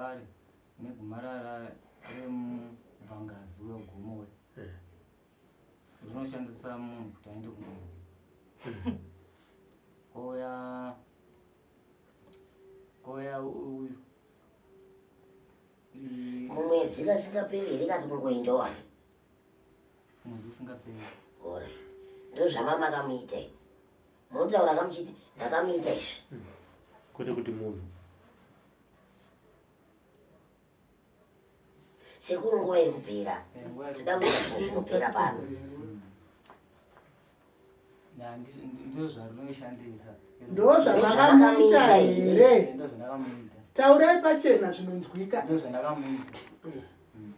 zvakare negomarara remubvangazi wegomo we Eh. rinoshandisa munhu kuti aende kumwedzi. Kouya kouya uyu Mumwedzi kasingaperi here kati kungoendawo hake? Mwedzi usingaperi. Ore. Ndozvamamakamuita. Munotaura kamuchiti ndakamuita izvi. Kwete kuti munhu. Sekuru nguva iri kupera. Eh, nguva iri Toda kuita zvinhu zvinopera pano. Ya, ndozvarinoshandisa. Ndozvamakamuita here? Ndozvandakamuita. Taurai pachena zvinonzwika. Ndozvandakamuita.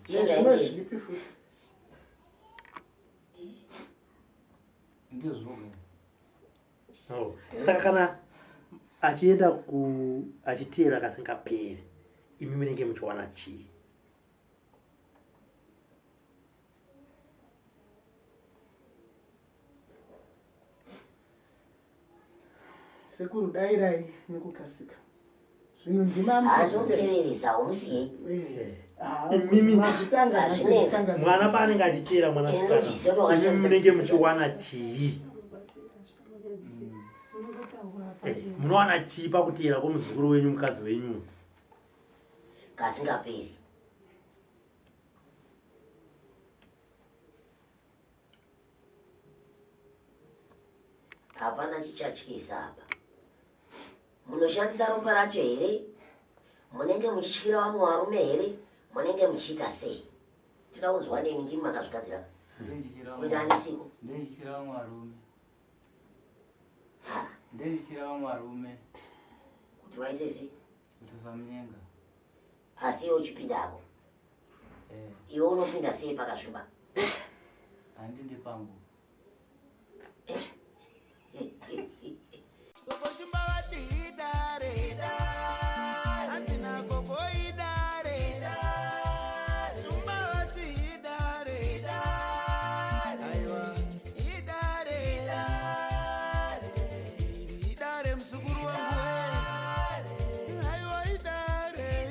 Nezvimwe zvipi futi? Ndizvoga. Oh. Saka kana achienda ku achiteera kasingaperi, imi munenge muchiwana chii? Sekuru dairai nekukasika. Zvinhu ndima Hazvomuteveresa umusiyei. Imimi- Mazitanga Hazvinetsi. Mwana paanenge achiteera mwanasikana, imi munenge muchiwana chii? Munowana chii pakuteera kwomuzukuru wenyu mukadzi wenyu? Kasingaperi. Hapana chichatyisa apa. Munoshandisa ropa racho here? Munenge muchityira vamwe varume here? Munenge muchiita sei? Toda kunzwa nemi, ndimi makazvigadzira. Kuita anisiko. Ndendichira vamwe varume. Ha? Ndendichira vamwe varume. Kuti waite sei? Kuti usamunyenga. Asi iwe uchipindako. Iwe unopinda sei pakasviba? Handindi pangu. Gogo Simba vati idare, hanzi nagogo idare. Simba vati idare, aiwa idare, iri idare muzukuru wangu we, aiwa idare.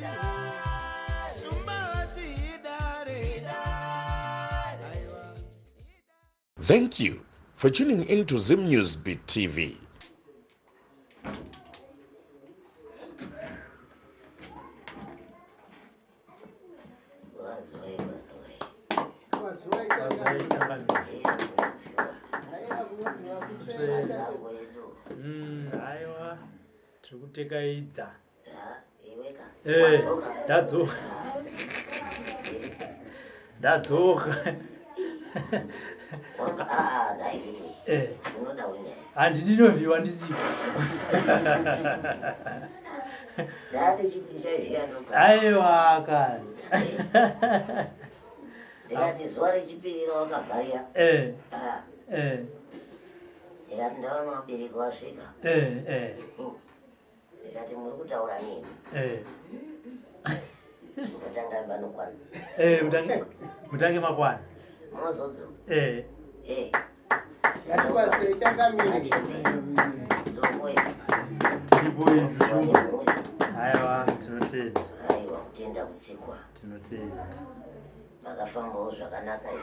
Simba vati idare, aiwa. Thank you for tuning in to Zim News Beat TV. Wazuwai, wazuwai. Wazuwai changamire. Mazango edu. Aiwa, tiri kutekaidza. Ha, iweka. Eh, Wadzoka. ndadzoka. Ndadzoka. Wanga ah, dai bibi. Unoda unyaya. Handidi novhiwa ndisipo. Ndati chiti ndichaivhiya ndoga. Aiwa kani. Ndikati zuva rechipiri rawakavharira. Ah, ndikati ndaona vabereki vasvika. Ndikati muri kutaura neni. Mutanga vanokwana. Mutange makwana. Mozodzoka. Ngatikwazisei changamire. Zokwe. Tiripo isu. Vane mhuri. Aiwa, tinotenda. Aiwa, kutenda kusikwa. Tinotenda. Makafambawo zvakanaka imi.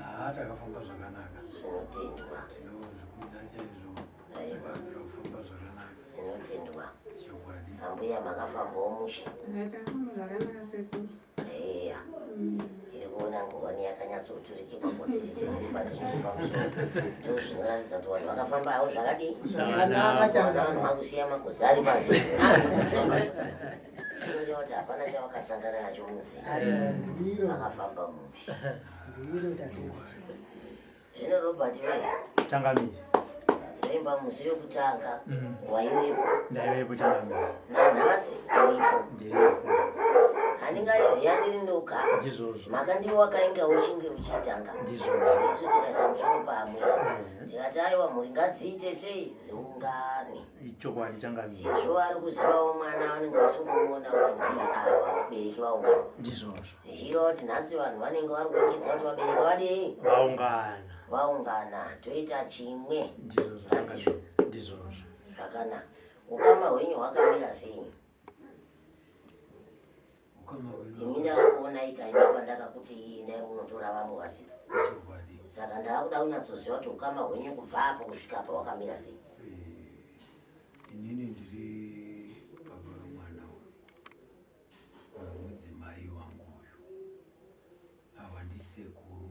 Haa, takafamba zvakanaka. Zvinotendwa. Tinozvikudza chaizvo. Aiwa. Vabvira kufamba zvakanaka. Zvinotendwa. Chokwadi. Ambuya makafambawo mushe. Zvakanaka sekuru. Eya. Tiri kuona ngowani yakanyatsoturikirwa kotsi rese riri paturiki pamusoro. Ndizvo zvinoratidza kuti vanhu vakafamba havo zvakadii? Zvakanaka Vanhu changamire. vakusiya makosi ari panze. Zvinoreva kuti hapana chavakasangana nacho munzira. Ndiro, Vakafamba mushe. ndiro tatenda. Zvino Robert we, Changamire. zvimba musi wekutanga waiwepo Ndaivepo changamire. nanhasi uripo. Ndiripo. Handingaiziya ndiri ndoga. Ndizvozvo. Makandiwa wakainga uchinge uchitanga. Ndizvozvo. Isu tikaisa musoro pamwe. Ndikati aiwa mhuri ngadziite sei dziungane. Ichokwadi changamire. Sezvo vari kuzivawo mwana vanenge vachingomuona kuti ndiye ava vabereki vaungana. Ndizvozvo. Zvichireva kuti nhasi vanhu vanenge vari kuringidza kuti vabereki vadii Vaungana. vaungana toita chimwe. Ndizvozvo changamire. Ndizvozvo. Zvakanaka. Ukama hwenyu hwakamira sei? Ndakashaika ini pandakakuti endai munotora vamwe vasipo. Chokwadi. Saka ndaakuda kunyatsoziva kuti ukama hwenyu kubva apo kusvika apa wakamira sei. Eh, inini ndiri baba vemwana wemudzimai wangu uyu. Ava ndisekuru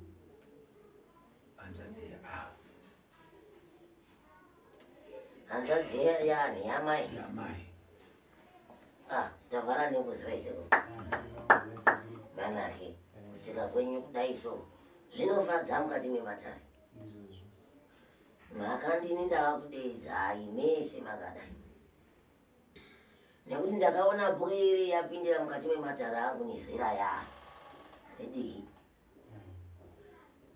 hanzvadzi yaavo. Hanzvadzi yani yamai? Yamai. Ah, tavhara nekuziva isekuru. Manake kutsika kwenyu kudai so zvinofadza mukati mematare. Ndizvozvo. Mhaka ndini ndavakudeedzai mese makadai. Nekuti ndakaona bwere yapindira mukati mematare angu nezera yayo nediki.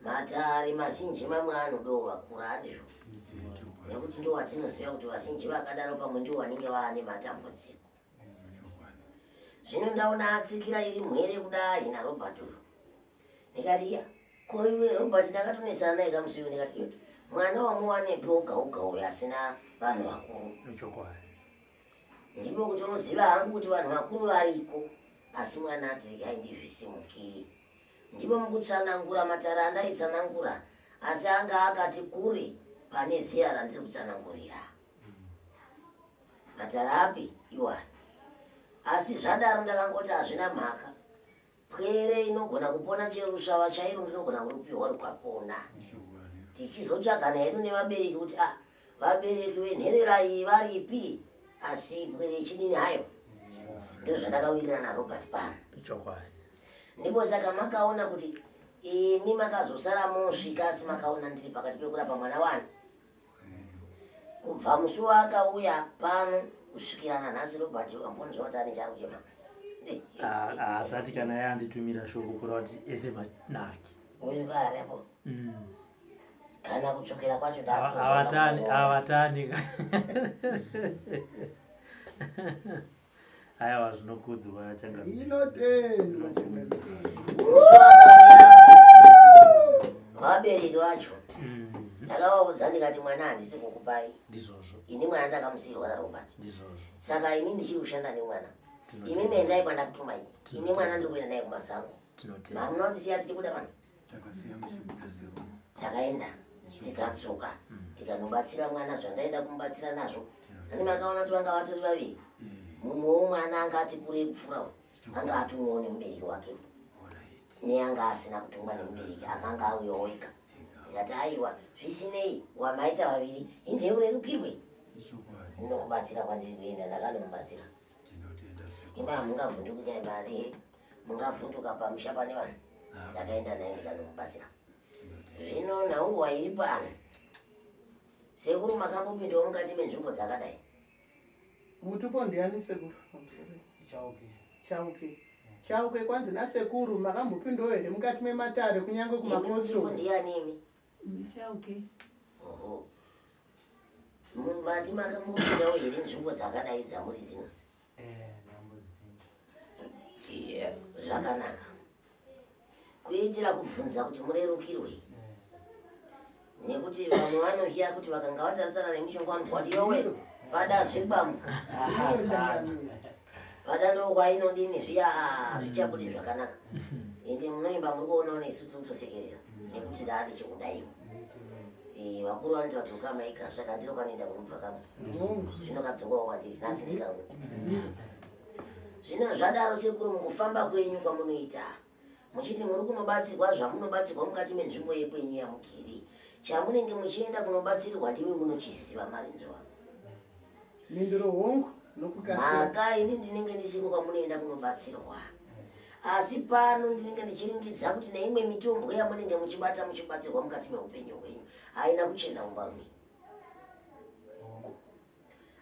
Matare mazhinji mamwe anodawo vakura handizvo? Chokwadi. Nekuti ndo watinoziva kuti vazhinji vakadaro pamwe ndiwo vanenge vaane matambudziko. Chokwadi. Zvino ndaona atsikira iri mhere kudai naRobert uyu. Ndikati iya, ko iwe Robert ndakatonetsana naye kamusi uyu ndikati iwe mwana wamuwanepi woga woga uyu asina vanhu vakuru. Chokwadi. Ndipo kuti unoziva hangu kuti vanhu vakuru variko asi mwana ati regai ndizvisimukire. Ndipo mukutsanangura matara andaitsanangura asi anga akati kure pane zera randiri kutsanangurira. Matara api iwani. Asi zvadaro ndakangoti hazvina mhaka. Pwere inogona kupona chero rusvava chairo ndinogona kurupiwa rukapona. Chokwadi. Tichizotsvagana hedu nevabereki kuti ah vabereki venherera iyi varipi asi pwere ichidini hayo. Ndizvo zvandakawirirana naRobert pano. Chokwadi. Ndipo saka makaona kuti imi makazosara mosvika asi makaona ndiri pakati pekurapa mwana wani. Kubva musi waakauya pano kusvikira nanhasi Robert ambonzwa kuti ane chaari kuchema. Haasati kana yanditumira shoko kureva kuti ese manaki. Uyu kaarepo. Kana kutsvukira kwacho Avatani, avatani. Aiwa zvinokudzwa changamire. Inotendwa changamire. Vabereki vacho ndakavaudza ndikati mwana handisi kukupai. Ndizvozvo. Ini mwana ndakamusiyirwa naRobert. Ndizvozvo. Saka ini ndichiri kushanda nemwana. Imi mendai kwandakutumai. Ini mwana ndiri kuenda naye kumasango. Tinotenda. Mamuna kutisiya tichibuda pano. Takasiya muchibuda sekuru. Takaenda tikadzoka tikanobatsira mwana zvandaida kumubatsira nazvo. Ani makaona kuti vanga vatori vaviri. Mumwewo mwana anga ati kurei kupfuura uyu. Anga atumwawo nemubereki wake. Alright. Neanga asina kutumwa nemubereki akanga auyawo ega. Ndikati aiwa zvisinei wamaita vaviri inde urerukirwe. Ichokwadi. Ndinokubatsira kwandiri kuenda ndakanomubatsira. Tinotenda sekuru. Ima mungavhunduki kai mari mungavhunduka pamusha pane vanhu. Ndakaenda naye ndikanomubatsira. Zvino nhaurwa iri pano. Sekuru makambopindawo mukati menzvimbo dzakadai. Mutupo ndiani sekuru? Pamusoro. Chauke. Chauke. Chauke kwanzi nasekuru makambopindawo here mukati mematare kunyange Imi mutupo kumapostori? ndiani imi? Ndichauke. Oho. Mubati makambopindawo here nzvimbo dzakadai dzamuri dzinozi? Ndambodzipinda. Zvakanaka. Kuitira kubvunza kuti murerukirwe. Nekuti vamwe vanohya kuti vakanga vatarisana nemishonga vanobva kuti yowe vada zvikwambo. Ndiro changamire. Vada ndokwainodini zviya zvichabude zvakanaka. Ende munoimba muri kuonawo nesu tiri kutosekerera nekuti ndaadi chekudaiwo. Vakuru vanoita kuti ukama igasva kandiro kanoenda kunobva kamwe. Zvino kadzokawo kwandiri nhasi ndikangu. Zvino zvadaro sekuru mukufamba kwenyu kwamunoita muchiti muri kunobatsirwa zvamunobatsirwa mukati menzvimbo yekwenyu yamugiri. Chamunenge muchienda kunobatsirwa ndimi munochiziva marinzwa. Mhinduro hongu nokukasira. Mhaka ini ndinenge ndisiko kwamunoenda kunobatsirwa. Asi pano ndinenge ndichiringidza kuti neimwe mitombo yamunenge muchibata muchibatsirwa mukati meupenyu hwenyu haina kuchena umbarume.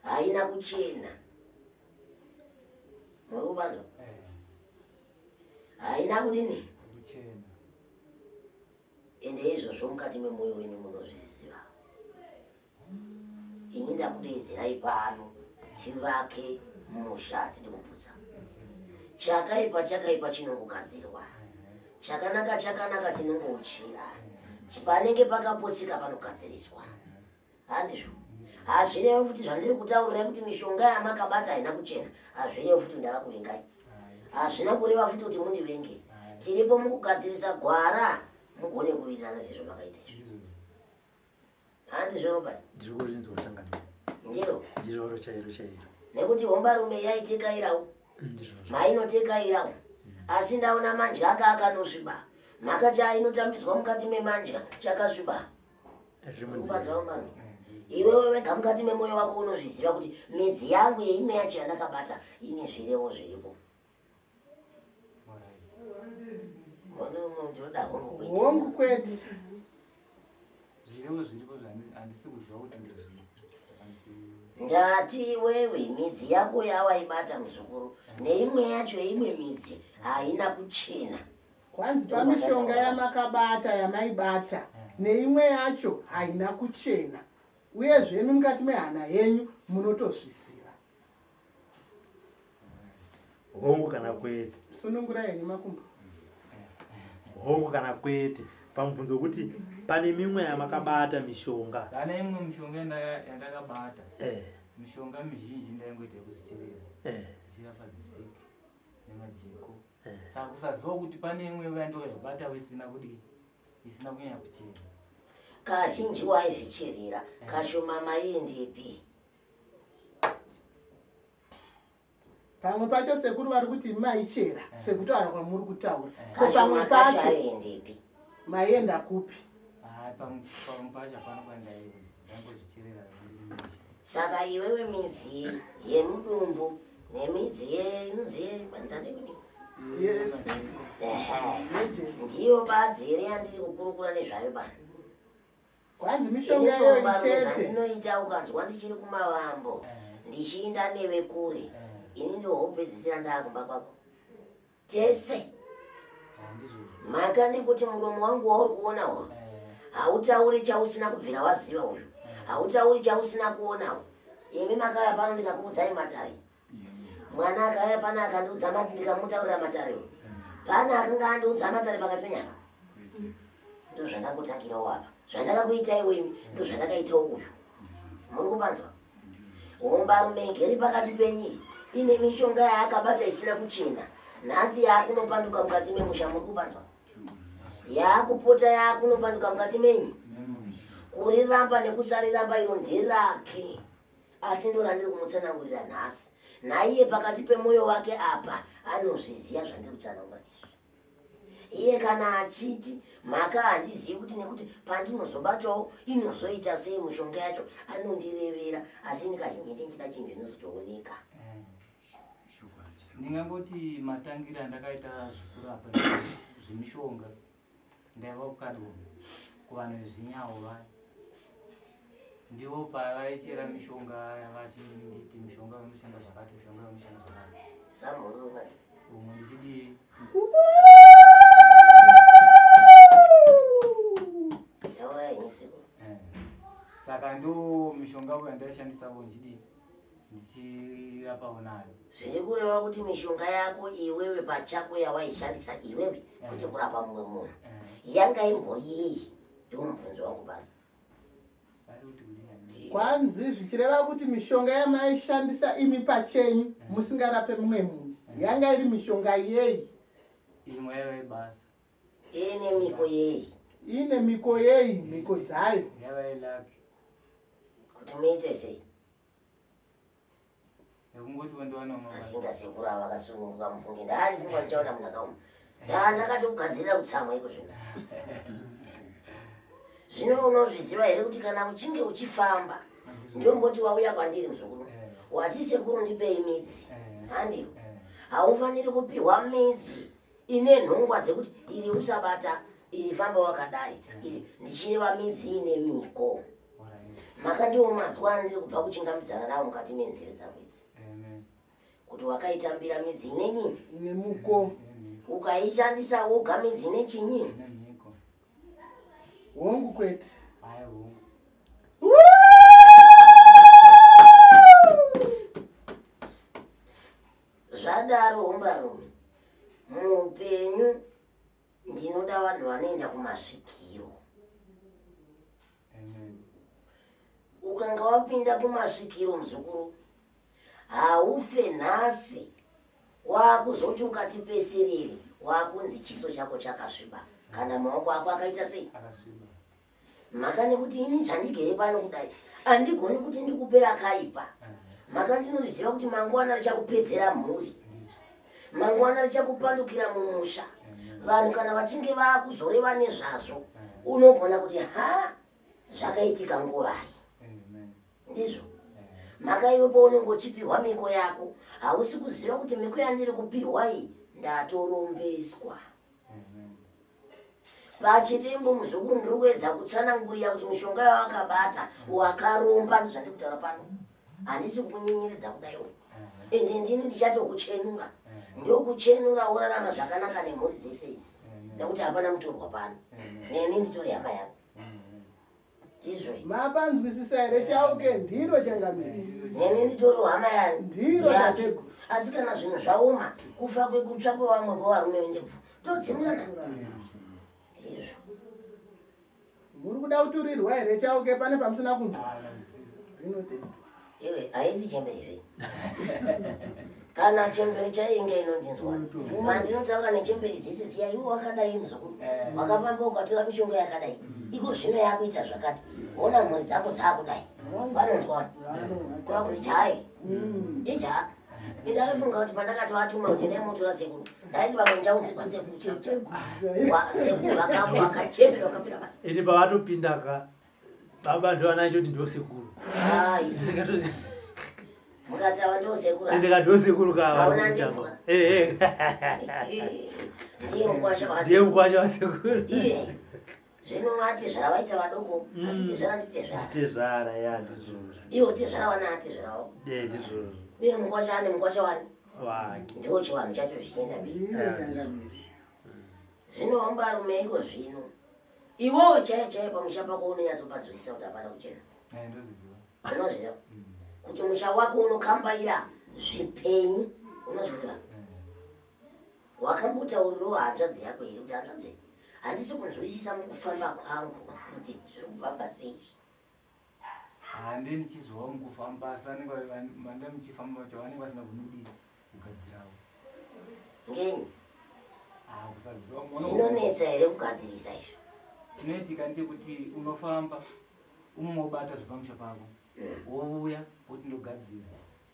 Haina kuchena. Muri kubanzwa? Haina kudini? Kuchena. Ende izvozvo mukati memwoyo wenyu munozviziva. Ini ndakudeedzerai pano tivake musha hatidi kuputsa. Chakaipa chakaipa chinongogadzirwa. Chakanaka chakanaka tinongouchira. Panenge pakaputsika panogadziriswa. Handizvo. Hazvirevi futi zvandiri kutaurirai kuti mishonga yamakabata haina kuchena. Hazvirevi futi ndavakuvengai. Hazvina kureva futi kuti mundivenge. Tiripo mukugadzirisa gwara mugone kuwirirana sezvo makaita izvo. Ndizvozvo. Handizvo Robert? Ndiri kurinzwa changamire. Ndiro. Ndiroro chairo chairo. Nekuti hombarume yaitekairawo. Ndizvozvo. Mainotekairawo. Asi ndaona mandya aka akanosviba. Mhaka chainotambidzwa mukati memandya chakasviba. Riri munzira. Kufadza hombarume. Iwewe wega mukati memwoyo wako unozviziva kuti midzi yangu yeimwe yacho yandakabata ine zvirevo zviripo. Alright. Muno ndinoda hongu kuita. Hongu kwete. Zvirevo zviripo handisi kuziva kuti ndezvipi. Handisi- Ndati iwewe midzi yako yawaibata muzukuru neimwe yacho imwe midzi haina kuchena. Kwanzi pamishonga yamakabata yamaibata neimwe yacho haina kuchena. Uyezve imi mukati mehana yenyu munotozviziva. Hongu kana kwete. Sunungura henyu makumbo. Hongu kana kwete. Pamubvunzo wekuti pane mimwe yamakabata mishonga. Pane imwe mishonga yandakabata. Eh. Mishonga mizhinji ndaingoita yekuzvicherera. Eh. Ndichirapa dzisiki nemajeko. Eh. Saka kusaziva kuti pane imwe yandobata isina kudii, isina kunyanya kuchena. Kazhinji waizvicherera, kashoma maiendepi? Pamwe pacho sekuru vari kuti maichera sekutaura kwamuri kutaura. Ko Kashoma pamwe kacho pacho aiendepi? maienda kupi? Hayi, pamwe pacho hapana kwandaienda. Ndaingozvicherera ndiri mumusha. Saka iwewe midzi yemudumbu nemidzi yenzi yebanzane kudii? Yesi. Ehe. Nejeko. Ndiyo badzi here yandiri kukurukura nezvayo pano. Kwanzi mishonga iyoyi Ini chete. zvandinoita ukanzwa ndichiri kumavambo ndichiinda newe kure, ini ndohopedzisira ndaakumba kwako tese. Handizvozvo. Mhaka ndekuti muromo wangu wauri kuona uyu hautauri chausina kubvira waziva uyu, hautauri chausina kuonawo. Imi makauya pano ndikakuudzai matare, mwana akauya pano akandiudza ndikamutaurira matare uyu. Pana akanga andiudza matare pakati penyama. Ndozvandangotangirawo apa, zvandakakuita iwe imi ndozvandakaitawo uyu. Muri kupanzwa? Hombarume igere pakati penyu ine mishonga yaakabata isina kuchena, nhasi yaakunopanduka mukati memusha. Muri kupanzwa? Yaakupota yaakunopanduka mukati menyu. Kuriramba nekusariramba iro nderake, asi ndo randiri kumutsanangurira nhasi. Naiye pakati pemwoyo wake apa anozviziva zvandiri kutsanangura izvi. Iye kana achiti mhaka handizivi kuti nekuti pandinozobatawo inozoita sei mishonga yacho, anondirevera. Asi ini kazhinji ndinchida chinhu chinozotooneka. Ndingangoti matangiro andakaita zvekurapa zvemishonga, ndaiva kukadoma kuvanhu vezvinyawo vaya, ndivo pavaichera mishonga vachinditi mishonga inoshanda zvakati, mishonga inoshanda zvakati. Samhuruma. Umwe ndichidii? Taurai henyu sekuru. Saka ndo mishonga yandaishandisawo ndichidii, ndichirapawo nayo. Zviri kureva kuti mishonga yako iwewe pachako yawaishandisa iwewe kuti kurapa mumwe munhu yanga imbori yei? Ndiwo mubvunzo wangu pano. Vari kuti kudii? Kwanzi zvichireva kuti mishonga yamaishandisa imi pachenyu musingarape mumwe munhu yanga iri mishonga yei? Imwe yaiva yebasa. Ine miko yei? Ine miko yei, miko dzayo? Yaiva yelaki. Kuti muite sei? Yekungoti wendiwana Asinga sekuru ava vakasununguka mufunge. Ndaanifunga ndichaona munhu akaoma. Ndakatokugadzirira kutsamwa iko zvino. Zvino unozviziva here kuti kana uchinge uchifamba, ndomboti wauya kwandiri muzukuru, wati sekuru ndipei midzi, handiyo? Haufaniri kupiwa midzi ine nhongwa dzekuti iri usabata, iri famba wakadai, iri ndichireva midzi ine miko. Makandiwo mazuva andiri kubva kuchingamidzana nawo mukati menzeve dzako idzi, kuti wakaitambira midzi ine nyini? Ine muko. Ukaishandisa woga midzi ine chinyi? Hongu kwete. Hayi, hongu. Zvadaro hombarume, muupenyu ndinoda vanhu vanoenda kumasvikiro. Ukanga wapinda kumasvikiro muzukuru, haufe nhasi Wakuzoti ukati pesiriri wakunzi chiso chako chakasviba kana maoko ako akaita sei? Akasviba. Mhaka nekuti ini zvandigere pano kudai handigoni kuti ndikupe rakaipa. Mhaka ndinoriziva kuti mangwana richakupedzera mhuri, mangwana richakupandukira mumusha. Vanhu kana vachinge vakuzoreva nezvazvo unogona kuti ha, zvakaitika nguvai. Ndizvo mhaka iwe paunenge uchipihwa miko yako hausi kuziva kuti miko yandiri kupihwa iyi ndatorombeswa. Pachidimbu muzukuru ndiri kuedza kutsanangurira kuti mishonga yawakabata wakaromba, ndizvo zvandiri kutaura pano. Handisi kukunyenyeredza kudaiwo, ende ndini ndichatokuchenura, ndokuchenura worarama zvakanaka nemhuri dzese idzi, nekuti hapana mutorwa pano, neni nditori hama yako. Ndizvo mapanzwisisa here Chauke? Ndiro changamire. Neni nditori hama yani Ndiro yake. tateguru. Asi kana zvinhu zvaoma, kufa kwekutsva kwevamwe kwevarume vendebvu todzimurana. Ndizvo. Muri kuda kuturirwa here Chauke? Pane pamusina kunzwa? Rinotendwa. Iwe haisi chembere zve. Kana chembere chainge inondinzwa pandinotaura nechembere dzese dziya, iwe wakadai muzukuru, wakafamba ukatora mishonga yakadai, iko zvino yakuita zvakati, ona mhuri dzako dzaakudai, vanonzwa kuva kuti chai ija. Indaifunga kuti pandakati vatuma kuti endai motora sekuru, ndaiti vamwe ndichaunzirwa sekuru sekuru vakachembera vakapinda basa. Ende pavatopinda ka baba ndovanacho kuti ndosekuru. Ai, mukati ava ndosekuru. Ende ka ndosekuru Hauna ka. ndebvu. Ehe. Ndiye mukwasha Ndiye wasekuru. mukwasha wasekuru. Iye zvino vati zvavaita vadoko, asi tezvara nditezvara. Tezvara, ya, ndizvozvo. Iwo tezvara wana atezvarawo. Eh, ndizvozvo. Uye mukwasha ane mukwasha wani. Wake. Ndiwo chivanhu chacho zvichienda mberi. Ndiro changamire. Zvino wambarume iko zvino iwowo chaiyo chaiyo pamusha pako unonyatsopadzwisisa kuti hapana kuchena? Ndozviziva. Unozviziva kuti musha wako unokambaira zvipenyu? Unozviziva? Wakambotaurirawo hanzvadzi yako here kuti hanzvadzi, handisi kunzwisisa mukufamba kwangu kuti zviri kufamba sei izvi? Handi ndichizwawo mukufamba, asi vanenge manda muchifamba vacho vanenge vasingagoni kugadzirawo. Ngenyi? Ah, kusaziva. Zvinonetsa here kugadzirisa izvi? Chinoitika ndechekuti unofamba umwe wobata zvepamusha pako, wouya woti ndogadzira,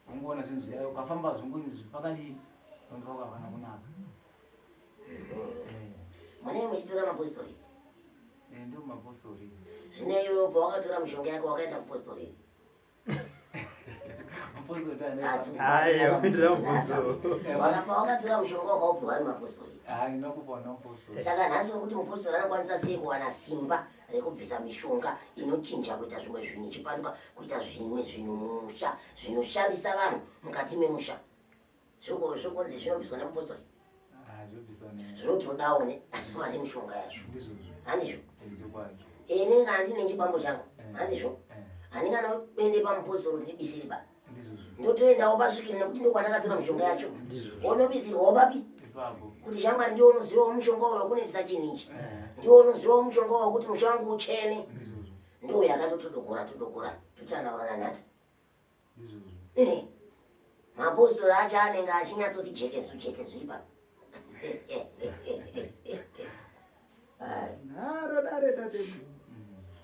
wongoona zvinhu zviya ukafamba zvongonzi pakadii, pamusha pako hapana kunaka. Eh, Munenge muchitora mapostori? Eh, ndio mapostori. Zvino iwewe pawakatora mishonga yako wakaenda kupostori here? Mapostori ane Aiwa, kuitira mubvunzo. Pawakatora mushonga wakaupiwa nemapostori? Haina kupiwa namapostori. Saka nhasi wekuti mupostori anokwanisa sei kuwana simba rekubvisa mishonga inochinja kuita zvimwe zvinhu, ichipanduka kuita zvimwe zvinhu mumusha, zvinoshandisa vanhu mukati memusha? Zvokunzi zvinobviswa nemupostori? Ah, zvinobviswa ne Zvinotodawo ne vane mishonga yazvo. Ndizvozvo. Handizvo? Eh, chokwadi. Ini kana ndine chikwambo changu, Eh. handizvo, Eh, handinganoende pamupostori kuti ndibisire ba. Ndizvozvo. Ndotoendawo pasvikiro nekuti ndokwandakatora mishonga yacho. Ndizvozvo. Wonobisirwawo papi? Ipapo. Kuti shamwari, ndiwo unozivawo mushonga uyo wekunetsa chinhu ichi, Eh, ndiwo unozivawo mushonga uyo wekuti musha wangu uchene. Ndizvozvo. Ndiwo yakatotodokora todokora totanaurana nhata. Ndizvozvo. Eh, mapostori acho anenge achinyatsoti jekesu jekesu ipapo. Ai. Nharo dare tateguru.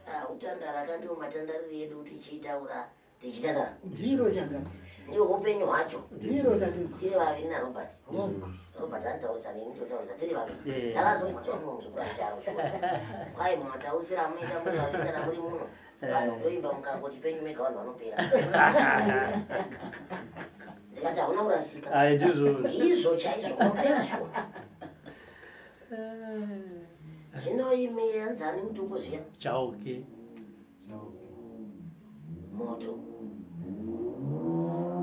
Ah, utandara kandiwo matandariro edu tichitaura tichitandara. Ndiro changamire. Ndiwo upenyu hwacho. Ndiro tateguru. Tiri vaviri naRobert. Robert anotaurisa, neni ndotaurisa, tiri vaviri. Ndakazombonzwa mumwe muzukuru achidaro, kwai mumataurisiro amunoita muri vaviri kana muri muno, vanhu ndoimba mukangoti penyu mega vanhu vanopera. Ndikati hauna kurasika. Ai, ndizvozvo. Ndizvo chaizvo, unopera shuwa. Zvino imi anzani mutupo zviya? Chauke. Moto.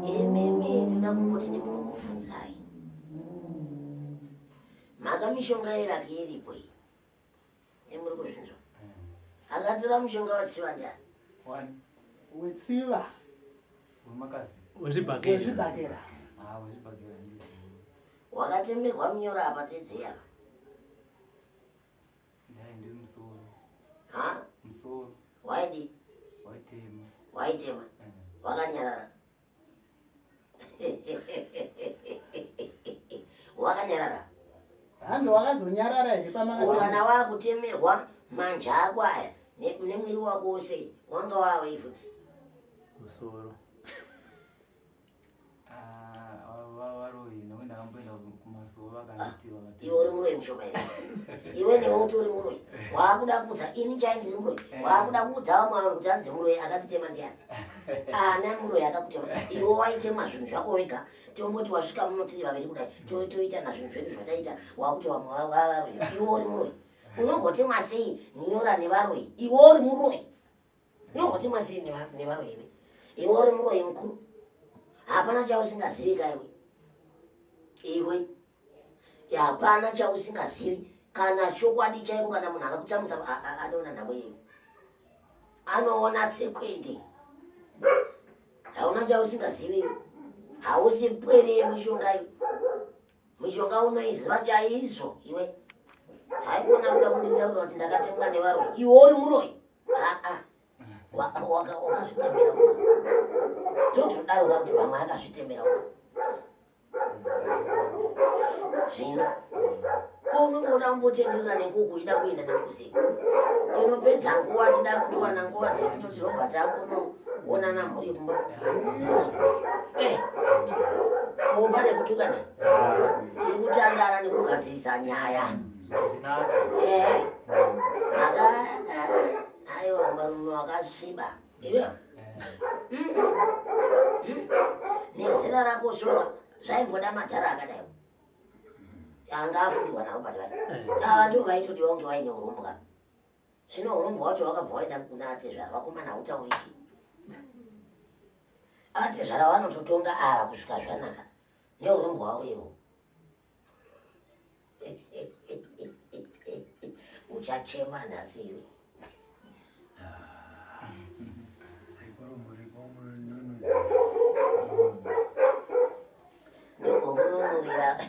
Imimi ndinoda kumboti ndikumbokubvunzai, mhaka mishonga yeraki iripo iyi, ndimuri kuzvinzwa, akatora mushonga watsiva ndiani? Wani? Wetsiva. Wemakasi. Wezvibhakera. Wezvibhakera. Ah, wezvibhakera ndizivi. Wakatemerwa munyoro apa ndedzei apa? Ndai ndiri musoro. Ha? Musoro. Waidi? Waitema. Waitema? Eh. Wakanyarara. Wakanyarara. Handi wakazonyarara here pamakana kana wakutemerwa manja ako aya nemwiri wako wose wanga wawei futi? Musoro. Ah, varoyi nekuti ndakamboenda kumasuwo vakanditi ah, iwe uri muroyi mushoma here iwe newe utori muroyi waakuda kuudza ini chai ndiri muroyi eh. waakuda kuudza vamwe vanhu kuti anzi muroyi akatitema ndiani ana muroyi akakutema iwe waitemwa zvinhu zvako wega tomboti wasvika muno tiri vaviri kudai toita nazvinhu zvedu zvataita wakuti vamwe vavaroyi iwe uri muroyi unogotemwa sei nyora nevaroyi iwe uri muroyi unogotemwa sei nevaroyi iwe iwe uri muroyi mukuru hapana chausingazivi ka iwe iwe hapana chausingazivi kana chokwadi chaiko kana munhu akakutsamwisa anoona nhamo iwe anoona tsekwende hauna chausingazivi iwe hausi pwere yemushonga iwe mishonga unoiziva chaizvo iwe haikona kuda kunditaurira kuti ndakatemwa nevaroyi iwe uri muroyi aa wakazvitemera uka totodaro ka kuti pamwe akazvitemera uka zvino ko unonge uda kumbotenderera nenguku uchida kuenda nenguku sei tinopedza nguva tida kutowana nguva dzedu toti robert akunoonana mhuri kumba eh, ko pane kutukana tiri kutandara nekugadzirisa nyaya eh, aka aiwa varume wakasviba iwe mm. Mm. nezera rako shuwa zvaimboda madhara akadai anga afungirwa narobert vai eh. ava ndivo vaitodiwa kunge vaine urombwa zvino urombwa wacho wakabva waenda kuna atezvara vakomana hautauriki atezvara vanototonga ava kusvika zvanaka neurombwa wavo ivo uchachema nhasi iwe ah, sekuru muripo munonunudzira ndogokununurira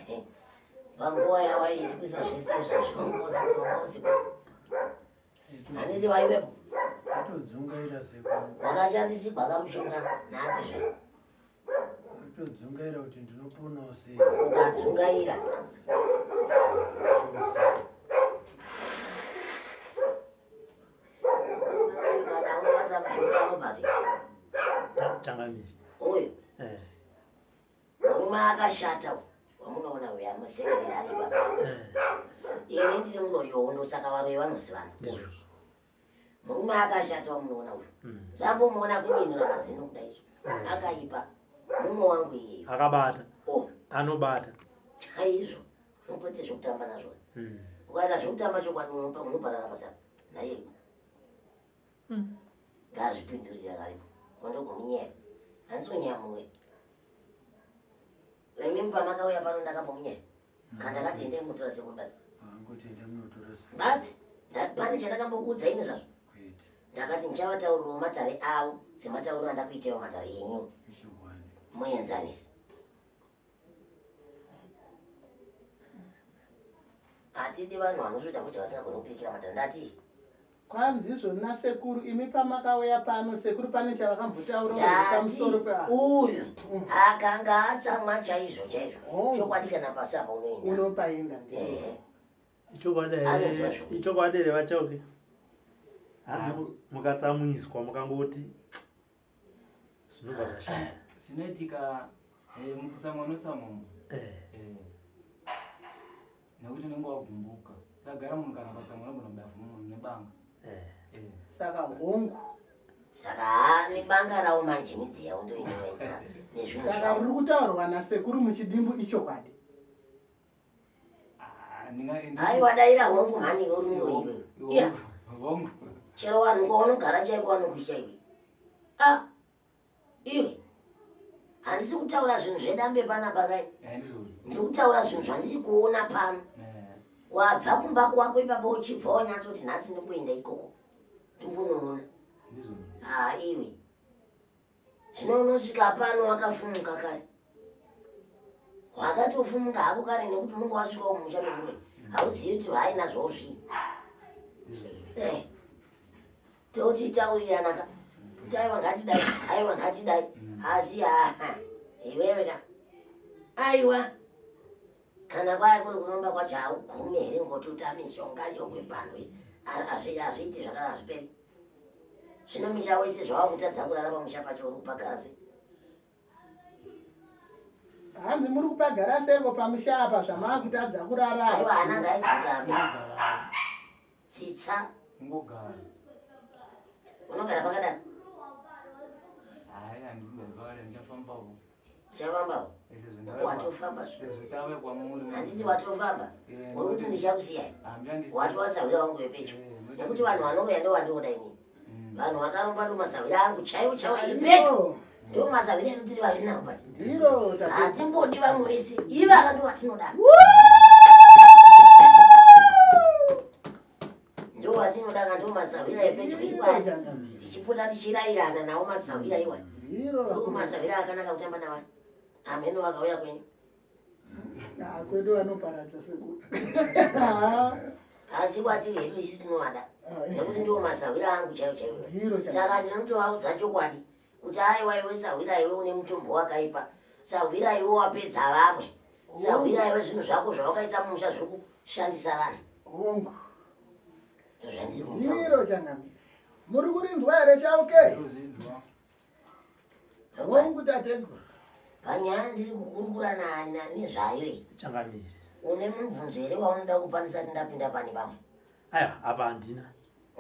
panguva yawaitwisa zvese izvozvo ngosipo handiti waivepo atodzungaira sekuru wakashandisigwa kamushonga nhati zve Todzungaira kuti ndinoponawo sei? Ukadzungaira. Changamire. Uyu. Eh. Murume akashata wamunoona uyu amusekerera ari baba. Eh. Ini ndiri muroyi wohondo saka varoyi vanozivana. Ndizvozvo. Murume akashata wamunoona uyu. Zvambomuona kudini mazino kudai izvo. Akaipa. Mumwe wangu iyeyo. Akabata. Oh. Anobata. Chaizvo. Unopote zvekutamba nazvo. Ukaita zvekutamba chokwadi unoparara pasapa. Naiye. Ngazvipindurira karipo. Kondogomunyeya. Handisi kunyeya mumwe. Imi pamakauya pano ndakambomunyeya. Kana ndakati endai munotora sekuru badzi. Angoti endai munotora sekuru. Badzi. Pane chandakambokuudzai nezvazvo. Kwete. Ndakati ndichavataurirawo matare avo sematauriro andakuitaiwo matare enyu. Ichokwadi. Muenzanisi. Hatidi vanhu vanosvita kuti vasingagoni kupikira matare. Ndati Kwanzi izvoni nasekuru imi pamakauya pano sekuru pane chavakambotaurawo here pamusoro ndati pevanhu uyu akanga atsamwa chaizvo chaizvo. Oh. Chokwadi kana pasi apa unoenda. Unopaenda ndiye. Ehe. Ichokwadi Anozwa here? zvokuti. Ichokwadi here vaChauke? Hanzi mukatsamwiswa mukangoti zvinobva zvashata. Zvinoitika eh, mukutsamwa unotsamwa munhu. Eh. Eh. Nekuti unenge wagumbuka. Tagara munhu kana akatsamwa unogona kubaya munhu nebanga. Eh. Eh. Saka hongu. Saka haa nebanga rawo manje midzi yawo ndoinovaitira nezvinhu Saka zvavo. riri kutaurwa nasekuru muchidimbu ichokwadi. Ah, ndinga- Aiwa daira hongu mhani iwe uri muroyi iwewe. Iya. Hongu. Chero vanhu kwaunogara chaiko vanokuitya iwe. Ah, iwe. Handisi kutaura zvinhu zvedambe panapa kai. Eh, ndizvozvo. Ndiri kutaura zvinhu zvandiri kuona pano. Eh. Wabva kumba kwako ipapo uchibva wanyatsoti nhasi ndimboenda ikoko. Ndimbonoona. Ndizvozvo. Ah, iwe. Zvino unosvika pano wakafumuka kare. Wakatofumuka hako kare nekuti unenge wasvikawo mumusha memuroyi. Hauzivi kuti vaainazvowo zvii. Ndizvozvo. Eh. Toti taurirana ka. Kuti aiwa ngatidai, aiwa ngatidai. Asi aha, iwewe ka. Aiwa. Kana kwaya kuri kuromba kwacho haugumi here ngotuta mishonga yokwepano hazviiti zvakadaro hazviperi. Zvino misha wese zvawakutadza kurara pamusha pacho uri kupagara sei? Hanzi muri kupagara seiko pamusha apa zvamaakutadza kurara? Aiwa hana ngaidzikame. Tsitsa. Ungogara. Unogara pakadaro? Hayi handingari pakadaro ndichafambawo. Uchafambawo? Watofamba sezvo tave kwamuri. Handiti watofamba? Uri kuti ndichakusiyai. Watova sahwira wangu wepedyo. Nekuti vanhu vanouya ndovandinoda inini. Vanhu vakaromba ndomasahwira angu chaiwo chaiwo ari pedyo. Ndomasahwira edu tiri vaviri navo pati. Ndiro tateguru. Hatimbodi vamwe vese. Ivava ndovatinoda. Ndovatinoda ka ndomasahwira epedyo iwayo. Tichipota tichirayirana nawo masahwira iwayo. Ndomasahwira akanaka kutamba nawo. Ameno vakauya kwenyu. Ah, kwedu vanoparadza sekuru. Asi kwatiri hedu isu tinovada. Ah, Nekuti ndiwo masahwira angu chaiwo chaiwo. Saka ndinotovaudza chokwadi kuti aiwa iwe sahwira iwe une mutombo wakaipa. Sahwira iwe wapedza vamwe. Sahwira iwe zvinhu zvako zvawakaisa mumusha zviri kushandisa vanhu. Hongu. Ndozvandiri kutaura. Ndiro changamire. Muri kurinzwa here Chauke? Ndozvinzwa. Hongu tateguru. Panyaya ndiri kukurukura nezvayo iyi. Changamire. Une mubvunzo here waunoda kupa ndisati ndapinda pane pamwe? Aiwa, apa handina.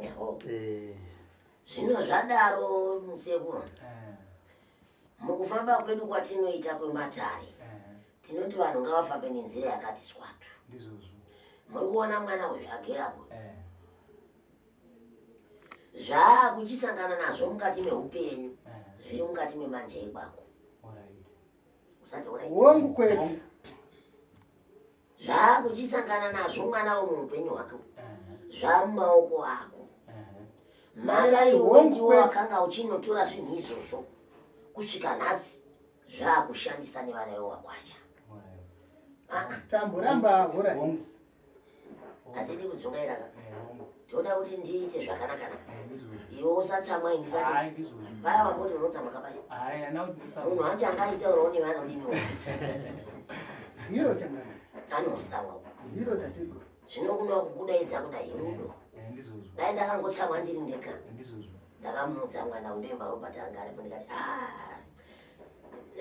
Yaho. Eh. Zvino zvadaro sekuru. Mukufamba kwedu kwatinoita kwematare tinoti vanhu ngavafambe nenzira yakati swatu. Ndizvozvo. Muri kuona mwana uyu agerapo. Zvaakuchisangana nazvo mukati meupenyu zviri mukati memanjei kwako. Usati alright. Hongu kwete. Zvaakuchisangana nazvo mwana uyu muupenyu hwake zvamumaoko ako. Mhaka iwe ndiwe wakanga uchinotora zvinhu izvozvo kusvika nhasi zvaakushandisa nevana vewakwasha. Tamboramba alright. Hatidi kudzungaira ka. Toda kuti ndiite zvakanakanaka. Iwe usatsamwa ini ndisati. Paya wamboti unotsamwa ka paya. Munhu wacho angaitaurawo nevanhu dini. Ndiro changamire. Anotsamwa. Ndiro tateguru. Zvino kuno kukudaidza kudai rudo. Dai ndakangotsamwa ndiri ndega. Ndakamuudza mwana undoimba Robert anga aripo ndikati ah.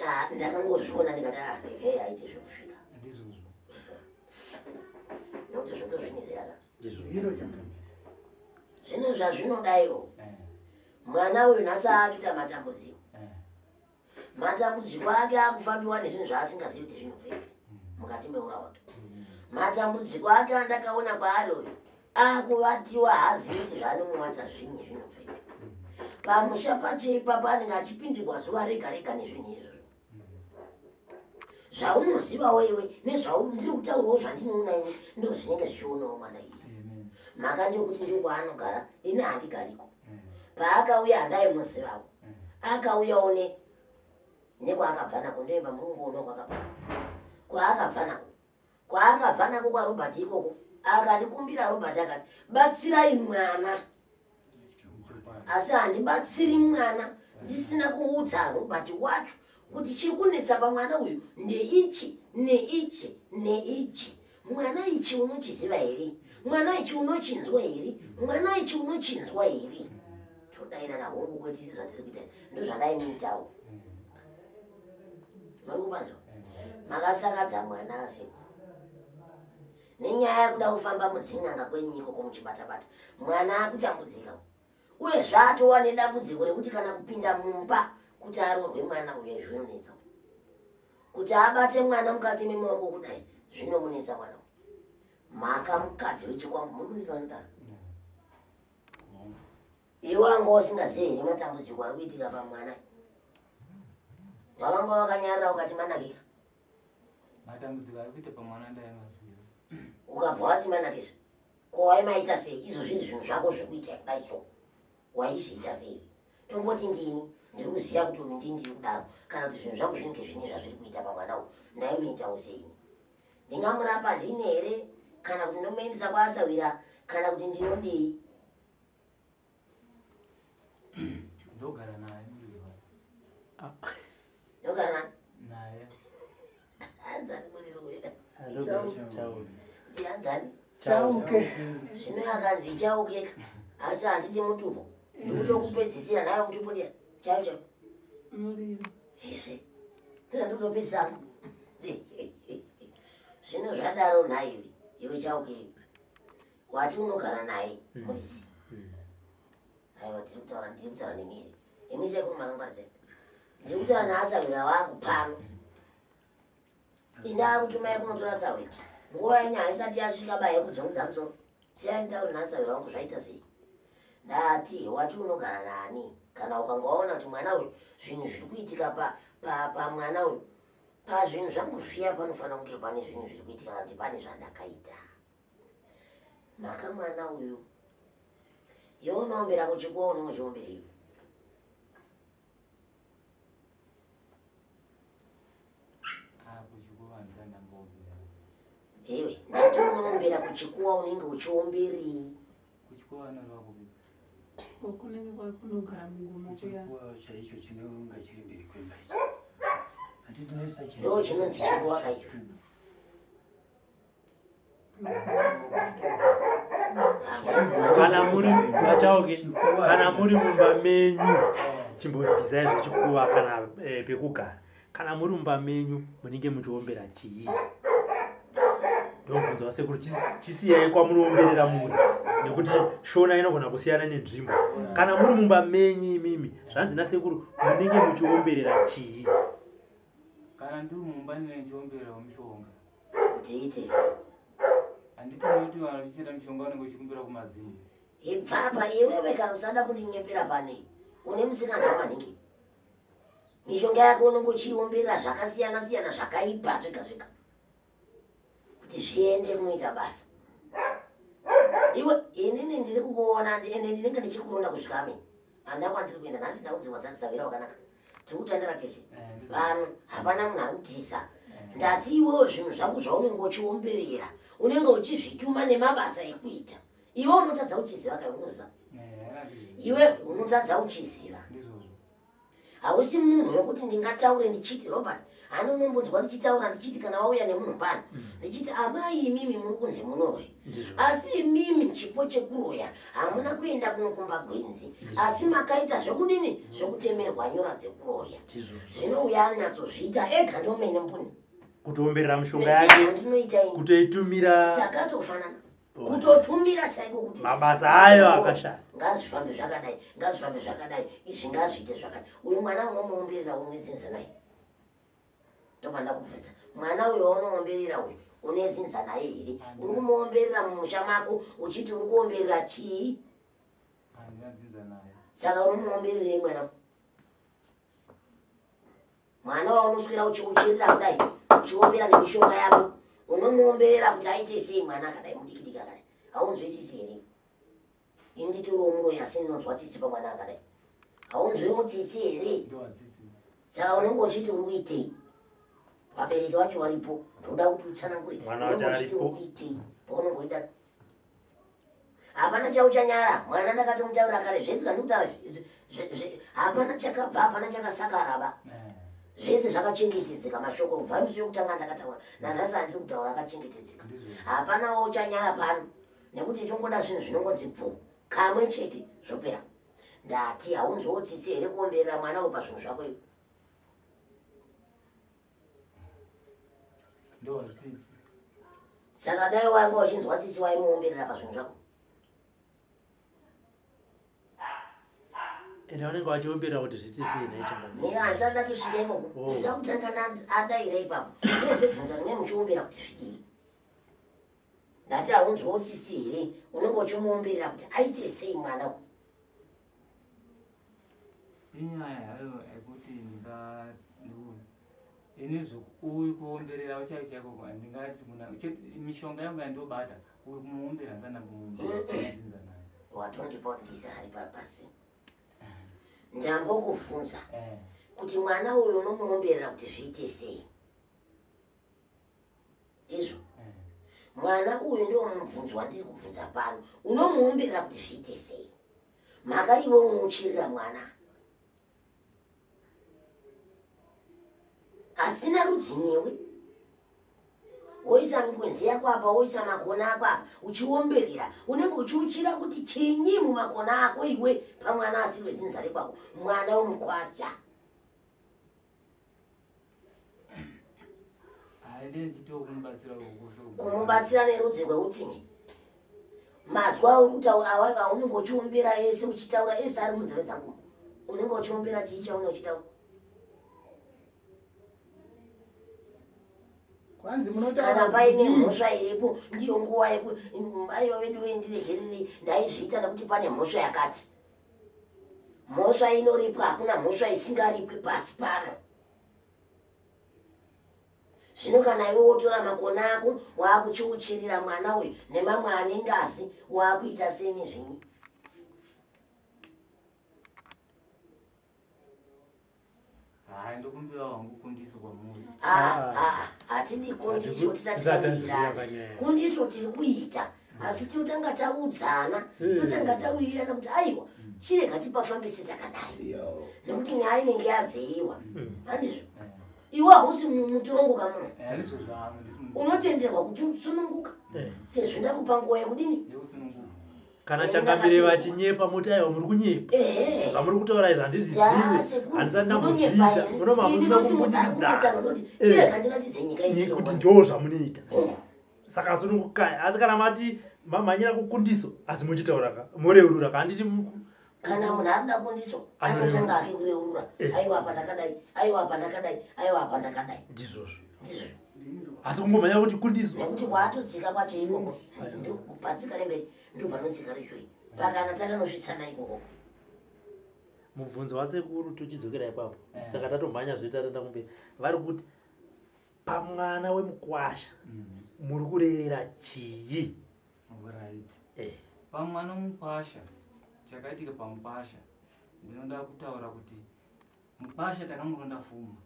Ah, ndakangozviona ndikati ah regai aite zvekusvika. Ndizvozvo. Nekuti zvotozvinizira ka. Ndiro changamire. Zvino zvazvinodaiwo. Mwana uyu nhasi aakuita matambudziko. Matambudziko ake akufambiwa nezvinhu zvaasingazivi kuti zvinobvepi mukati meura wake. Matambudziko ake andakaona kwaari uyu akuvatiwa haazivi kuti zvaanomuvata zvinyi zvinobvepi. Pamusha pacho ipapo anenge achipindirwa zuva rega rega nezvinhu izvozvo. Zvaunozivawo iwe nezvaundiri kutaurawo zvandinoona ini ndozvinenge zvichionawo mwana iye. Mhaka ndeyekuti ndiko kwaanogara ini handigariko. Paakauya handaimuzivawo. Akauyawo nekwaakabva nako ndoimba murungu uno kwakabva nako. Kwaakabva nako. Kwaakabva nako kwaRobert ikoko akandikumbira Robert akati batsirai mwana. Asi handibatsiri mwana ndisina kuudza Robert wacho kuti chiri kunetsa pamwana uyu ndeichi neichi neichi. Mwana ichi unochiziva here? Mwana ichi unochinzwa here? Mwana ichi unochinzwa here? Todairana hongu kwete izvi zvatiri kuita ndozvadaimuitawo. Muri kupanzwa? Makasakadza mwana asi nenyaya yekuda kufamba mudzin'anga kwenyu ikoko muchibatabata mwana akutambudzika uye zvaatova nedambudziko rekuti kana kupinda mumba kuti aroorwe mwana uye zvinonetsa kuti abate mwana mukati memaoko kudai zvinomunetsa mwana uyu. Mhaka mukadzi wechikwambo muri kundinzwa ndidaro? Iwe wanga usingazivi here matambudziko ari kuitika pamwana? Wakanga wakanyarara ukati manakika. Matambudziko ari kuita pamwana ndaimaziva. Ukabva wati manakisa. Ko waimaita sei? Izvo zviri zvinhu zvako zvekuita kudai so. Waizviita sei? Tomboti ndini ndiri kuziva kuti uyu ndini ndiri kudaro kana kuti zvinhu zvangu zvinenge zvine zvazviri kuita pamwana uyu ndaimuitawo sei? Ndingamurapa ndini here kana kuti ndomuendesa kwaasawira kana kuti ndinodii? Ndogara naye muridzi wake. Ndogara naye? Naye. Hanzi ari muriro uyu. Chauke. Dzianzani? Chauke. Zvino yakanzi chaukeka asi handiti mutupo. Ndikutokupedzisira nayo mutupo ndiya. Chaiwo chaiwo. Muriro. Izvi. Ndina ndikutopedzisana. Zvino zvadaro nhaiwe iwe chauke iwe. Wati unogara naye muridzi. Aiwa tiri kutaura ndiri kutaura nemi here? Imi sekuru makangwarisa. Ndiri kutaura naasahwira wangu pano. Indaa kutumai kunotora sahwira. Nguva yenyu haisati yasvika ba yekudzungudza musoro. Siyai nditaure naasahwira wangu zvaita sei? Ndati wati unogara nani? Kana ukanga waona kuti mwana uyu zvinhu zviri kuitika pa pa pamwana uyu pazvinhu zvangu zviya panofanira kunge pane zvinhu zviri kuitika kana kuti pane zvandakaita. Maka mwana uyu iwe unowombera kuchikuwa unenge uchiwombera iwe. Ah, kuchikuva handisati ndambowombera. Iwe ndati unowombera kuchikuwa unenge uchiwomberei? Kuchikuva vanoreva kupi? Kunenge kwakunogara mugomo kuya. Chikuwa chaicho chinonga chiri mberi kwemba ichi. Hati tinoisa Ndo chinonzi chikuwa kaicho. Kana muri vachauke, kana muri mumba menyu, chimbobvisai zvechikuva kana eh, pekugara. Kana muri mumba menyu munenge muchiombera chii? Ndobvunza vasekuru chisiyai kwamunoomberera muri nekuti shona inogona kusiyana nenzvimbo. Kana muri mumba menyu imimi, zvanzi nasekuru munenge muchiomberera chii? Kana ndiri mumba ndinenge ndichiomberera mushonga. Kuti iite sei? Handiti munoti vanhu vachichera mishonga vanenge vachikumbira kumadzimu. Ibvapa iwewe kana usada kundinyepera pane une musikanzwa maningi. Mishonga yako unenge uchiiomberera zvakasiyana siyana zvakaipa zvega zvega. Kuti zviende kunoita basa. Iwe inini ndiri kukuona ende ndinenge ndichikuronda kusvika ameni. Handina kwandiri kuenda nhasi ndakudzingwa sawira wakanaka. Tiri kutandara tese. Vanhu hapana munhu ari kutiza. Ndati iwewe zvinhu zvako zvaunenge uchiomberera unenge uchizvituma nemabasa ekuita. Iwe unotadza uchiziva kai unoziva. Iwe unotadza uchiziva. Hausi munhu wekuti ndingataure ndichiti Robert, hani unombonzwa ndichitaura ndichiti kana wauya nemunhu pano ndichiti amai imimi muri kunzi munoroya. Asi imimi chipo chekuroya hamuna kuenda kunokumba gwenzi asi makaita zvekudini zvekutemerwa nyora dzekuroya. Zvino uya anonyatsozviita ega ndomene mbuni. Kutoomberera mishonga yake, Ndinoita ini. kutoitumira Takatofanana. Kutotumira chaiko kuti mabasa ayo akashata. Ngazvifambe zvakadai, ngazvifambe zvakadai, izvi ngazviite zvakadai. Uyu mwana unomuomberera une dzinza naye. Ndobva ndakubvunza, mwana uyu waunoomberera uyu une dzinza naye here? Uri kumuomberera mumusha mako uchiti uri kuomberera chii? Handina dzinza naye. Saka uri kumuombererei mwana uyu? Mwana waunoswera uchiuchirira kudai, uchiombera nemishonga yako, unomuomberera kuti aite sei mwana akadai mudiki diki akadai? Haunzwisisi here? Ini nditoriwo muroyi asi ndinonzwa tsitsi pamwana akadai. Haunzwiwo tsitsi here? Ndowa tsitsi. Saka unenge uchiti uri kuitei? Vabereki vacho varipo, ndoda kuti utsanangure. Mwana wacho Unenge uchiti aripo. uri kuitei? Paunongoita hapana chauchanyara mwana ndakatomutaura kare zvese zvandikutaura hapana chakabva hapana chakasakaraba zvese zvakachengetedzeka mashoko kubva musi wekutanga ndakataura nanhasi handiri kutaura akachengetedzeka hapana wauchanyara pano nekuti tongoda zvinhu zvinongonzi bvu kamwe chete zvopera ndati haunzwawo tsitsi here kuomberera mwana uyu pazvinhu zvako iwe Ndowatsitsi. Saka dai wanga uchinzwa tsitsi waimuomberera pazvinhu zvako. Ende vanenge vachiomberera kuti zviite sei nhai changamire? Ni asati ndatosvika ikoko. Oh. Zvida kutanga adaira ipapo. Ndozobvunza mune muchiombera kuti zvidii. Ndati haunzwawo tsitsi here? Unenge uchimuomberera kuti aite sei mwana uyu? Inyaya hayo yekuti ini uyu kuomberera chaiko chaiko ndingati kuna mishonga yangu yandobata uyu kumuombera handisati ndambomuombera dzinza naye. Watondipa ndise hari papasi. Ndambokubvunza kuti mwana uyu unomuomberera kuti zviite sei? Ndizvo. Mwana uyu ndio mubvunzo wandiri kubvunza pano. Unomuomberera kuti zviite sei? Mhaka iwe unouchirira mwana. Asina rudzi newe. Woisa mikwenzi yako apa, woisa makona ako apa, uchiomberera. Unenge uchiuchira kuti chinyi mumakona ako iwe pamwana asiri wedzinza rekwako, mwana wemukwasha. Kumubatsira nerudzi rweutsinye. Mazwi auri kutaura awayo aunenge uchiombera ese uchitaura ese ari munzeve dzangu. Unenge uchiombera chii chaunenge uchitaura? Kwanzi munotaura Kana paine mhosva iripo ndiyo nguva yeku aiwa vedu vendiregererei ndaizviita nekuti pane mhosva yakati. Mhosva inoripwa, hakuna mhosva isingaripwi pasi pano. Zvino kana iwe wotora makona ako waakuchiuchirira mwana uyu nemamwe ane ngazi waakuita sei nezvinyi? Hayi, ndokumbira wangu kundiso kwamuri. Hatidi kundiso tisati tawirirana. Kundiso tiri kuita asi tinotanga taudzana, totanga tawirirana kuti aiwa chirega tipafambise takadai nekuti nyaya inenge yazeiwa. Handizvo? Iwe hausi mutorongo kamuno, unotenderwa kuti usununguka sezvo ndakupa nguva yekudini. Kana changamire vachinyepa moti aiwa muri kunyepa, zvamuri kutaura izvi handizvizivi, handisati ndambozviita, munoma musina kumbunyikidzana kuti ndo zvamunoita, saka sunungukai. Asi kana mati mamhanyira kukundiso asi muchitaura ka moreurura ka handiti? Kana munhu arikuda kundiso anotanga ake kureurura, aiwa apa ndakadai, aiwa apa ndakadai, aiwa apa ndakadai. Ndizvozvo. Ndizvozvo. Asi kungomhanya kuti kundiso nekuti kwaatotsika kwacho ikoko patsika remberi ndo panotsika reshure pakana takanosvitsana ikoko. Mubvunzo wasekuru tochidzokera ipapo, saka tatomhanya zvedu tataenda kumberi. Vari kuti pamwana wemukwasha muri kurevera chii? Right. Pamwana wemukwasha, chakaitika pamukwasha ndinoda kutaura kuti mukwasha takamuronda fuma.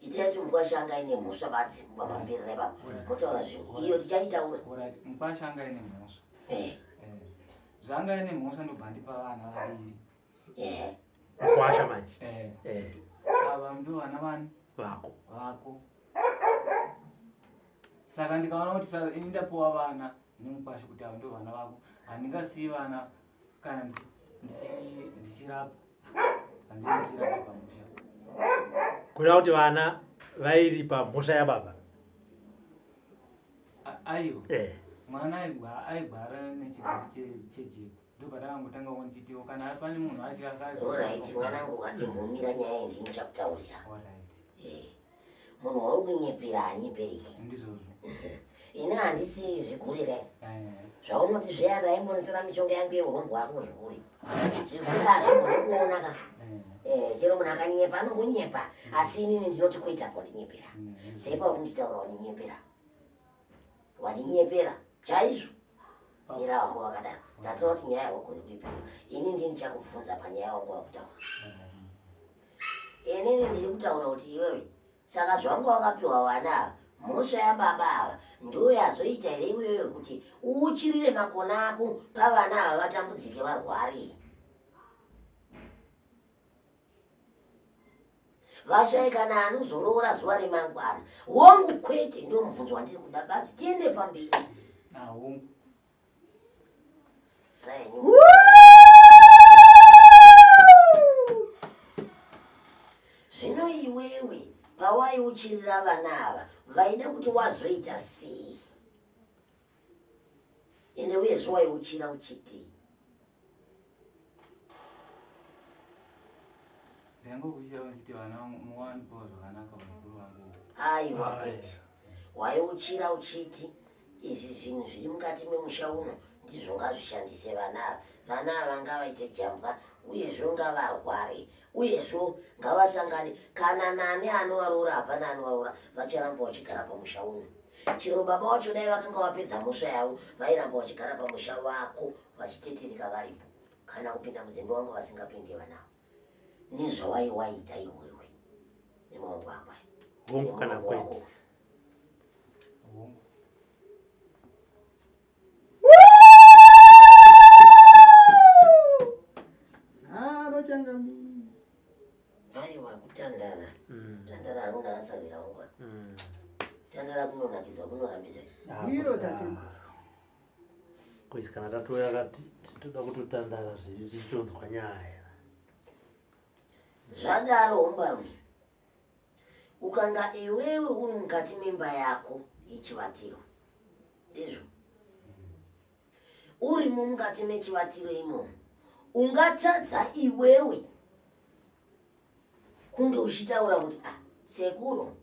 Itai kuti mukwasha anga aine mhosva badzi pamambirira ipapo motaura zvinhu iyo tichaitaura. Right. Mukwasha anga aine mhosva. Zvanga aine mhosva ndobva ndipa vana vaviri. Mukwasha manje. Ava ndo vana vani? Vako. Vako. Saka ndikaona kuti ini ndapuwa vana nemukwasha kuti ava ndo vana vako, handingasiyi vana kana ndichirapa. Handii ndichirapa pamusha. Kureva kuti vana vairipa mhosva yababa? Aiwa. Mwana aigwara nechirwere chejeko. Ndopatakangotanga kundichitiwo kana pane munhu achikakazi. Alright, mwanangu, imbomira nyaya iyi ndichakutaurira. Munhu wauri kunyepera hanyepereki. Ndizvozvo. Ini handisi zvigure kai. Zvaunoti zviya ndaimbonitora mishonga yangu yeurombo hwako zvigure. Zvigure hazvigoni kuona ka. Chero munhu akanyepa anongonyepa, asi inini ndinoti kuita apo wandinyepera. Seipa uri kunditaura wandinyepera. Wandinyepera chaizvo. Mira wako wakadaro. Ndatora kuti nyaya haugoni kuipindura. Ini ndini ndichakubvunza panyaya wangu wakutaura. Inini ndiri kutaura kuti iwewe saka zvangu wakapiwa vana ava, mhosva yababa ava ndo yazoita here iwewe kuti uuchirire makona ako pavana ava vatambudzike varware? Vashaye kana anozoroora zuva remangwana. Hongu kwete, ndo mubvunzo wandiri kuda badzi, tiende pamberi. Hongu. Saenyu. Zvino iwewe pawaiuchirira vana ava vaida kuti wazoita sei? Ende uyezve waiuchira uchiti Ndaingokuchira uchiti vana muwanipawo zvakanaka vazukuru vangu. Aiwa kwete. Waiuchira uchiti izvi zvinhu zviri mukati memusha uno ndizvo ngazvishandise vana ava. Vana ava ngavaite jambwa uyezve ngavarware uyezve ngavasangane kana nani anovaroora hapana anovaroora vacharamba vachigara pamusha uno. Chero baba wacho dai vakanga vapedza mhosva yavo vairamba vachigara pamusha wako vachitetereka varipo kana kupinda mudzimba wangu vasingapinde vanavo. Nezvawaiwaita iwewe nemaoko ako aya. Hongu kana kwete? Hongu. Haro changamire. Aiwa kutandara. Kutandara hakuna asavira wangu. Kutandara kunonakidza. kunorambisa. Hiro tateguru. Kuisi kana tatouya kati toda kutotandara zviri tichitonzwa nyaya. Zvadaro hombarume, ukanga iwewe uri mukati memba yako yechivatiro, ndizvo urimo mukati mechivatiro imomo, ungatadza iwewe kunge uchitaura kuti ah, sekuru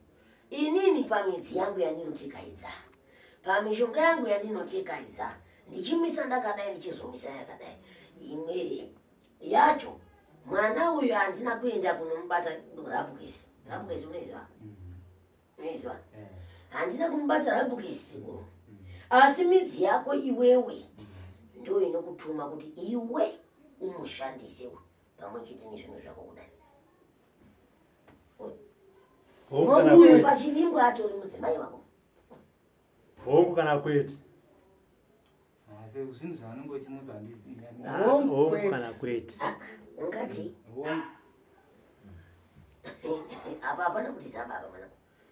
inini pamidzi yangu yandinotekaidza pamishonga yangu yandinotekaidza ndichimisa ndakadai ndichizomisa yakadai imwe yacho mwana uyu handina kuenda kunomubata rabukesi rabukesi unoiziva unoiziva Eh. handina kumubata rabukesi sekuru asi midzi yako iwewe ndo inokutuma kuti iwe umushandise pamwe chete nezvinhu zvako kudai Hongu kana uyu kwete. pachidimbu atori mudzimai wako Hongu kana kwete. Asi zvinhu zvaanenge uchimuudza handizi. Ah, Hongu Hongu kwete. kana kwete. Ah, ungati Hongu. apa hapana kuti zababa mwana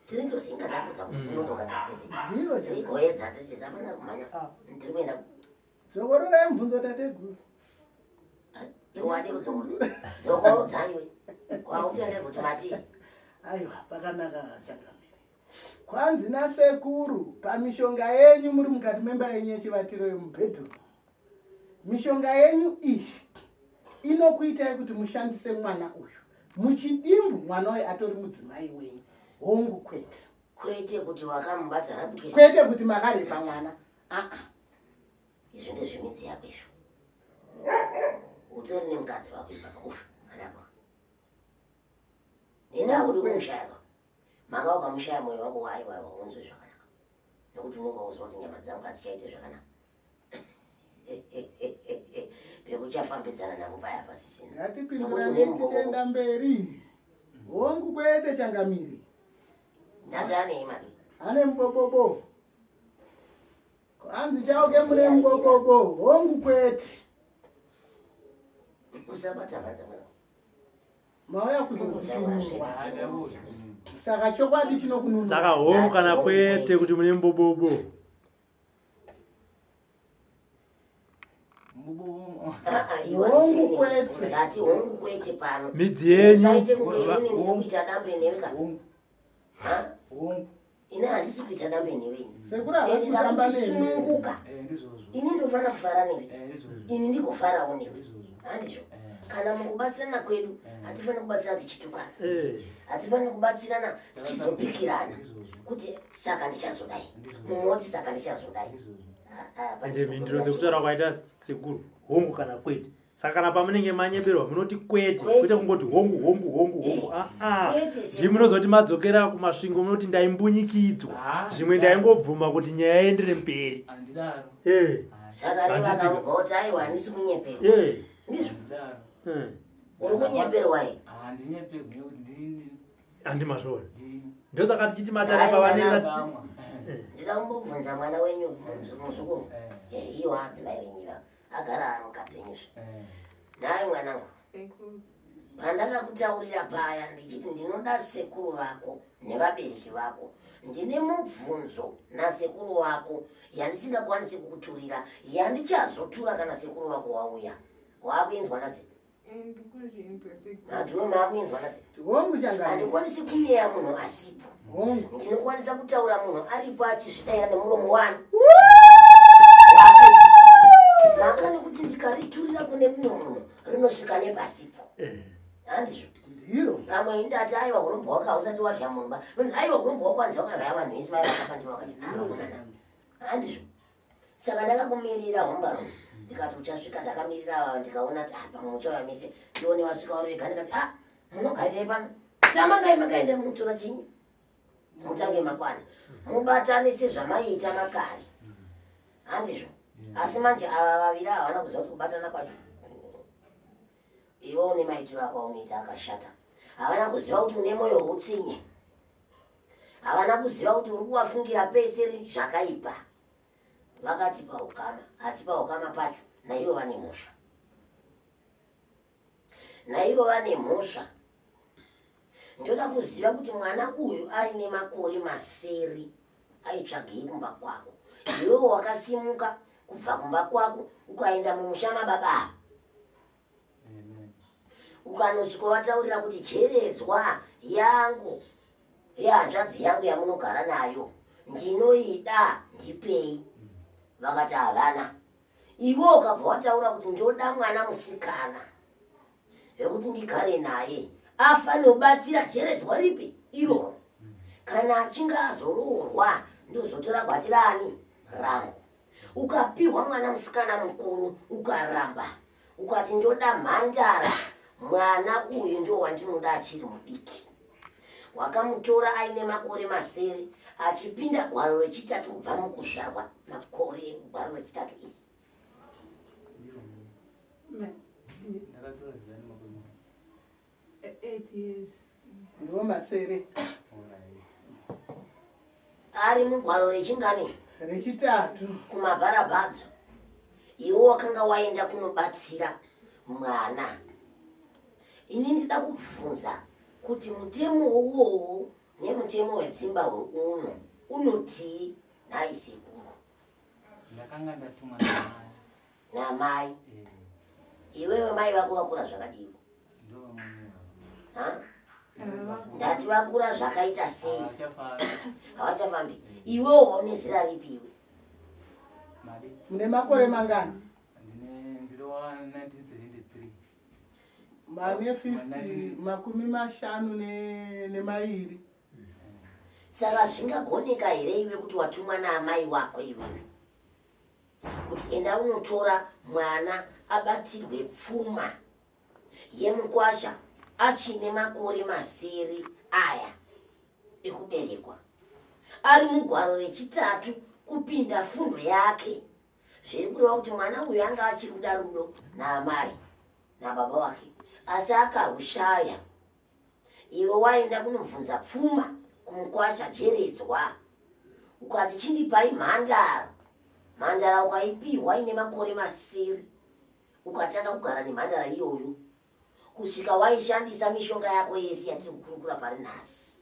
tiri tosinga ndakudza kuti unodoka tatese Ndiro tiri changamire. goedza tiri hapana kumhanya ndiri kuenda Dzokororai mubvunzo tateguru. iwadi kudzokorodza dzokorodza iwe kwautenderi kuti mati Aiwa, pakanaka changamire. Kwanzi nasekuru, pamishonga yenyu muri mukati memba yenyu yechivatiro yemubhedhuru. Mishonga yenyu iyi inokuitai kuti mushandise mwana uyu. Muchidimbu mwana uyu atori mudzimai wenyu. Hongu kwete. kwete kuti wakamubata rabukesi Kwete kuti makarepa mwana. Aa. izvi ndezvemidzi yako izvo utori nemukadzi wako ipapa ushu arapa nenda haudi kumushaya ka maka ukamushaya mwoyo wako waiwa unzwe zvakanaka nekuti unonga uzwa kuti nyama dzangu hadzichaite zvakanaka pekuchafambidzana navo paya pasisina Ngatipindurane tichienda mberi. Hongu kwete changamire. ndati anei madu Ane mubobobo. Kwanzi chauke mune mubobobo. Hongu kwete. usabata badza mwana Mauya kuzodzikinurwa. Handabuzi. Saka chokwadi chinokununura. Saka hongu kana kwete kuti mune mubobobo. Mubobo. Ah, ah, iwe Hongu handisiri kwete. ndati hongu kwete pano Midzi yenyu. usaite kunge inini ndiri kuita dambe newe ka Hongu. Ha? Hongu. ini handisi kuita dambe newe ini Sekuru havasi Ende kutamba ndakuti nemi. sununguka Eh, ndizvozvo. ini ndofana kufara newe Eh, ndizvozvo. ini ndigofarawo newe Ndizvozvo. handizvo Eh. kana mukubatsirana kwedu hatifaniri kubatsirana tichitukana Eh. hatifaniri kubatsirana tichizopikirana Ndizvozvo. kuti saka ndichazodai Ndizvozvo. mumwe woti saka ndichazodai Ndizvozvo. Ah, ah, pane Ende mhinduro chinobuda sekutaura kwaita sekuru. Hongu kana kwete. Saka kana pamunenge manyeberwa munoti kwete. Kwete. Kwete kungoti hongu hongu hongu hongu. Ah ah. Kwete, sekuru. Ndimi munozoti madzokera kumasvingo munoti ndaimbunyikidzwa. Ah, Zvimwe ndaingobvuma kuti nyaya iendere mberi. Handidaro. Eh. Zvakareva Handiti- akaubva kuti aiwa handisi kunyeperwa Eh. ndizvo Handidaro. Eh. uri kunyeperwa here Handinyeperwi nekuti ndini Handimazvona. ndini Ndosaka tichiti matare Hai, pavanenge kamwa. ndida kumbobvunza mwana wenyu muzukuru Eh. Eh, iwo adzimai venyu ivava agara ari mukadzi wenyuzve Eh. nhai mwanangu Sekuru. pandakakutaurira paya ndichiti ndinoda sekuru vako nevabereki vako ndine mubvunzo nasekuru wako yandisingakwanisi kukuturira yandichazotura kana sekuru vako wauya waakuinzwa nase Ndikuzvinzwa sekuru. madhuwe maakuinzwa nase Hongu changamire. handikwanisi kunyeya munhu asipo Hongu. ndinokwanisa kutaura munhu aripo achizvidaira nemuromo wani wake mhaka nekuti ndikariturira kune mumwe munhu rinosvika nepasipo Eh. handizvo Ndiro. pamwe indati aiwa urombo hwako hausati wadya mumba Unzi, aiwa urombo hwako hanzi wakagaya vanhu vese vaya vakafa ndivo vakachiakonana handizvo saka ndakakumirira hombarume ndikati uchasvika ndakamirira ava ndikaona kuti ah pamwe uchauya mese ndione wasvika uri wega ndikati ah munogarirei pano tamangai makaenda munotora chinyi mutange makwana mubatane sezvamaiita makare handizvo asi manje ava vaviri havana kuziva kuti kubatana kwacho iwe une maitiro ako aunoita akashata havana kuziva kuti une mwoyo woutsinye havana kuziva kuti uri kuvafungira pese zvakaipa vakati paukama asi paukama pacho naivo vane mhosva naivo vane mhosva ndoda kuziva kuti mwana uyu aine makore maseri Aitsvagei kumba kwako? Iwewe wakasimuka kubva kumba kwako ukaenda mumusha mababa ava. Ukanosvika wataurira kuti jeredzwa yangu yehanzvadzi yangu yamunogara nayo ndinoida ndipei. Vakati havana. Iwe ukabva wataura kuti ndoda mwana musikana vekuti ndigare naye afanobatira jeredzwa ripi iroro. Kana achinge azoroorwa ndozotora gwati rani rangu. Ukapihwa mwana musikana mukuru ukaramba ukati ndoda mhandara, mwana uyu ndo wandinoda achiri mudiki. Wakamutora aine makore masere achipinda gwaro rechitatu kubva mukuzvarwa, makore gwaro rechitatu iri. Ndakatora zani makore 8 years. Ndiwo masere. Ari mugwaro rechingani? Rechitatu. Kumabharabhadzo. Iwe wakanga waenda kunobatsira mwana. Ini ndida kubvunza kuti mutemo uwowo nemutemo wedzimbahwe uno unotii nhai sekuru? Ndakanga ndatumwa namai. Namai? Iwewe mai vako vakura zvakadii? Ha? Ndati vakura zvakaita sei? Havachafambi. Iwewo une zera ripi iwe? Mune makore mangani? Ndiri wa 1973. Mane 50, 52. Saka zvingagoneka here iwe kuti watumwa naamai wako iwewe kuti enda unotora mwana abatirwe pfuma yemukwasha achine makore masere aya ekuberekwa, ari mugwaro rechitatu kupinda fundo yake? Zviri kureva kuti mwana uyu anga achiri kuda rudo naamai nababa wake, asi akarushaya. Iwe waenda kunobvunza pfuma kumukwasha jeredzwa, ukati chindipai mhandara. Mhandara ukaipihwa ine makore masere, ukatanga kugara nemhandara iyoyo kusvika waishandisa mishonga yako yese yatiri kukurukura pari nhasi.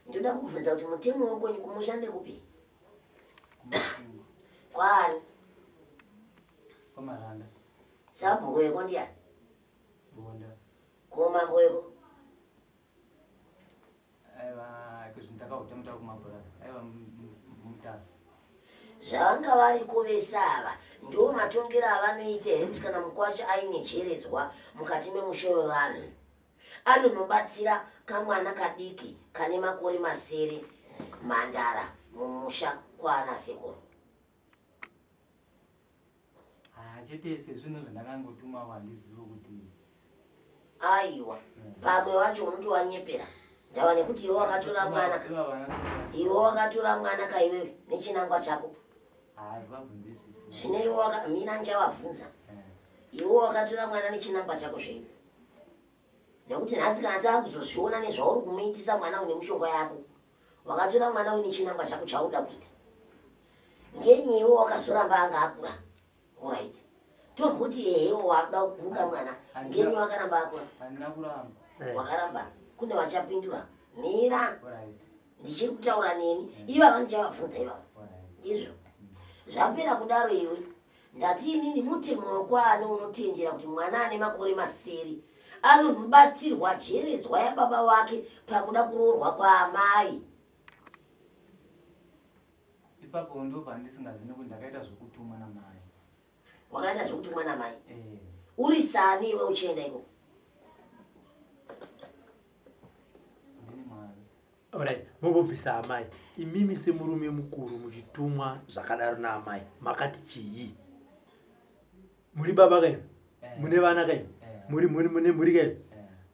Ndoda kubvunza kuti mutemo wekwenyu kumusha ndekupi? Kwaani? Kwamaranda. Sabhuku weko ndiani? Bonda. Ko mambo weko? Aiwa, kuzvinhu ndakauta mutaka kumabhurazi. Aiwa Mutasa. Zvavanga variko vese ava ndo matongero avanoita here kuti kana mukwasha aine cheredzwa mukati memusha wevanhu anonobatsira kamwana kadiki kane makore masere mhandara mumusha kwaana sekuru? Chete sezvinhu zvandakangotumawo handizivi kuti Aiwa, pamwe wacho unotowanyepera ndava nekuti iwe wakatora mwana, iwe wakatora mwana kaiwewe nechinangwa chako. Vabvunzisisi. Zvino iwe mina ndichavabvunza. Iwe wakatora mwana nechinangwa chako zvenyu, nekuti nhasi kana taakuzozviona nezvauri kumuitisa mwana une mushonga yako, wakatora mwana uine chinangwa chako chauda kuita. Ngenyi iwe wakazoramba anga akura? Alright, tomboti ehe, wakuda kuda mwana, ngenyi wakaramba akura? Handina kuramba. Wakaramba. Kune vachapindura, mira. Alright. Ndichiri kutaura neni ivava, ndichavabvunza ivava. Ndizvo zvapera kudaro. Iwe ndati inini mutemo wekwaani unotendera kuti mwana ane makore masere anonobatirwa jeredzwa yababa wake pakuda kuroorwa kwaamai? Ipapo ndo pandisingazivi nekuti ndakaita zvokutumwa namai. Wakaita zvekutumwa namai? Eh. Uri sani iwe uchienda ikoko? Ndini mwana. Alright, mumbobvisa amai. Imimi semurume mukuru muchitumwa zvakadaro naamai, makati chii? Muri baba kaimi? Mune vana kaimi? Muri muri mune mhuri kaimi?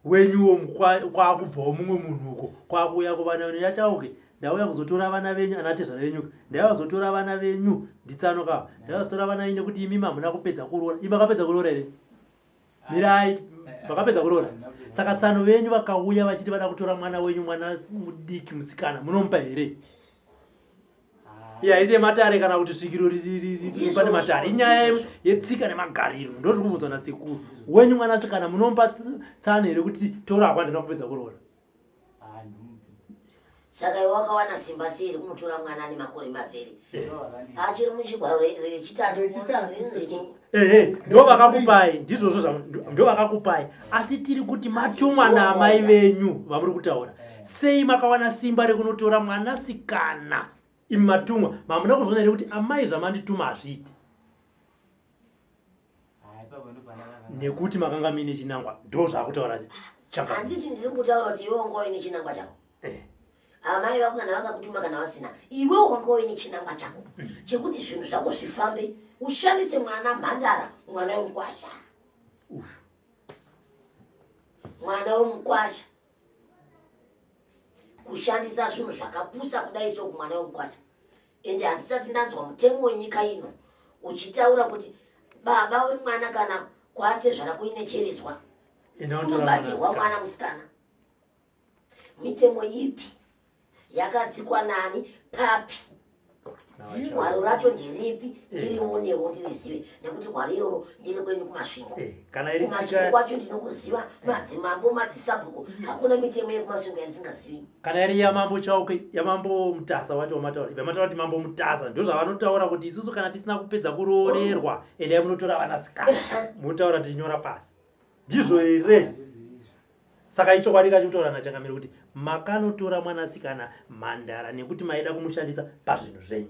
Wenyuwo kwakubvawo mumwe munhu uko kwakuuya kuvana venyu yachauke, ndauya kuzotora vana venyu, anatezvara venyu, ndauya kuzotora vana venyu, nditsano kava, ndauya kuzotora vana venyu nekuti imimi hamuna kupedza kuroora. Imi makapedza kuroora here? Mirai, vakapedza kuroora. Saka tsano venyu vakauya vachiti vada kutora mwana wenyu, mwana mudiki musikana, munomupa here? Iya haisi yematare kana kuti svikiro riri pane matare, inyaya yetsika nemagariro. Ndo zviri kubvunzwa nasekuru wenyu. Mwanasikana munomupa tsano here kuti tora hakwa, ndina kupedza kuroora? Saka iwe wakawana simba sei rekunotora mwana ane makore masere achiri muchigwaro rechitatu? Ehe, ndo vakakupai ndizvozvo, ndo vakakupai. Asi tiri kuti matumwa naamai venyu vamuri kutaura, sei makawana simba rekunotora mwanasikana imi matumwa? Mamuna kuzviona here kuti amai zvamandituma hazviiti? Nekuti makanga muine chinangwa, ndo zvakutaura. Handiti ndiri kutaura kuti iwe wanga uine chinangwa chako. Amai vako kana vakakutuma kana vasina, iwe wanga uine chinangwa chako chekuti zvinhu zvako zvifambe, ushandise mwana mhandara, mwana wemukwasha, mwana wemukwasha, kushandisa zvinhu zvakapusa kudai so kumwana wemukwasha. Ende handisati ndanzwa mutemo wenyika ino uchitaura kuti baba wemwana kana kwatezvara kuine cheredzwa unobatirwa mwana musikana. Mitemo ipi yakadzikwa nani, papi? Gwaro racho nderipi? Ndirionewo ndirizive, nekuti gwaro iroro ndiri kwenyu kuMasvingo. Kumasvingo kwacho ndinokuziva, madzimambo, madzisabhuku, hakuna mitemo yekuMasvingo yandisingazivi. Kana iri yamambo Chauke, yamambo Mutasa wacho wamataura, ibva mataura kuti mambo Mutasa ndozvavanotaura kuti isusu kana tisina kupedza kuroorerwa, endai munotora vanasikana, motaura tichinyora pasi. Ndizvo here? Saka ichokwadi kachikutaura nachangamire kuti makanotora mwanasikana mhandara nekuti maida kumushandisa pazvinhu zvenyu.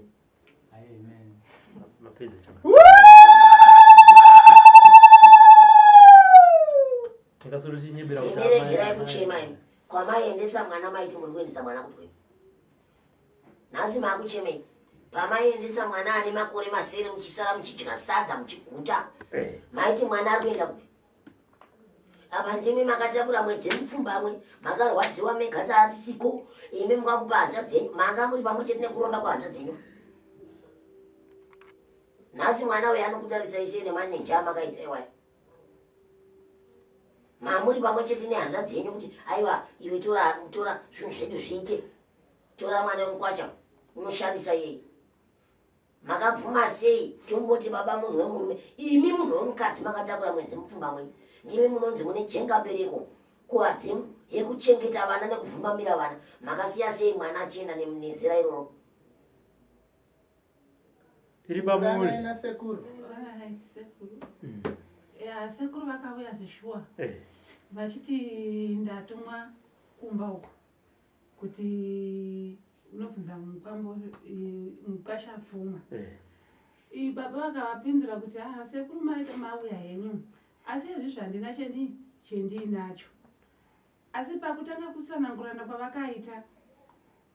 Mapedza changamire. Tingasorotinyebera kuti Imiregerai kuchema imi. Kwamaiendesa mwana maiti muri kuendesa mwana kupwe. Nhasi maakuchemei? Pamaiendesa mwana ane makore masere muchisara muchidya sadza muchiguta, maiti mwana ari kuenda kupi? Apa ndimi makatakura mwedzi mupfumbamwe, makarwadziwa mega, taatisiko. Imi mukakupa hanzva dzenyu, manga muri pamwe chete nekuromba kwehanzva dzenyu. Nhasi mwana uyu anokutarisai sei nemanenja amakaita iwayo? Mamuri pamwe chete nehanzvadzi yenyu kuti aiwa, iwe tora, tora zvinhu zvedu zviite, tora mwana wemukwasha unoshandisa iyeye. Makabvuma sei? Tomboti baba munhu wemurume, imi munhu wemukadzi makatakura mwedzi mupfumbamwe, ndimi munonzi mune jenga bereko kuvadzimu yekuchengeta vana nekuvhumbamira vana. Makasiya sei mwana achienda nezera iroro? Iri pamuri. Nasekuru. Alright, sekuru. Ya, sekuru vakauya zveshuwa vachiti ndatumwa kumba uko kuti unobvunza mukwambo, mukasha pfuma. Baba vakavapindura kuti ah, sekuru, maita mauya henyu, asi izvi handina chendiinacho. Asi pakutanga kutsanangurana kwavakaita,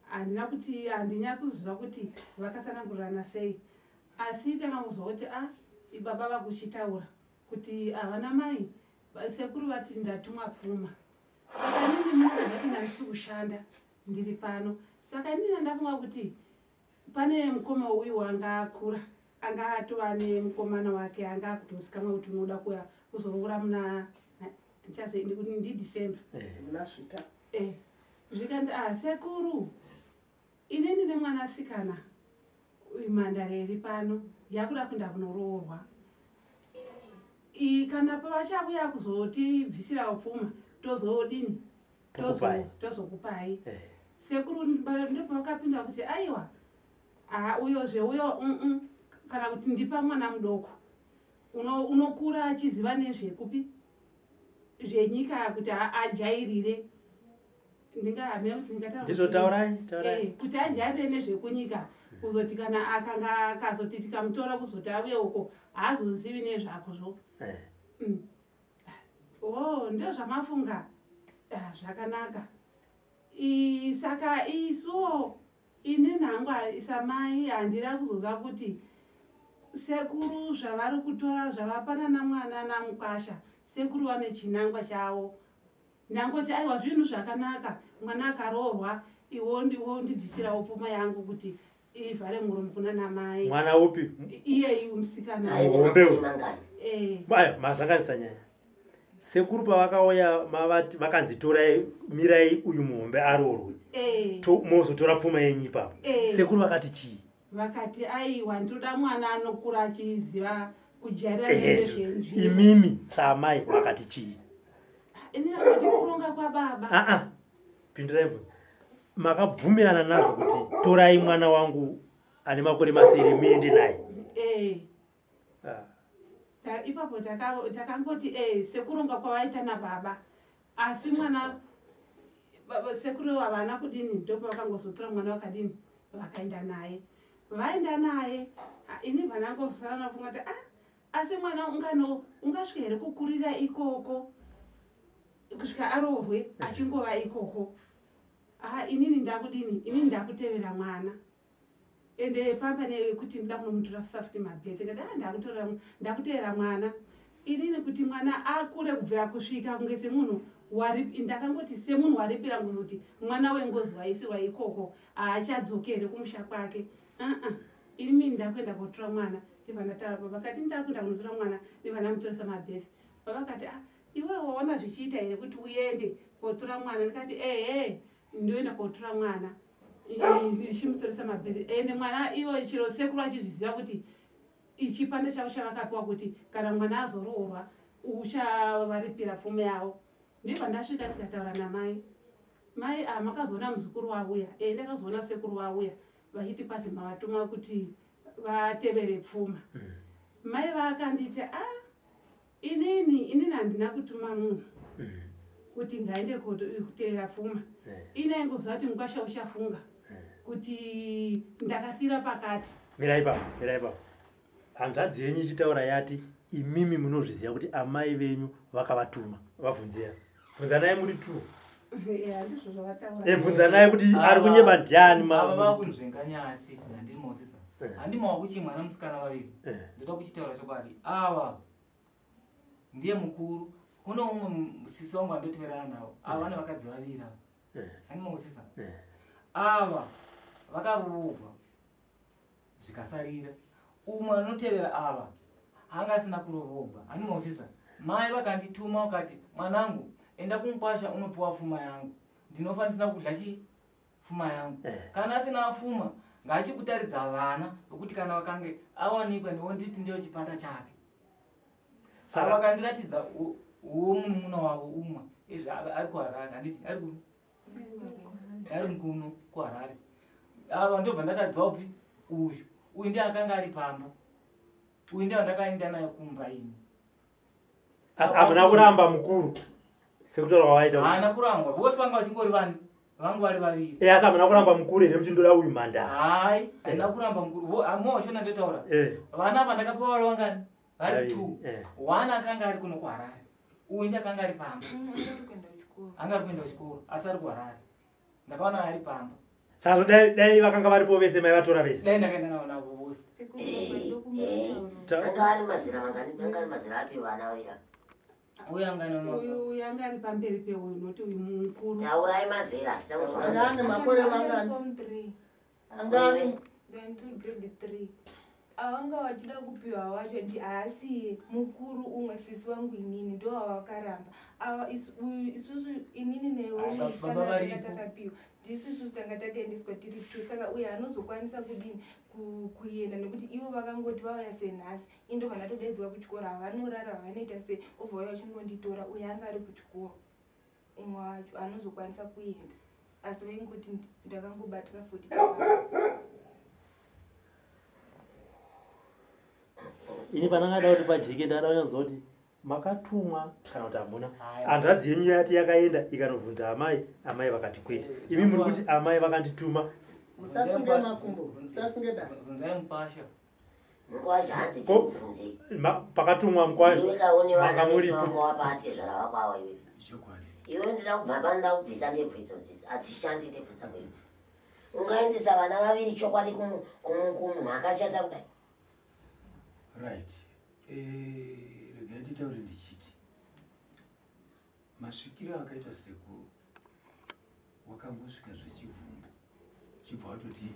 handina kuti handina kuziva kuti vakatsanangurana sei, asi tanga kuzwa kuti a baba vakuchitaura kuti havana mai, sekuru vati ndatumwa pfuma. Saka inini munoziva kuti ndandisi kushanda, ndiri pano. Saka inini ndafunga kuti pane mukoma uyu wanga akura, anga atova nemukomana wake, anga akutozikamwa kuti unoda kuya kuzoroora muna ndichaze ndiDecember. Muna Zvita. Zvikanzi, ah, sekuru, inini nemwanasikana uyu mhandare iri pano yakuda kuenda kunoroorwa. Kana pavachauya kuzotibvisirawo pfuma, tozodini? Tokupai. Tozokupai. Sekuru ndopavakapinda kuti aiwa, ah, uyozve uyo kana kuti ndipa mwana mudoko unokura achiziva nezvekupi zvenyika kuti ajairire, ndingahamira kuti ndingataura Ndizvo, taurai, taurai. Kuti ajairire nezvekunyika, kuzoti kana akanga akazoti tikamutora kuzoti auye uko, haazozivi nezvakozvo. Oh, ndo zvamafunga. Ah, zvakanaka. Saka isuwo ini nhangu samai handina kuzoziva kuti sekuru zvavari kutora zvavapanana mwana namukwasha, sekuru vane chinangwa chavo. Ndangoti aiwa, zvinhu zvakanaka, mwana akaroorwa, iwo ndiwo ndibvisirawo pfuma yangu kuti ivhare muromo kuna namai. Mwana upi? Iyeyu musikana. Aive Muhombe makore uyu. mangani? Ayo masanganisa nyaya. Sekuru pavakauya mavati vakanzi torai, mirai uyu muhombe aroorwe, mozotora pfuma yenyu ipapo. Sekuru vakati chii? Vakati aiwa, ndoda mwana anokura achiziva kujairira nezvenzvimbo. Imimi saamai vakati chii? Ini akati kuronga kwababa. Aa, pindurai mubvunzo. Makabvumirana nazvo kuti torai mwana wangu ane makore masere muende naye? Eh. Ah. Ipapo takangoti sekuronga kwavaita nababa, asi mwana sekuru havana kudini, ndopavakangozotora mwana vakadini, vakaenda naye. Vaenda naye, ini bvanangozosara nafunga kuti asi mwana ungano ungasvika here kukurira ikoko kusvika aroorwe achingova ikoko? Inini ndakudini, inini ndakutevera mwana. Ende pamba nekuti ndoda kunomutora safuti mabhete, ngati ndakutevera mwana inini kuti mwana akure kubvira kusvika kunge semunhu ndakangoti semunhu waripira ngozi, kuti mwana wengozi waisirwa ikoko haachadzokere kumusha kwake. Ini mini ndakuenda kotora mwana. Ndibva ndataura baba kati ndakuenda kunotora mwana, ndibva ndamutoresa mabhete. Baba kati, iwe waona zvichiita here kuti uende kotora mwana? Ndikati ehe, ndoenda kotora mwana ndichimutoresa mabhete. Ende mwana iwo chero sekuru achizviziva kuti ichipanda chavo chavakapiwa kuti kana mwana azoroorwa uchavaripira pfuma yavo. Ndibva ndasvika ndikataura namai. Mai, makazoona muzukuru wauya? Ndakazoona sekuru vauya vachiti kwasi mavatuma kuti vatevere pfuma. Mai vakanditi, inini handina kutuma munhu kuti ngaende kutevera pfuma. Ini aingoziva kuti mukwasha uchafunga kuti ndakasiyira pakati. Mirai ipapo, mirai ipapo. Hanzvadzi yenyu ichitaura yati imimi munozviziva kuti amai venyu vakavatuma. Vabvunzera, bvunzanai muri two. Handizvo zvavataura. Bvunzanai kuti ari kunyeba ndiani. Ava vakunzvenga nyaya sisi, handimosisa handimawa kuchi mwana musikana vaviri. Ndoda kuchitaura chokwadi, ava ndiye mukuru. Kune umwe sisi wangu andoteverana navo, ava vane vakadzi vaviri ava. Handimosisa ava vakaroorwa zvikasarira. Umwe anotevera ava anga asina kuroorwa. Handimosisa mai vakandituma vakati, mwanangu, enda kumukwasha unopiwa fuma yangu, ndinofa ndisina kudya chii fuma yangu. Kana asina fuma ngaachikutaridza vana vekuti kana vakange awanikwa ndiwonditi ndiyo chipanda chake. Saka vakandiratidza uwo munun'una wavo umwe izvi ari kuHarare, handiti ari ku ari kuno kuHarare. Ava ndobva ndatadzwa upi uyu uyu ndiye akanga ari pamba, uyu ndiye wandakaenda naye kumba ini. Asi hamuna kuramba mukuru sekutaura kwavaita? Haana kurangwa, vose vanga vachingori vani vangu vari vaviri. Asi hamuna kuramba mukuru here muchindoda uyu mhandara? Hai, handina kuramba mukuru. Moshona ndotaura. Vana ava ndakapiwa vari vangani? Vari Vaviri, two. One akanga ari kuno kuHarare, uyu ndi akanga ari pamba. Anga ari kuenda kuchikoro asi ari kuHarare, ndakaona ari pamba. Saka dai vakanga varipo vese maivatora vese? Dai ndakaenda navo navo vose. Anga ari mazera mangani? Anga ari mazera api vana vaviri ava? Uyu anga ane Uyu yanga ari pamberi peuyu, noti uyu mukuru. Taurai mazera, hatina kunzwa Anga mazera. ane makore mangani? Form 3. Anga ari Then ndiri grade 3. Avanga vachida kupiwa wacho ndi haasiye mukuru, umwe sisi wangu inini ndo vawakaramba ava. Uyu isusu inini newe Ah, baba musikana tanga varipo. takapiwa ndisu isusu tanga takaendeswa tiri two. Saka uyu anozokwanisa kudini kuenda nekuti ivo vakangoti vauya senhasi, indobva ndatodaidzwa kuchikoro, havanorara, havanoita sei, obva uya vachingonditora. Uyu anga ari kuchikoro, umwe wacho anozokwanisa kuenda, asi vaingoti ndakangobatira futi chibaba. Ini pandangada kuti pajeke, ndakada kunyanzwa kuti makatumwa kana kuti hamuna. Hai. Hanzvadzi yenyu yati yakaenda ikanobvunza amai, amai vakati kwete. Imi muri kuti amai vakandituma. Musasunge makumbo, musasunge dare. Bvunzai mupasha. Mukwasha hanzi Ko- tikubvunzei. Pakatumwa mukwasha Iwe kaone vana manga vese muripo? vanga wapatezvara vako ava iwe. Chokwadi. Iwe ndida kubva pano, nda kubvisa ndebvu idzodzi, hadzishandi ndebvu dzako iwe. Ungaendesa vana vaviri chokwadi kumunhu akashata kudai? Right, regai nditaure ndichiti masvikiro akaita sekuru wakangosvika zvechivhumbu, chibva watoti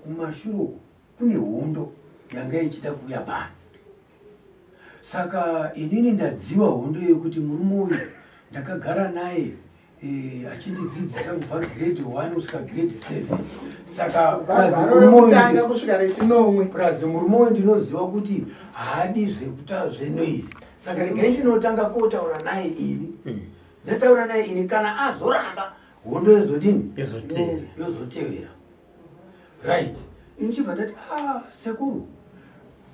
kumashure uku kune hondo yanga ichida kuuya pano. Saka inini ndadziwa hondo yekuti murume uyu ndakagara naye achindidzidzisa kubva grade 1 kusvika grade 7. Saka plus Gwaro murume uyu rekutanga kusvika rechinomwe. Plus murume uyu ndinoziva kuti haadi zvekuta zvenoise, saka regai ndinotanga kotaura naye ini. Ndataura naye ini, kana azoramba. Hondo yozodini? Yozotevera. Yozotevera. Right. Ini chibva ndati ah sekuru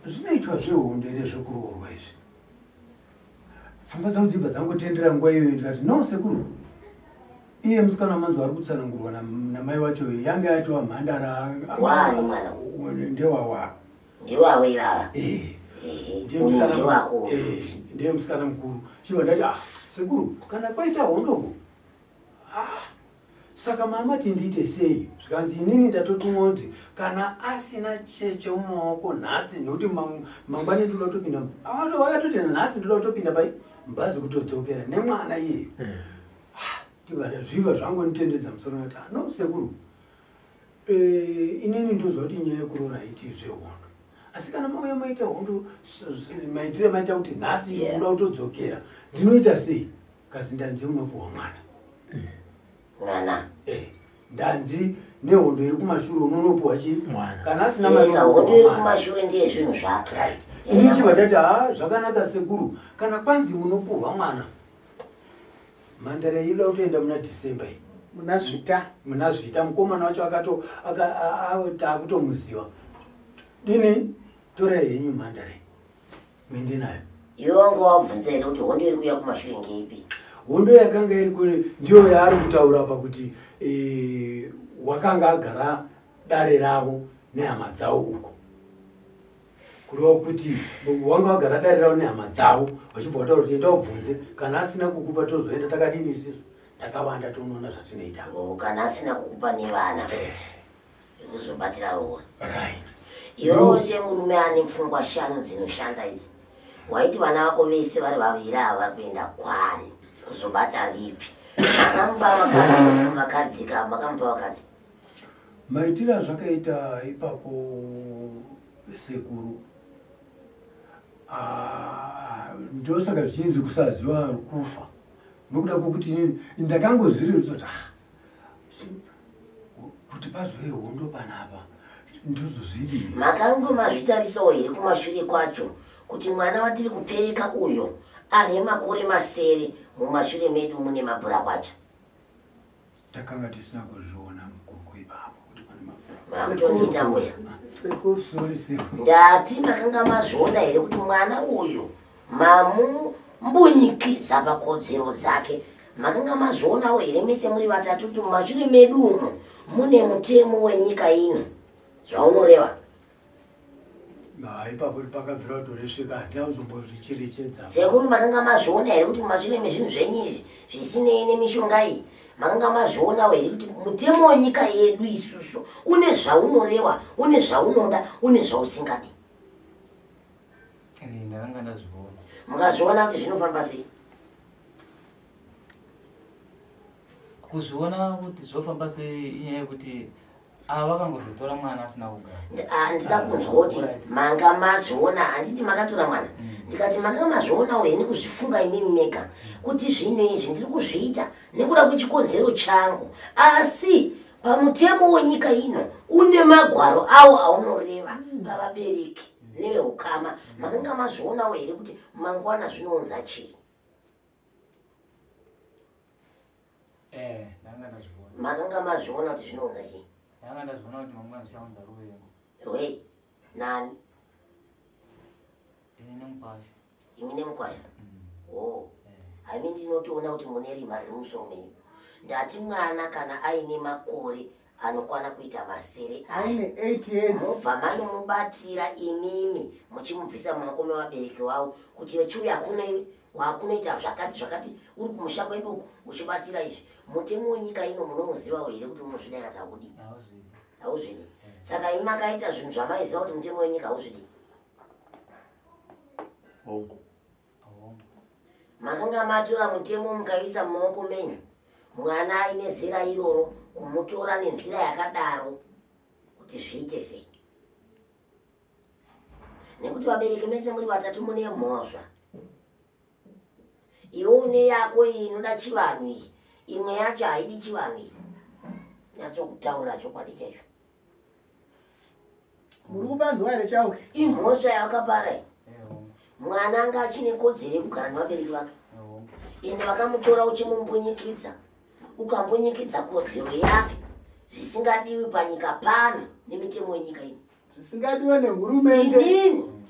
zvinoitwa zvehondo here zvekuroorwa izvi? Pfungwa dzangu dzibva dzangotendera nguva iyoyo ndikati no sekuru iye musikana manzwa ari kutsanangurwa namai wacho yange yatova mhandara Waani mwana? ndewawa Ndiwavo ivava. Eh. Ehe, Ndiye uyu musikana ndewako. eh, ndiye musikana mukuru chibva ndati ah sekuru kana kwaita hondoko ah saka mama tindiite sei zvikanzi inini ndatotumwa kuti kana asina cheche mumaoko nhasi nekuti mangwani ndoda kutopinda vakatoti nhasi ndoda kutopinda pai mubhazi kutodzokera nemwana iyeyo ndibva zviva zvangonditendedza musoro ndati ah, no sekuru eh, inini ndoziva kuti nyaya yekuroora haiti zvehondo asi kana mauya maita hondo maitire maita kuti nhasi uda kutodzokera ndinoita sei kasi ndanzi unopuwa mwana mwana eh, ndanzi nehondo iri kumashure unonopuwa chi kana asina mari hondo iri kumashure ndiye zvinhu zvake right ini chibva ndati ha zvakanaka sekuru kana kwanzi munopuhwa mwana mhandara inoda kutoenda muna december iyi muna zvita muna zvita mukomana wacho akato takutomuziva dini torai henyu mhandara iyi muende nayo iwe wanga wabvunza here kuti hondo iri kuuya kumashure ngeipi hondo yakanga iri kune ndiyo yaari kutaura apa kuti e, wakanga agara dare ravo nehama dzavo uko kureva kuti wanga wagara dare ravo nehama dzavo vachibva vataura kuti enda ubvunze kana asina kukupa tozoenda takadini isisu takawanda tonoona zvatinoita oh, kana asina kukupa nevana eh. Kuzobatira roora. Right. Iwewo semurume ane pfungwa shanu dzinoshanda idzi waiti vana vako vese vari vaviri ava vari kuenda kwani kuzobata ripi? Makamupa vakadzi ka makamupa vakadzi. Maitiro azvakaita ipapo sekuru ah, ndosaka zvichinzi kusaziva kufa nokuda kwokuti ndakangozvirerusa kuti ah, kuti pazove hondo panapa ndozozvidii makange mazvitarisawo here kumashure kwacho kuti mwana watiri kupereka uyo ane makore masere mumashure medu mune mabhurakwacha takanga tisina kuzviona mukoko ipapo kuti pane makutondiita mbuya sorry sekuru ndati makanga mazviona here kuti mwana uyu mamumbunyikidza pakodzero dzake Makanga mazvionawo here mese muri vatatu kuti mumashure medu umo mune mutemo wenyika ino zvaunoreva? Ipapo pakabvira kutoresveka handina kuzombozvicherechedza. Sekuru makanga mazviona here kuti mumashure mezvinhu zvenyu izvi zvisinei nemishonga iyi makanga mazvionawo here kuti mutemo wenyika yedu isusu une zvaunorewa une zvaunoda une zvausingadi? Eh, ndakanga ndazviona. Mukazviona kuti zvinofamba sei? Kuzviona kuti zvofamba sei inyaya yekuti ava vakangozotora mwana asina kugara. Ah, ndida kunzwa kuti manga mazviona handiti makatora mwana mm. ndikati manga mazvionawo here nekuzvifunga imimi mega mm. kuti zvinhu izvi ndiri kuzviita nekuda kwechikonzero changu asi pamutemo wenyika ino une magwaro awo aunoreva mm. pavabereki neveukama makanga mazvionawo here kuti mangwana zvinounza chii eh, ndanga ndazviona makanga mazviona kuti zvinounza chii ndanga ndazviona kuti mangwana zvichaunza ruvengo rwei nani ini nemukwasha imi nemukwasha mm. o oh. eh. haimi ndinotoona kuti mune rima riri mumusoro menyu ndati mwana kana aine makore anokwana kuita masere aine 8 years mobva manomubatira imimi muchimubvisa mumaoko mevabereki wavo kuti iwe chiuya kuno iwe wakunoita zvakati zvakati uri kumusha kwedu uku uchibatira izvi mutemo wenyika ino munouzivawo here kuti unozvida kati haudi hauzvidi eh. saka imi makaita zvinhu zvamaiziva kuti mutemo wenyika hauzvidi Makanga matora mutemo mukaisa mumaoko menyu mwana aine zera iroro kumutora nenzira yakadaro kuti zviite sei? Nekuti vabereki mese muri vatatu mune mhosva. Iwe une yako iyi inoda chivanhu iyi, imwe yacho haidi chivanhu iyi. Nyatsokutaura chokwadi chaicho. Muri kupanzwa here Chauke? Imhosva yavakapara iyi. Mwana anga achine kodzero yekugara nevabereki vake. Ende vakamutora uchimumbunyikidza. ukambonyengedza kodzero yake zvisingadiwi panyika pano nemitemo yenyika ino zvisingadiwe nehurumende inini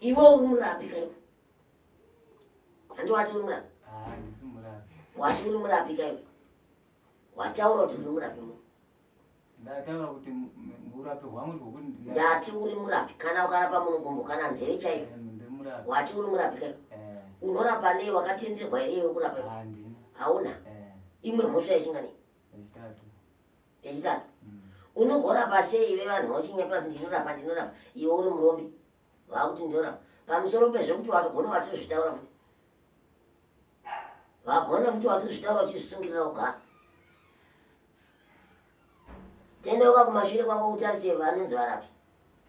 iwe uri murapi kaiwe handi wati uri murapi Ah, handisi murapi wati uri murapi kaiwe wataura kuti uri murapi mu ndataura kuti urapi hwangu ndihwokuti ndati uri murapi kana ukarapa munhu gumbo kana nzeve chaiyo eh, ndiri murapi wati uri murapi kaiwe eh. unorapa nei wakatenderwa here iwe kurapa iwe handina hauna eh. imwe mhosva yechingani yechitatu yechitatu mm. unogorapa sei ive vanhu vachinyepera kuti ndinorapa ndinorapa iwe uri murombi vakuti ndinorapa pamusoro pezvekuti watogona watozvitaura futi vagona futi watozvitaura uchizvisungirira kugara tendeuka kumashure kwako utarise vanonzi varapi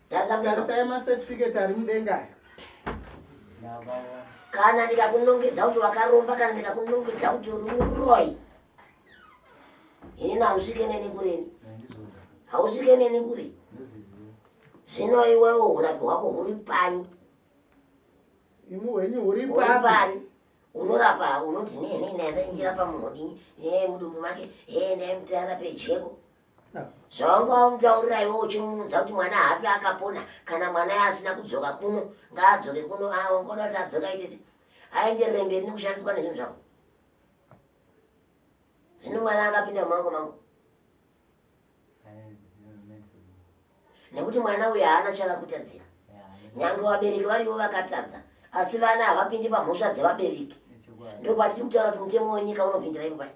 tarisa mudenga tarisai macertificate ari mudenga ayo ndavaona kana ndikakunongedza kuti wakaromba kana ndikakunongedza kuti uri muroyi inini hausvike neni kureni Eh, ndizvozvo hausvike neni kure ndozviziva zvino iwewo urapi hwako huri panyi imi hwenyu huri huri papi panyi unorapa unoti nenenenenchirapa munhu odini e mudumbu make e ndaimutarape jeko zvawanga wamutaurira iwe uchimuudza kuti mwana haafi akapona kana mwana asina kudzoka kuno ngaadzoke kuno wangoda kuti adzoke aite se aenderere mberi nekushandiswa nezvinhu zvako zvino mwana akapinda mumaoko mangu Eh, nekuti mwana uyu haana chakakutadzira nyange vabereki varivo vakatadza asi vana havapindi pamhosva dzevabereki ndopatiri kutaura kuti mutemo wenyika unopindira ipo pai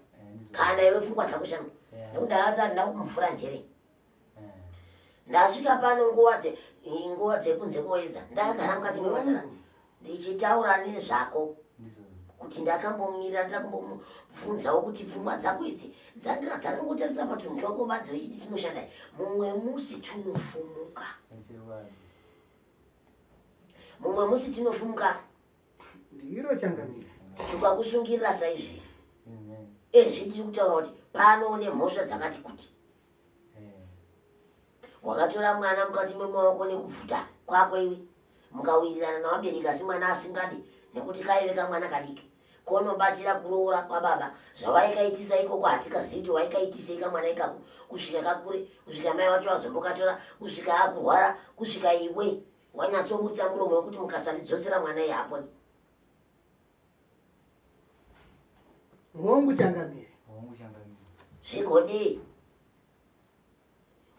kana iwe pfungwa dzako shanu nekuti ndakati handina kumuvhura njere ndasvika pano nguva dze nguva dzekunze koedza ndakagara mukati mematara ndichitaura nezvako kuti ndakambomira ndakumbomubvunzawo kuti pfungwa dzako idzi dzanga dzakangotarisa patunhu twako badzi vechiti tinoshanda mumwe musi tunofumuka mumwe musi tinofumuka ndiro changamire tukakusungirira saizvi ezvi tiri kutaura kuti pano nemhosva dzakati kuti wakatora mwana mukati memaoko nekubvuta kwako iwe mukawirirana navabereki asi mwana asingadi nekuti kaive kamwana kadiki konobatira kuroora kwababa zvavaikaitisa ikoko hatikazivi kuti waikaitisei kamwana ikako kusvika kakure kusvika mai vacho vazombokatora kusvika akurwara kusvika iwe wanyatsobudisa muromo wekuti mukasandidzosera mwana iye haponi hongu changamire hongu changamire zvigodii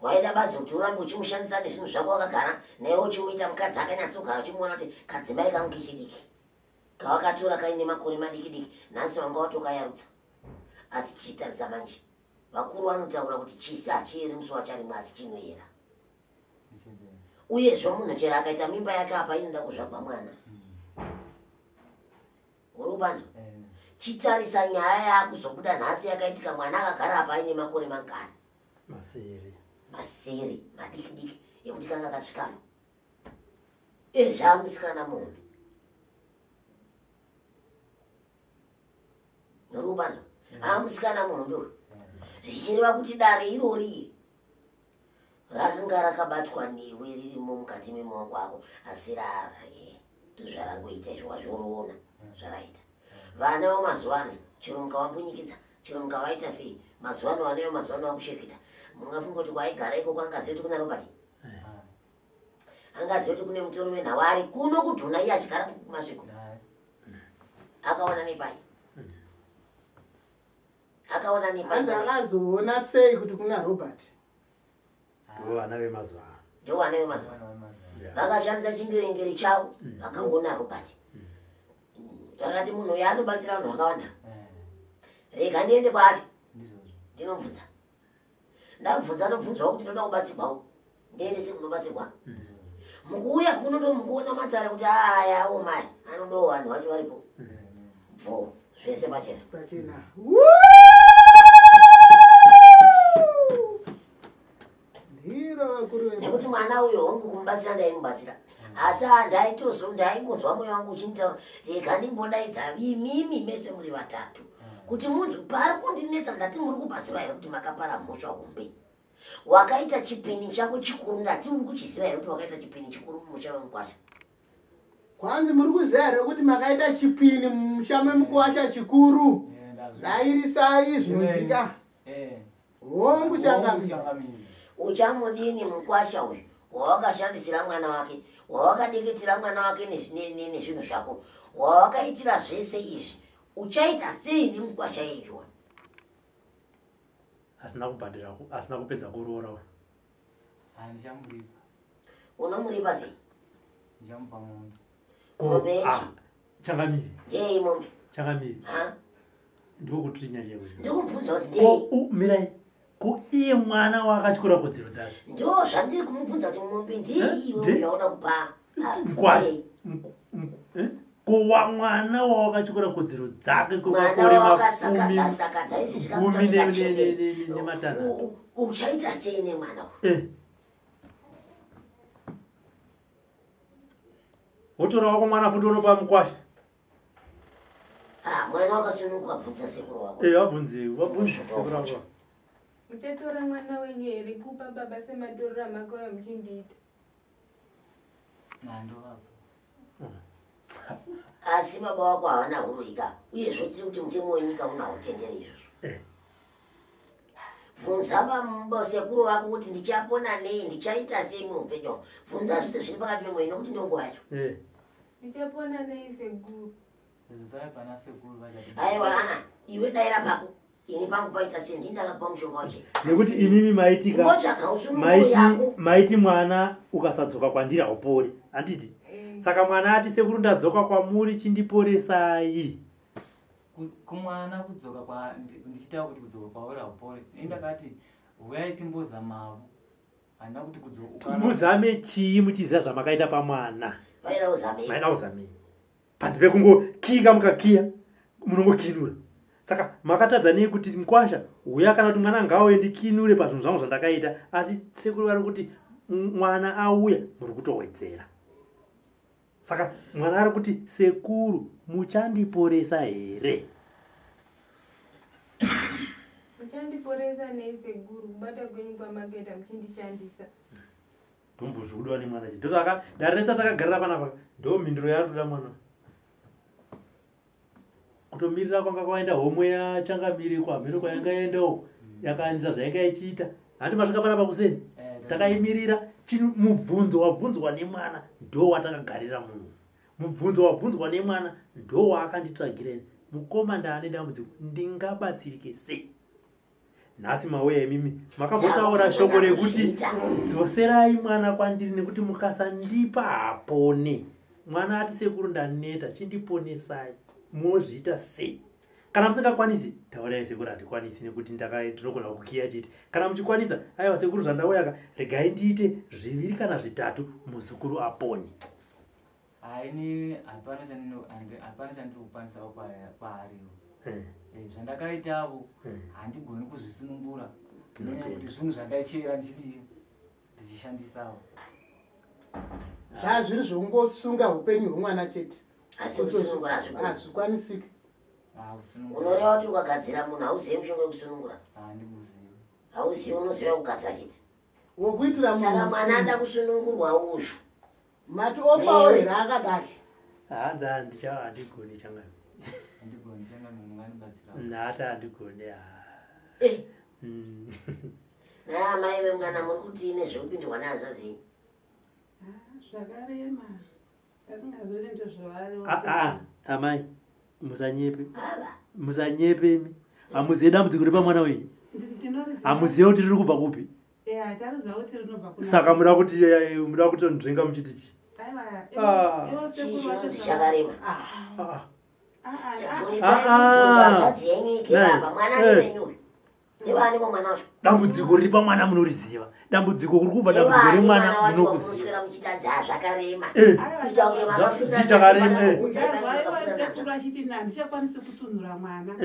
waida badzi kuti urambe uchimushandisa nezvinhu zvako wakagara naiwe uchimuita mukadzi akanyatsogara uchimuona kuti kadzimai kangu kechidiki kawakatora kaine makore madiki diki nhasi wanga watokayarutsa asi chiitarisa manje vakuru vanotaura kuti chisi hachiyeri musi wacharimwa asi chinoyera uyezve munhu chero akaita mimba yake apa inoda kuzvagwa mwana uri kubanzwa chitarisa nyaya yakuzobuda nhasi yakaitika mwana akagara apa aine makore mangani masere masere madiki diki ekuti kanga kasvikapa ezvamusikana muhombe uri kubanzwa amusikana muhombe uyu zvichireva kuti dare irori iri rakanga rakabatwa newe ririmo mukati memaoko ako asi ndozvarangoita izvo wazvoriona zvaraita vana vemazuva ano chero mukavambunyikidza chero mukavaita sei mazuva ano vana vemazuva ano vakusheketa mungafunga kuti kwaigara ikoko angazive kuti kuna robert angazive kuti kune mutoro wenhau ari kuno kudhuna iye achigara kumasviko akaona nepai akaona nepai hanzi akazoona sei kuti kuna robert ndo vana vemazuva ano ndo vana vemazuva ano vakashandisa chimberengere chavo vakaona robert vakati munhu uyo anobatsira vanhu vakawanda rega ndiende kwaari ndinobvunza ndabvunza anobvunzwawo kuti ndoda kubatsirwawo ndiendese kunobatsirwa mukuuya kuno ndo mukuona matare kuti aya omai anodawo vanhu vacho varipo bvo zvese pachena pachena ndiro vakuru nekuti mwana uyo hongu kumubatsira ndaimubatsira asi ndaitozo ndaingonzwa mwoyo wangu uchinditaura rega ndimbodaidza imimi mese muri vatatu kuti munzi pari kundinetsa ndati muri kubatsirwa here kuti makapara mhosva hombe wakaita chipini chako chikuru ndati uri kuchiziva here kuti wakaita chipini chikuru mumusha wemukwasha kwanzi muri kuziva here kuti makaita chipini mumusha memukwasha chikuru Eh, Dairisai zvinonzwika. Eh. Hongu changamire. Uchamudini mukwasha uyu wawakashandisira mwana wake, wawakadikitira mwana wake nezvinhu zvako, wawakaitira zvese izvi, uchaita sei nemukwasha iyeyu? Asina kubhadhira, asina kupedza kuroora uyu. Handichamuripa. Unomuripa sei? Ndichamupa mombe. Mombe yechi? Ah, changamire. Ndeyei mombe? Changamire. Ha? Ndiko kutsvinya chaiko. Ndikubvunza kuti ndeyei? Mirai. Ko iye mwana wakatyora kodzero dzake? Ndo zvandiri kumubvunza kuti mombe ndeyei iwe Eh? yaoda kupa? Ah, Mkwasha. ndeyei? Ko wa mwana wawakatyora kodzero dzake Mwana kwemakore wakasakadza sakadza izvi gumi zvikakutamika chembere. nematanhatu. Uchaita sei nemwana uyu? Wotora wako mwana futi unopa mukwasha. Ah, mwana wakasununguka bvunza sekuru wako. Vabvunze, vabvunze sekuru wako. Muchatora mwana wenyu here kupa baba sematorero amakauya muchindiita? Ndovapa. Asi baba wako havana huroika, uyezve tiri kuti mutemo wenyika uno hautenderi izvozvo. Bvunza sekuru vako kuti ndichapona nei, ndichaita sei muupenyu hwangu. Bvunza zvese zviri pakati pemwoyo nokuti ndonguva yacho. Ndichapona nei sekuru? Sezvo tave pana sekuru vachati. Aiwa, aa, iwe daira pako, ini pangu paita sei, ndini ndakakupa mushonga wacho. Nekuti imimi maitika Ungotsvaga usununguko yako. maiti mwana ukasadzoka kwandiri haupori, handiti? Saka mwana ati sekuru ndadzoka kwamuri chindiporesai. Kumwana kudzoka kwa ndichitaura kuti kudzoka kwauri haupori. Ini ndakati huyai timbozamavo. Handina kuti kudzoka. Muzame chii muchiziva zvamakaita pamwana? Vaida kuzamei. Vaida kuzamei. Panze pekungokiika mukakiya munongokinura. Saka makatadza nei kuti mukwasha uya kana kuti mwana ngauye ndikinure pazvinhu zvangu zvandakaita, asi sekuru vari kuti mwana auya muri kutowedzera. Saka mwana ari kuti sekuru muchandiporesa here? Muchandiporesa nei sekuru kubata kwenyu kwamakaita muchindishandisa? Ndombo zvikudiwa nemwana chete. Ndosaka dare rese takagarira panapa ndo mhinduro yaari kuda mwana. Kutomirira kwanga kwaenda homwe yachangamire kwamhino kwayanga yaenda uko yakaandisa zvayanga ichiita. Handi masvika panapa kuseni takaimirira chinu mubvunzo wabvunzwa nemwana ndo watakagarira munhu. Mubvunzo wabvunzwa nemwana ndo waakanditsvagira ini. Mukoma ndaane dambudziko ndingabatsirike sei? Nhasi mauya imimi makambotaura shoko rekuti dzoserai mwana kwandiri nekuti mukasandipa hapone. Mwana ati sekuru ndaneta chindiponesai. Mozviita sei? Kana musingakwanisi taurai sekuru handikwanisi nekuti ndinogona kukiya chete. Kana muchikwanisa aiwa sekuru zvandauya ka regai ndiite zviviri kana zvitatu muzukuru apone. Haini hapana chandiri kukwanisa kwaariwo. Zvandakaitavo handigoni kuzvisunungura. Tinotenda. Nekuti zvinhu zvandaichera ndichishandisawo. Zvazviri zvongosunga upenyu hwemwana chete. Asi kusunungura hazvikoni. Hazvikwanisiki. Unoreva kuti ukagadzira munhu hauzivi mushonga wekusunungura? Handikuzivi. Hauzivi, unoziva wekugadzira chete. Wokuitira munhu Saka mwana utsinye. ada kusunungurwa uzvu. Mati ofawo here akadai? Hanzi handigoni changamire. Handigoni changamire, mungandibatsira. Nhata handigoni. Naye amai vemwana muri kuti ine zvekupindurwa nehanzvadzi yenyu? Zvakarema. Asingazori ndozvavari. Amai, musanyepe. Musanyepe imi. Hamuziye dambudziko repa mwana wenyu. Ndinoriziva. Hamuziye kuti riri kubva kupi. Tariziva kuti rinobva kuna. Saka muda kuti muda kutonzvenga muchiti chi? Aiwa, ivo sekuru Chii vacho chinonzi chakarema? Hanzvadzi yenyu ikera apa, mwana ndewenyu uyu. Ndewaaniko mwana wacho? Dambudziko riri pamwana munoriziva. Dambudziko kuri kubva dambudziko Ndewaani remwana mwana wacho munokuziva. wamunoswera muchiti anzi zvakarema. Kuita kunge Zvii chakarema, eh. Ndazwa sekuru achiti ini handichakwanisi kutunhura mwana.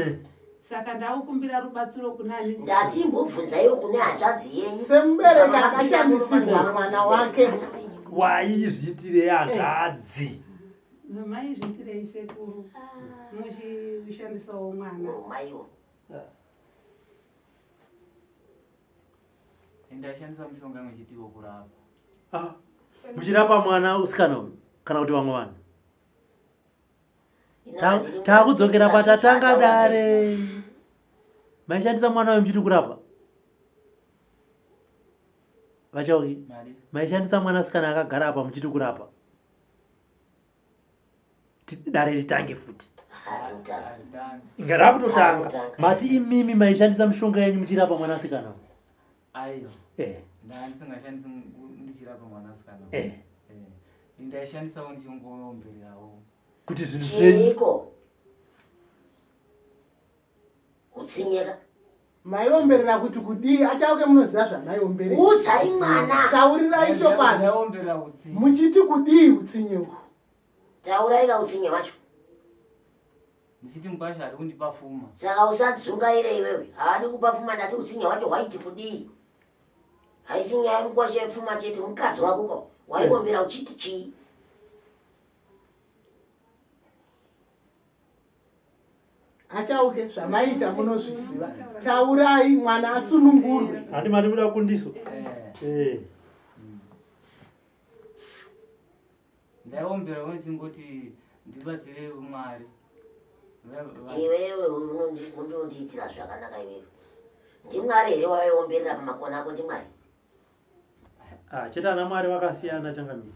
Saka ndakukumbira rubatsiro kunani? Ndati imbobvunzaiwo kune hanzvadzi yenyu. Semubereki akashandisirwa mwana wake. Waizviitirei hanzvadzi? Maizviitirei sekuru muchishandisawo mwana? Maiwo. Ndashandisa mushonga mwechitiwo kurapa. Muchirapa mwana usikana uyu kana kuti vamwe vanhu? Takudzokera patatanga dare. Maishandisa mwana uyu muchiti kurapa? VaChauke, maishandisa mwanasikana akagara apa muchiti kurapa? Dare ritange futi. Inga rakutotanga. Mati imimi maishandisa mishonga yenyu muchirapa mwanasikana? Aiwa. Eh. Ndandisingashandisi ndichirapa mwanasikana. Eh. Eh. Ndaishandisawo ndichingoombererawo. Kuti zvinhu zvenyu. Chiiko? Utsinyeka. Maiomberera kuti kudii? Achauke munoziva zvamaiomberera. Udzai mwana. Taurirai chokwadi. Ndaomberera utsinye. Muchiti kudii utsinye uhu? Taurai ka utsinye wacho. Ndichiti mukwasha ari kundipa fuma. Saka usadzungaire iwewe. Haadi kupa fuma ndati utsinye wacho hwaiti kudii? Haisi nyaya yemukwasha yepfuma chete mukadzi wako ko. Waiombera uchiti chii? Achauke zvamaita munozviziva. Taurai mwana asunungurwe. Handi mati muda kundiso? Eh. Eh. Ndaiombera ndichingoti ndibatsire Mwari. Iwewe unondiitira zvakanaka iwewe. NdiMwari here waiomberera pamakona ako ndiMwari? Ah, chete ana Mwari vakasiyana changamire.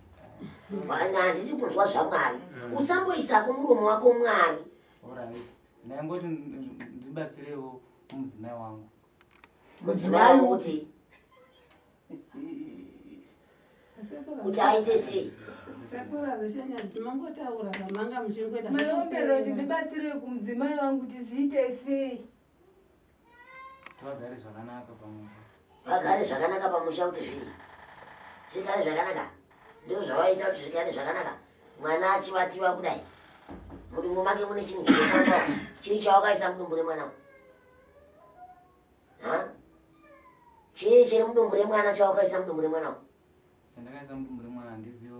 Mwana handidi kunzwa zvaMwari. Usamboisako muromo wako Mwari. Alright. Ndaingoti ndibatsirewo mudzimai wangu. Mudzimai wako kuti kuti aite sei? Sekuru hazvichanyadzi mangotaura zvamanga muchingoita. Maiomberera kuti ndibatsire kumudzimai wangu kuti zviite sei? Tivagare zvakanaka pamusha. Vagare zvakanaka pamusha kuti zvidii? Zvigare zvakanaka. Ndizvo zvavaita kuti zvigare zvakanaka. Mwana achivatiwa kudai. Mudumbu make mune chinhu chinofamba. Chii chawakaisa mudumbu remwana? Ha? Chii chiri mudumbu remwana chawakaisa mudumbu remwana? Chandakaisa mudumbu remwana handizivi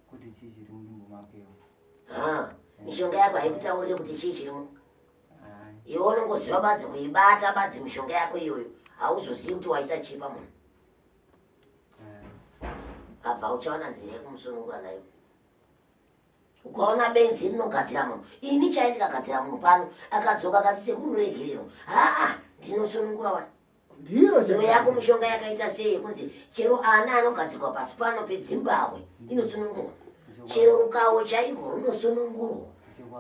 kuti chii chiri mudumbu makewo. Ha, mishonga yako haikutauriri kuti chii chirimo. Iwe unongoziva badzi kuibata badzi mishonga yako iyoyo. Hauzozivi kuti waisa chii pamunhu. Abva uchaona nzira yekumusunungura nayo. Ukaona benzi rinogadzira munhu. Ini chai ndikagadzira munhu pano akadzoka akati sekuru regerero. Haa, ndinosunungura wani. Ndiro Iwe yako mishonga yakaita sei yekunzi chero ana anogadzirwa pasi pano pedzimbahwe inosunungurwa. Chero rukawo chairwo runosunungurwa.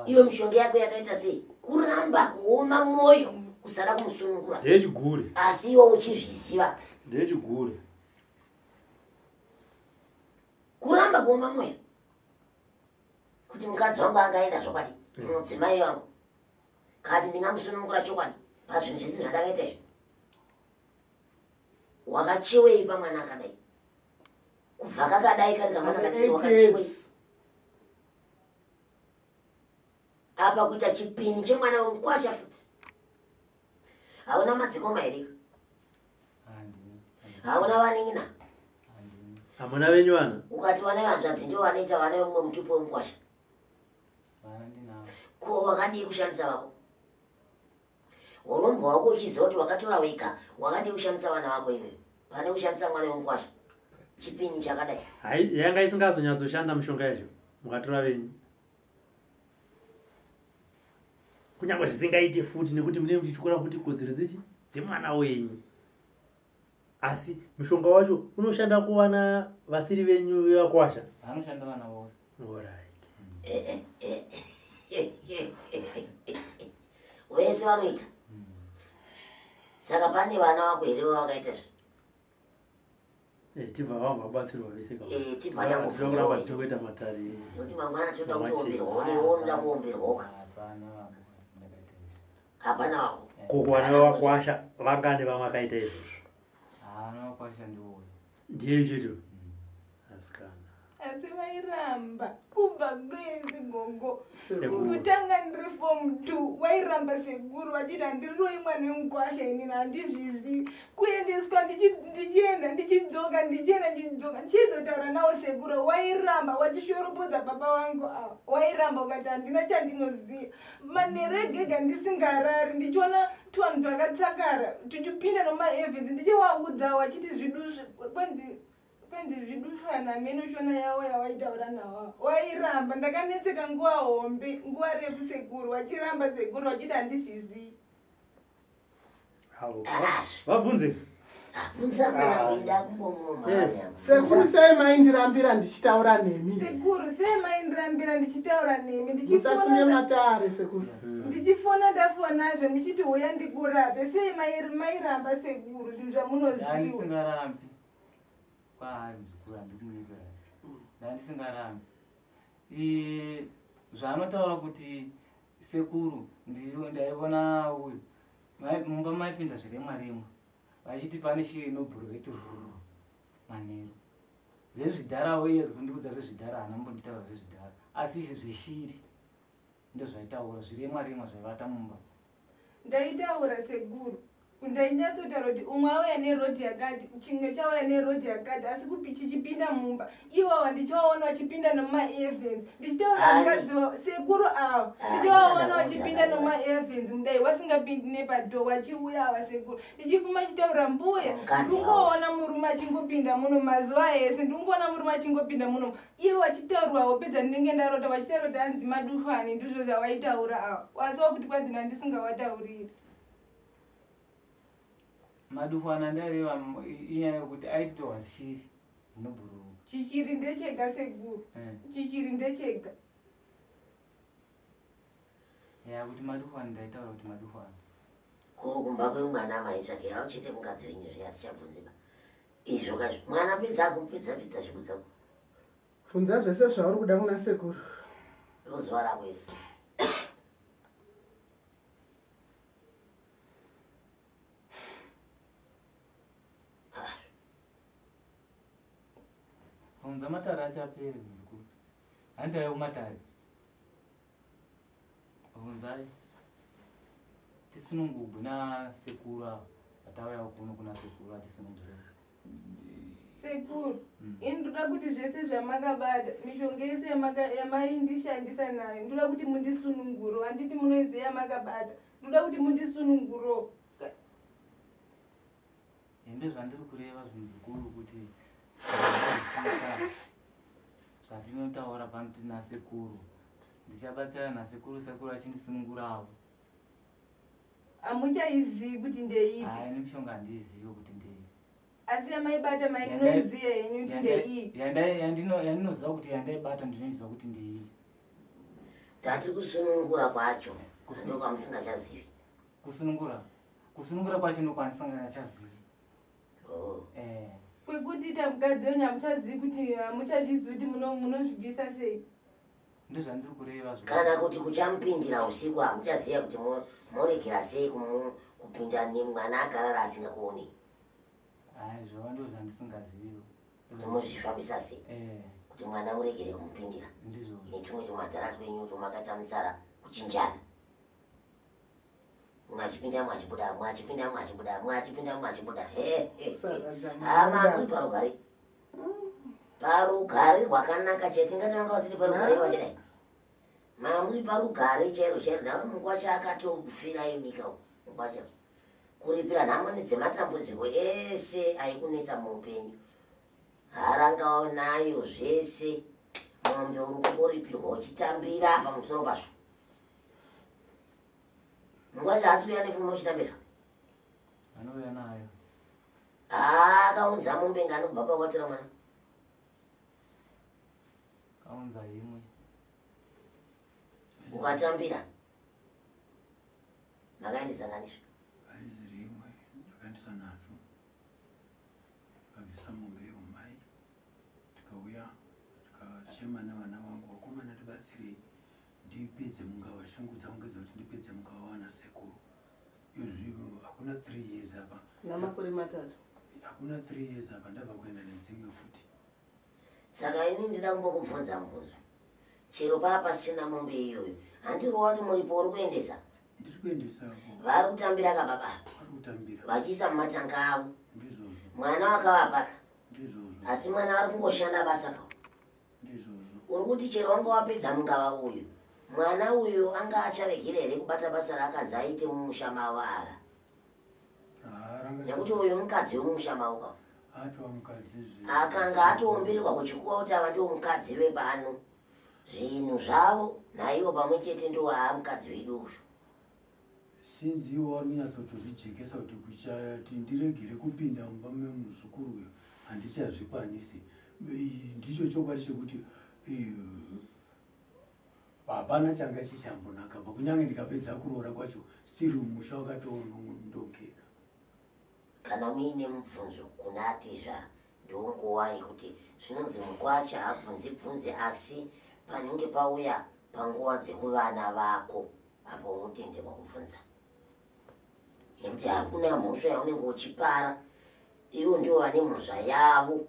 Iwe mishonga yako yakaita sei? Kuramba kuoma mwoyo kusada kumusunungura. Ndechigure. Asi iwe uchizviziva. Ndechigure. Kuramba kuoma mwoyo. Kuti mukadzi wangu angaenda zvokwadi, mudzimai wangu. Kati ndingamusunungura chokwadi pazvinhu zvese zvandakaita izvi. Wakachiwei pamwana akadai? Kubva kakadai kari kamwana kadiki wakachiwei? Apa kuita chipini chemwana wemukwasha futi. Hauna madzikoma here? Hauna vanin'ina? Hamuna venyu vana? Ukati vana vehanzvadzi ndivo vanoita vana vemumwe mutupo wemukwasha. Ko wakadii kushandisa vako? Urombo hwako uchiziva kuti wakatora wega, wakadii kushandisa vana vako iwewe? Pane kushandisa mwana wemukwasha. Chipini chakadai. Hai, yanga isingazonyatsoshanda mishonga yacho mukatora venyu. Kunyange zvisingaite futi nekuti munenge muchityora futi kodzero dzechi dzemwana wenyu. Asi mushonga wacho unoshanda kuvana vasiri venyu vevakwasha? Vanoshanda vana vose. Alright. Vese vanoita. Saka pane vana vako here vavakaita izvi? Eh, tibva vabva vabatsirwa vese ka. Eh, tibva tangofunzwa. Tinokuramba tichitoita matare. Nekuti mangwana tinoda kutoomberwa, newe unoda kuomberwa ka. Hapana wako. Ko kuvana vevakwasha vangani vamakaita izvozvo? Haana vakwasha ndiwoyo. Ndiye chete. Asikana. Asi vairamba kubva kwese gogo. Sekuru. Kutanga ndiri form 2 wairamba sekuru vachiti handiroi mwana wemukwasha inini handizvizivi. Kuendeswa ndichienda ndichidzoka ndichienda ndichidzoka ndichizotaura nawo sekuru wairamba wachishoropodza baba vangu ava. Wairamba ukati handina chandinoziva. Manheru egega ndisingarari ndichiona tuvanhu twakatsakara tuchipinda nomaevens ndichivaudza wachiti zvidu kwanzi kwanzi zvidushwana mheno shona yavo yawaitaura nawo wairamba. Ndakanetseka nguva hombe nguva refu sekuru wachiramba sekuru wachiti handizvizivi. Vabvunze. Bvunza mwana kuenda kumbomoma. Sekuru sei maindirambira ndichitaura nemi? Sekuru sei maindirambira ndichitaura nemi Musasunge matare sekuru. Ndichifona ndafonazve muchiti huya ndikurape sei mairamba sekuru zvinhu zvamunoziva. Ndandisingarambi kwaari muzukuru handikumunyepera. Ndandisingarambi. Zvaanotaura kuti sekuru ndaiona uyu mumba maipinda zviremwa remwa vachiti pane shiri inobhuruka iti ruru manheru zvezvidhara uye kundiudza zvezvidhara haana mbonditaura zvezvidhara asi izvi zveshiri ndozvaitaura zviremwa remwa zvaivata mumba Ndaitaura sekuru ndainyatsotaura kuti umwe auya nerodhi yakati chimwe chauya nerodhi yakati asi kupi chichipinda mumba iwawa ndichiwaona wachipinda nomumaevens ndichitaura mukadzi sekuru ava ndichiwaona wachipinda nomumaevens mudai wasingapindi nepadho wachiuya ava sekuru ndichifuma chitaura mbuya ndingoona murume achingopinda muno mazuva ese ndingoona murume achingopinda muno ivo vachitaurwa hope dzandinenge ndarota vachitaura kuti hanzi madufani ndizvo zvawaitaura ava wasi wakuti kwanzi ndandisingawatauriri Madufana andaireva inyaya yokuti aitohwa shiri dzinobhururuka. Chichiri ndechega sekuru. Eh. Chichiri ndechega. Ya kuti madufana ndaitaura kuti madufana. Ko kumba kwemwana maitsvake hauchete mukadzi wenyu zviya tichabvunze ba. Izvo kazvo mwana pedza akupedza pedza zvekudza. Bvunza zvese zvauri kuda kuna sekuru. Zuva rako iri. Unza matare achapere muzukuru. Handitauya kumatare. Unzai. Tisunungugwe nasekuru ava. Atauya kuno kuna sekuru atisunungure. Sekuru, ini ndoda kuti zvese zvamakabata, mishonga yese yamaindishandisa nayo, ndoda kuti mundisununguro. Handiti munoiziva yamakabata. Ndoda kuti mundisununguro. Ende zvandiri kureva zvimuzukuru kuti zvatinotaura pano tina sekuru. Ndichabatsira nasekuru sekuru achindisunungurawo. Hamuchaizivi kuti ndeipi? Hayi, nemishonga handiizivi kuti ndeipi. Asi yamaibata mainoiziva henyu kuti ndeiyi? Yandinoziva kuti yandaibata ndinoiziva kuti ndeiyi. Tati kusunungura kwacho ndokwamusingachazivi. Kusunungura? Kusunungura kwacho ndokwandisingachazivi. Oh. Eh. Kwekuti ita mukadzi wenyu hamuchazivi kuti hamuchazvizivi kuti munozvibvisa sei? Ndozvandiri kureva zvo. Kana kuti kuchamupindira usiku hamuchaziva kuti moregera sei kupinda nemwana akarara asingakuonei. Hayi, zvava ndozvandisingaziviwo. Kuti mozvifambisa sei? Eh. Kuti mwana uregere kumupindira. Ndizvo. Netumwe tumadhara twenyu twamakaita mutsara kuchinjana. Mwachipinda mwachibuda, mwachipinda mwachibuda, mwachipinda mwachibuda. He, he, he. Hama muri parugare. Parugare rwakanaka chete tingati vanga vasiri parugare vachidai. Mamuri parugare chairo chairo nawe mukwacha akatofira imika mukwacha. Kuripira nhamo nedzematambudziko ese aikunetsa muupenyu. Haranga nayo zvese. Mombe uri kungoripirwa uchitambira pamusoro pazvo. Mukwacha haasi kuuya nepfuma uchitambira. Anouya nayo. Akaunza mombe ngani kubva pakwatira mwana? Kaunza imwe. Ukatambira. Makaendesa ngani izvo? Haizi rimwe, ndakaendesa nadzo. Ndakabvisa mombe yeumai, tikauya tikachema nevana vangu, vakomana ndibatsirei ndipedze mungava, shungu dzangu ngedzekuti ndipedze mungava wana sekuru. Izvi hakuna 3 years apa. Namakore matatu. Hakuna 3 years apa ndabva kuenda nedzimwe futi. Saka ini ndida kumbokubvunza mubvunzo. Chero paa pasina mombe iyoyo, handirova kuti muripo uri kuendesa? Ndiri kuendesa ko. Vari kutambira ka baba? Vari kutambira. Vachiisa mumatanga avo. Ndizvozvo. Mwana wakavapaka. Ndizvozvo. Asi mwana ari kungoshanda basa ka. Ndizvozvo. Uri kuti chero wanga wapedza mungava uyu, mwana uyu anga acharegera here kubata basa raakanzi aite mumusha mavo ava? Nekuti uyu mukadzi wemumusha mavo ka. Atova mukadzi zve. Akanga atoombererwa kuchikuva kuti ava ndiwo mukadzi vepano. Zvinhu zvavo naivo pamwe chete ndiwo aa mukadzi wedu uyu. Sinzi iwo wari kunyatsotozvijekesa kuti kuchati ndiregere kupinda mumba memuzukuru uyo handichazvikwanisi. Ndicho chokwadi chekuti hapana changa chichambonaka pa kunyange ndikapedza kuroora kwacho still musha wakatonondokeka. Kana muine mubvunzo kuna atezvara ndonguva yekuti zvinonzi mukwacha habvunzi bvunzi asi panenge pauya panguva dzekuvana vako apo unotenderwa kubvunza nekuti hakuna mhosva yaunenge uchipara ivo ndivo vane mhosva yavo.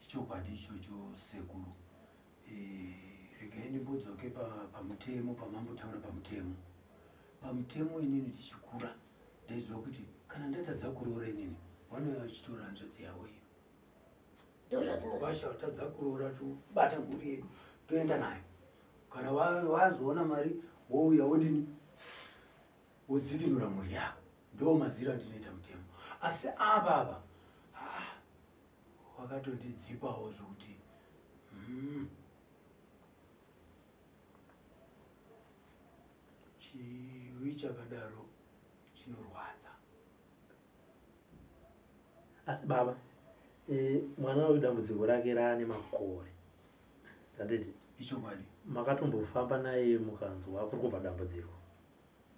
Ichokwadi ichocho sekuru. Regai ndimbodzoke pamutemo pamambotaura pamutemo. Pamutemo inini tichikura ndaiziva kuti kana ndatadza kuroora inini vanouya vachitora hanzvadzi yavo iyo. Ndozvatinoziva. Watadza kuroora tobata mhuri yedu toenda nayo. Kana wazoona mari wouya wodini wodzikinura mhuri yako. Ndo maziro andinoita mutemo. Asi apa apa wakatondidzipawo zvokuti chivi chakadaro chinorwadza. Asi baba mwana uyu dambudziko rake raane makore handiti? Ichokwadi. Makatombofamba naye mukanzwa kuri kubva dambudziko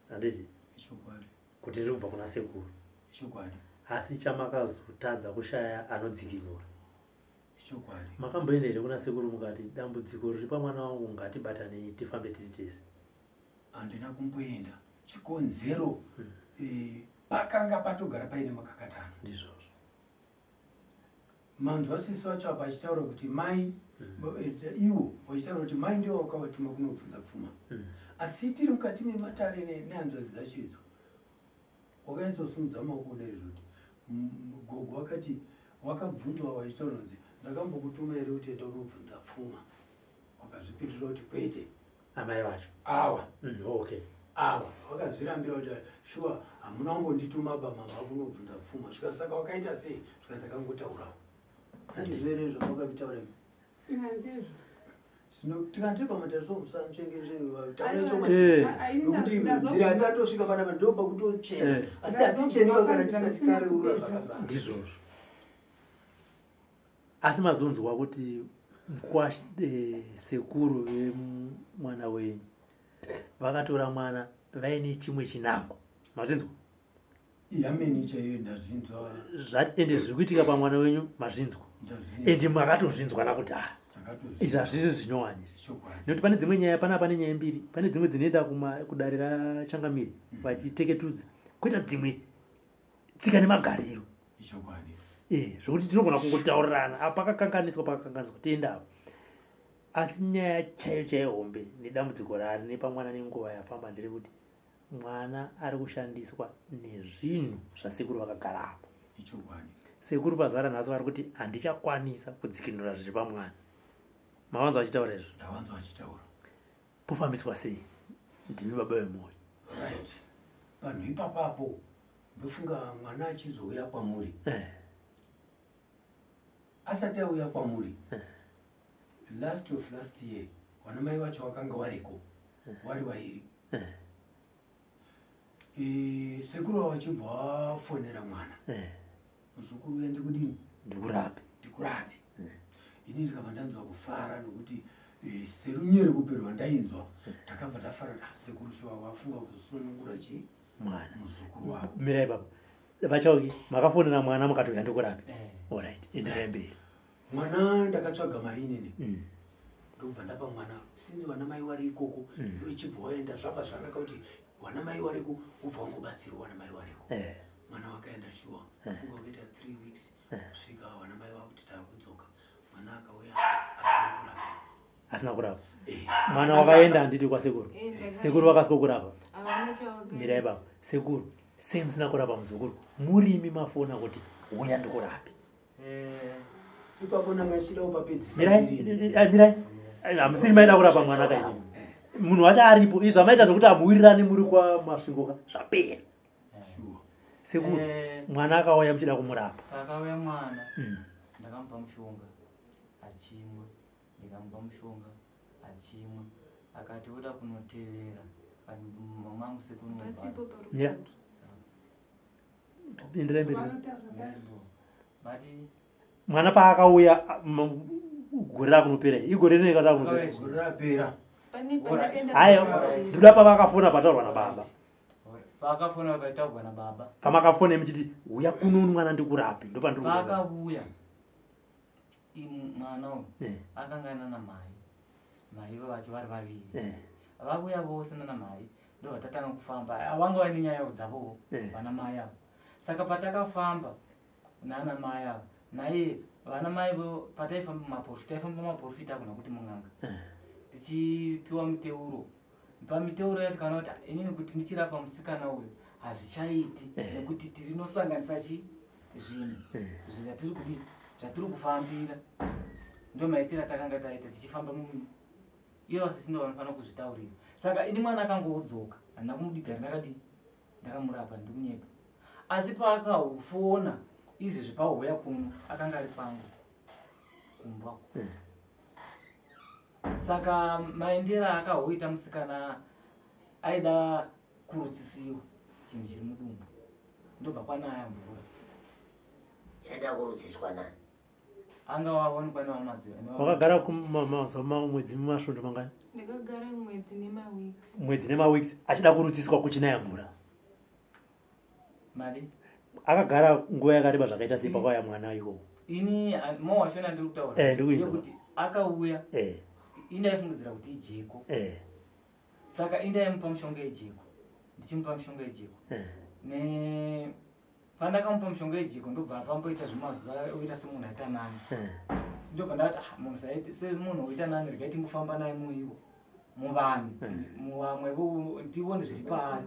handiti? Ichokwadi. Kuti riri kubva kuna sekuru. Ichokwadi. Asi chamakazotadza kushaya anodzikinura. Ichokwadi. Makamboenda here kuna sekuru mukati dambudziko riri pamwana wangu ngatibatanei tifambe tiri tese? Handina kumboenda. Chikonzero pakanga patogara paine makakatano. Ndizvozvo. Manzwa sisi vacho apa achitaura kuti mai ivo vachitaura kuti mai ndivo vakavatuma kunobvunza pfuma. Asi tiri mukati mematare nehanzvadzi dzacho idzo wakanyatsosimudza maoko kudai zvoti gogo wakati wakabvunzwa vachitaura kunzi ndakambokutuma here kuti enda unobvunza pfuma, wakazvipindura kuti kwete. Amai vacho awa okay. Awa wakazvirambira kuti shuwa hamuna kungondituma ba mama kunobvunza pfuma. Svika saka wakaita sei? Svika ndakangotaurawo. Handizvo here zvamakanditaura imi? Handizvo. Zvino tikandiri pamatare musamuchengezve taura chokwadi. Nokuti nzira yatatosvika panapa ndo pakutochena. Asi haticheni kana tisati tareurura zvakazara. Ndizvozvo. Asi mazonzwa kuti sekuru vemwana wenyu vakatora mwana vaine chimwe chinangwa. Mazvinzwa? Yameni chaiyo ndazvinzwa. Ende zviri kuitika pamwana wenyu mazvinzwa. Ende makatozvinzwa nakudhara. Izvi hazvisi zvinyowanisa. Nekuti pane dzimwe nyaya panapa pane nyaya mbiri, pane dzimwe dzinoenda kudare raChangamire vachiteketudza, koita dzimwe tsika nemagariro. Zvokuti tinogona kungotaurirana apa pakakanganiswa pakakanganiswa tienda apo. Asi nyaya chaiyo chaiyo hombe nedambudziko raari nepamwana nenguva yafamba ndiri kuti mwana ari kushandiswa nezvinhu zvasekuru vakagara apo. Sekuru pazuva ranhasi vari kuti handichakwanisa kudzikinura zviri pamwana. Mavanzwa vachitaura izvo? Ndavanzwa vachitaura. Pofambiswa sei? Ndimi baba vemwoyo. Right. Panhu ipapapo ndofunga mwana achizouya kwamuri. Asati auya kwamuri. Last of last year vana mai vacho vakanga variko. Vari vairi. Sekuru vavo vachibva vafonera mwana. Muzukuru uya ndikudini? Ndikurape. Ndikurape. Ini ndikabva ndanzwa kufara nokuti serunyere kuperwa ndainzwa. Ndakabva ndafara kuti sekuru shuwa vafunga kusunungura chii? Mwana. Muzukuru wavo. Mirai baba. Vachauki makafonera mwana mukati uya ndikurape. Alright, enderai mberi. Mwana ndakatsvaga mari inini. Ndobva ndapa mwana sinzi vana mai vari ikoko ichibva waenda zvabva zvanaka kuti vana mai variko ubva wangobatsirwa vana mai variko. Mwana wakaenda shuwa afunga kuita 3 weeks kusvika vana mai vakuti taakudzoka. Mwana akauya asina kurapa. Asina kurapa. Mwana wakaenda handiti kwasekuru. Sekuru vakasiko kurapa. Mirai baba. Sekuru sei musina kurapa muzukuru? Murimi mafona kuti uya ndikurape. Ipapo nanga achida kupapedzisa. Mirai, mirai. Hamusiri maida kurapa mwana kainini. Munhu wacho aripo. Izvi zvamaita zvekuti hamuwirirani muri kwaMasvingo ka zvapera. Sekuru mwana akauya muchida kumurapa. Pakauya mwana ndakamupa mushonga achimwa, ndikamupa mushonga achimwa, akati oda kunotevera. Mangu sekuru Pasipo Mira. Enderai mberi. Mati Mwana paakauya gore rakunopera igore rinenge rakunopera. Gore rapera. Pane pandakaenda Haiwa, ndoda pavakafona pataurwa nababa. Paakafona paitaurwa nababa. Pamakafona muchiti uya kuno mwana ndikurape, ndopandiri kuda. Paakauya mwana uyu akanga nana mai, mai vacho vari vaviri. Vavuya vose nana mai, ndobva tatanga kufamba. Vanga vane nyaya dzavowo vana mai avo. Saka patakafamba nana mai avo, naye vana mai vo pataifamba maprofita, taifamba maprofita akuna kuti mun'anga, tichipiwa miteuro. Pamiteuro ya tikaona kuti inini kuti ndichirapa musikana uyu hazvichaiti, nekuti tirinosanganisa chi zvinhu zvatiri kudi zvatiri kufambira. Ndo maitiro atakanga taita tichifamba ivo vasisi ndo vanofanira kuzvitaurira. Saka ini mwana akangodzoka, handina kumudigara, ndakadii, ndakamurapa, ndikunyepa. Asi paakafona izvezvi pauya kuno, akanga ari kwangu kumba. Saka maendero akahoita musikana, aida kurutsisiwa chinhu chiri mudumbu, ndobva kwanaya mvura. Yaida kurutsiswa nani? Anga waonekwa nevamadziva. Wakagara kumazuva, mwedzi, masvondo mangani? Ndakagara mwedzi nemaweeks. Mwedzi nemaweeks achida kurutsiswa kuchinaya mvura. Mari. Akagara nguva yakareba zvakaita sei pakauya mwana iwowo? Ini mo wachona ndiri kutaura Ndiri kuinzwa. ndeyekuti akauya, indaifungidzira kuti ijeko. Saka indaimupa mushonga yejeko, ndichimupa mushonga yejeko. Ne pandakamupa mushonga yejeko, ndobva pamboita zvemazuva oita semunhu aita nani. Ndobva ndati, ah, munhu semunhu oita nani, regai timbofamba naye muivo muvanhu, muvamwe tione zviri paari,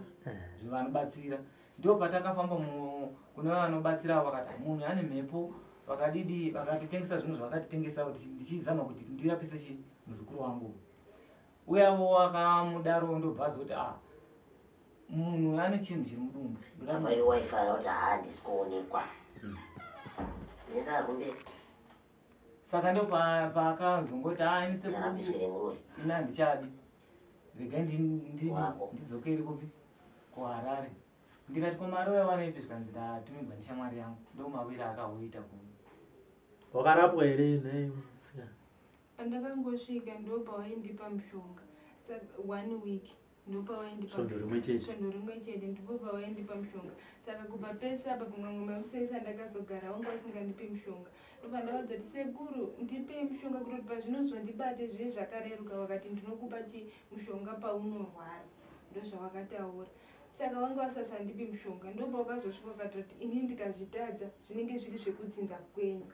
zvivanobatsira. Ndo patakafamba kune vanobatsira, vakati, "Ah, munhu ane mhepo." Vakadidi, vakatitengesa zvinhu zvavakatitengesa, kuti ndichizama kuti ndirapise chi muzukuru wangu. Uyavo akamudaro, ndobva azoti, ah, munhu ane chinhu chiri mudumbu. Apa iwe waifara kuti handisi kuonekwa. Nenda kumberi. Saka ndo paakazongoti, ah, ini sekuru Ndarapiswe nemuroyi. Ini handichadi, regai ndidzokere kupi, kuHarare. Ndikati, ko mari wawanaipi? Zvikanzi, ndatumigwa neshamwari yangu. Ndo mawiri akahoita kuno. Wakarapwa here nhai musikana? Pandakangosvika ndo pawaindipa mushonga. Saka one week ndopawaindipa. Svondo rimwe chete. Svondo rimwe chete ndipo pawaindipa mushonga. Saka kubva pese apa, pamwe mamusaisa ndakazogara, wanga usingandipi mushonga. Ndobva ndavadza kuti, sekuru, ndipei mushonga kutoti pazvinozondibate zvive zvakareruka. Vakati, ndinokupa chi mushonga paunorwara. Ndozvavakataura. Saka vanga vasasandipi mushonga. Ndopawakazosvika ukatoti, ini ndikazvitadza zvinenge zviri zvekudzinza kwenyu.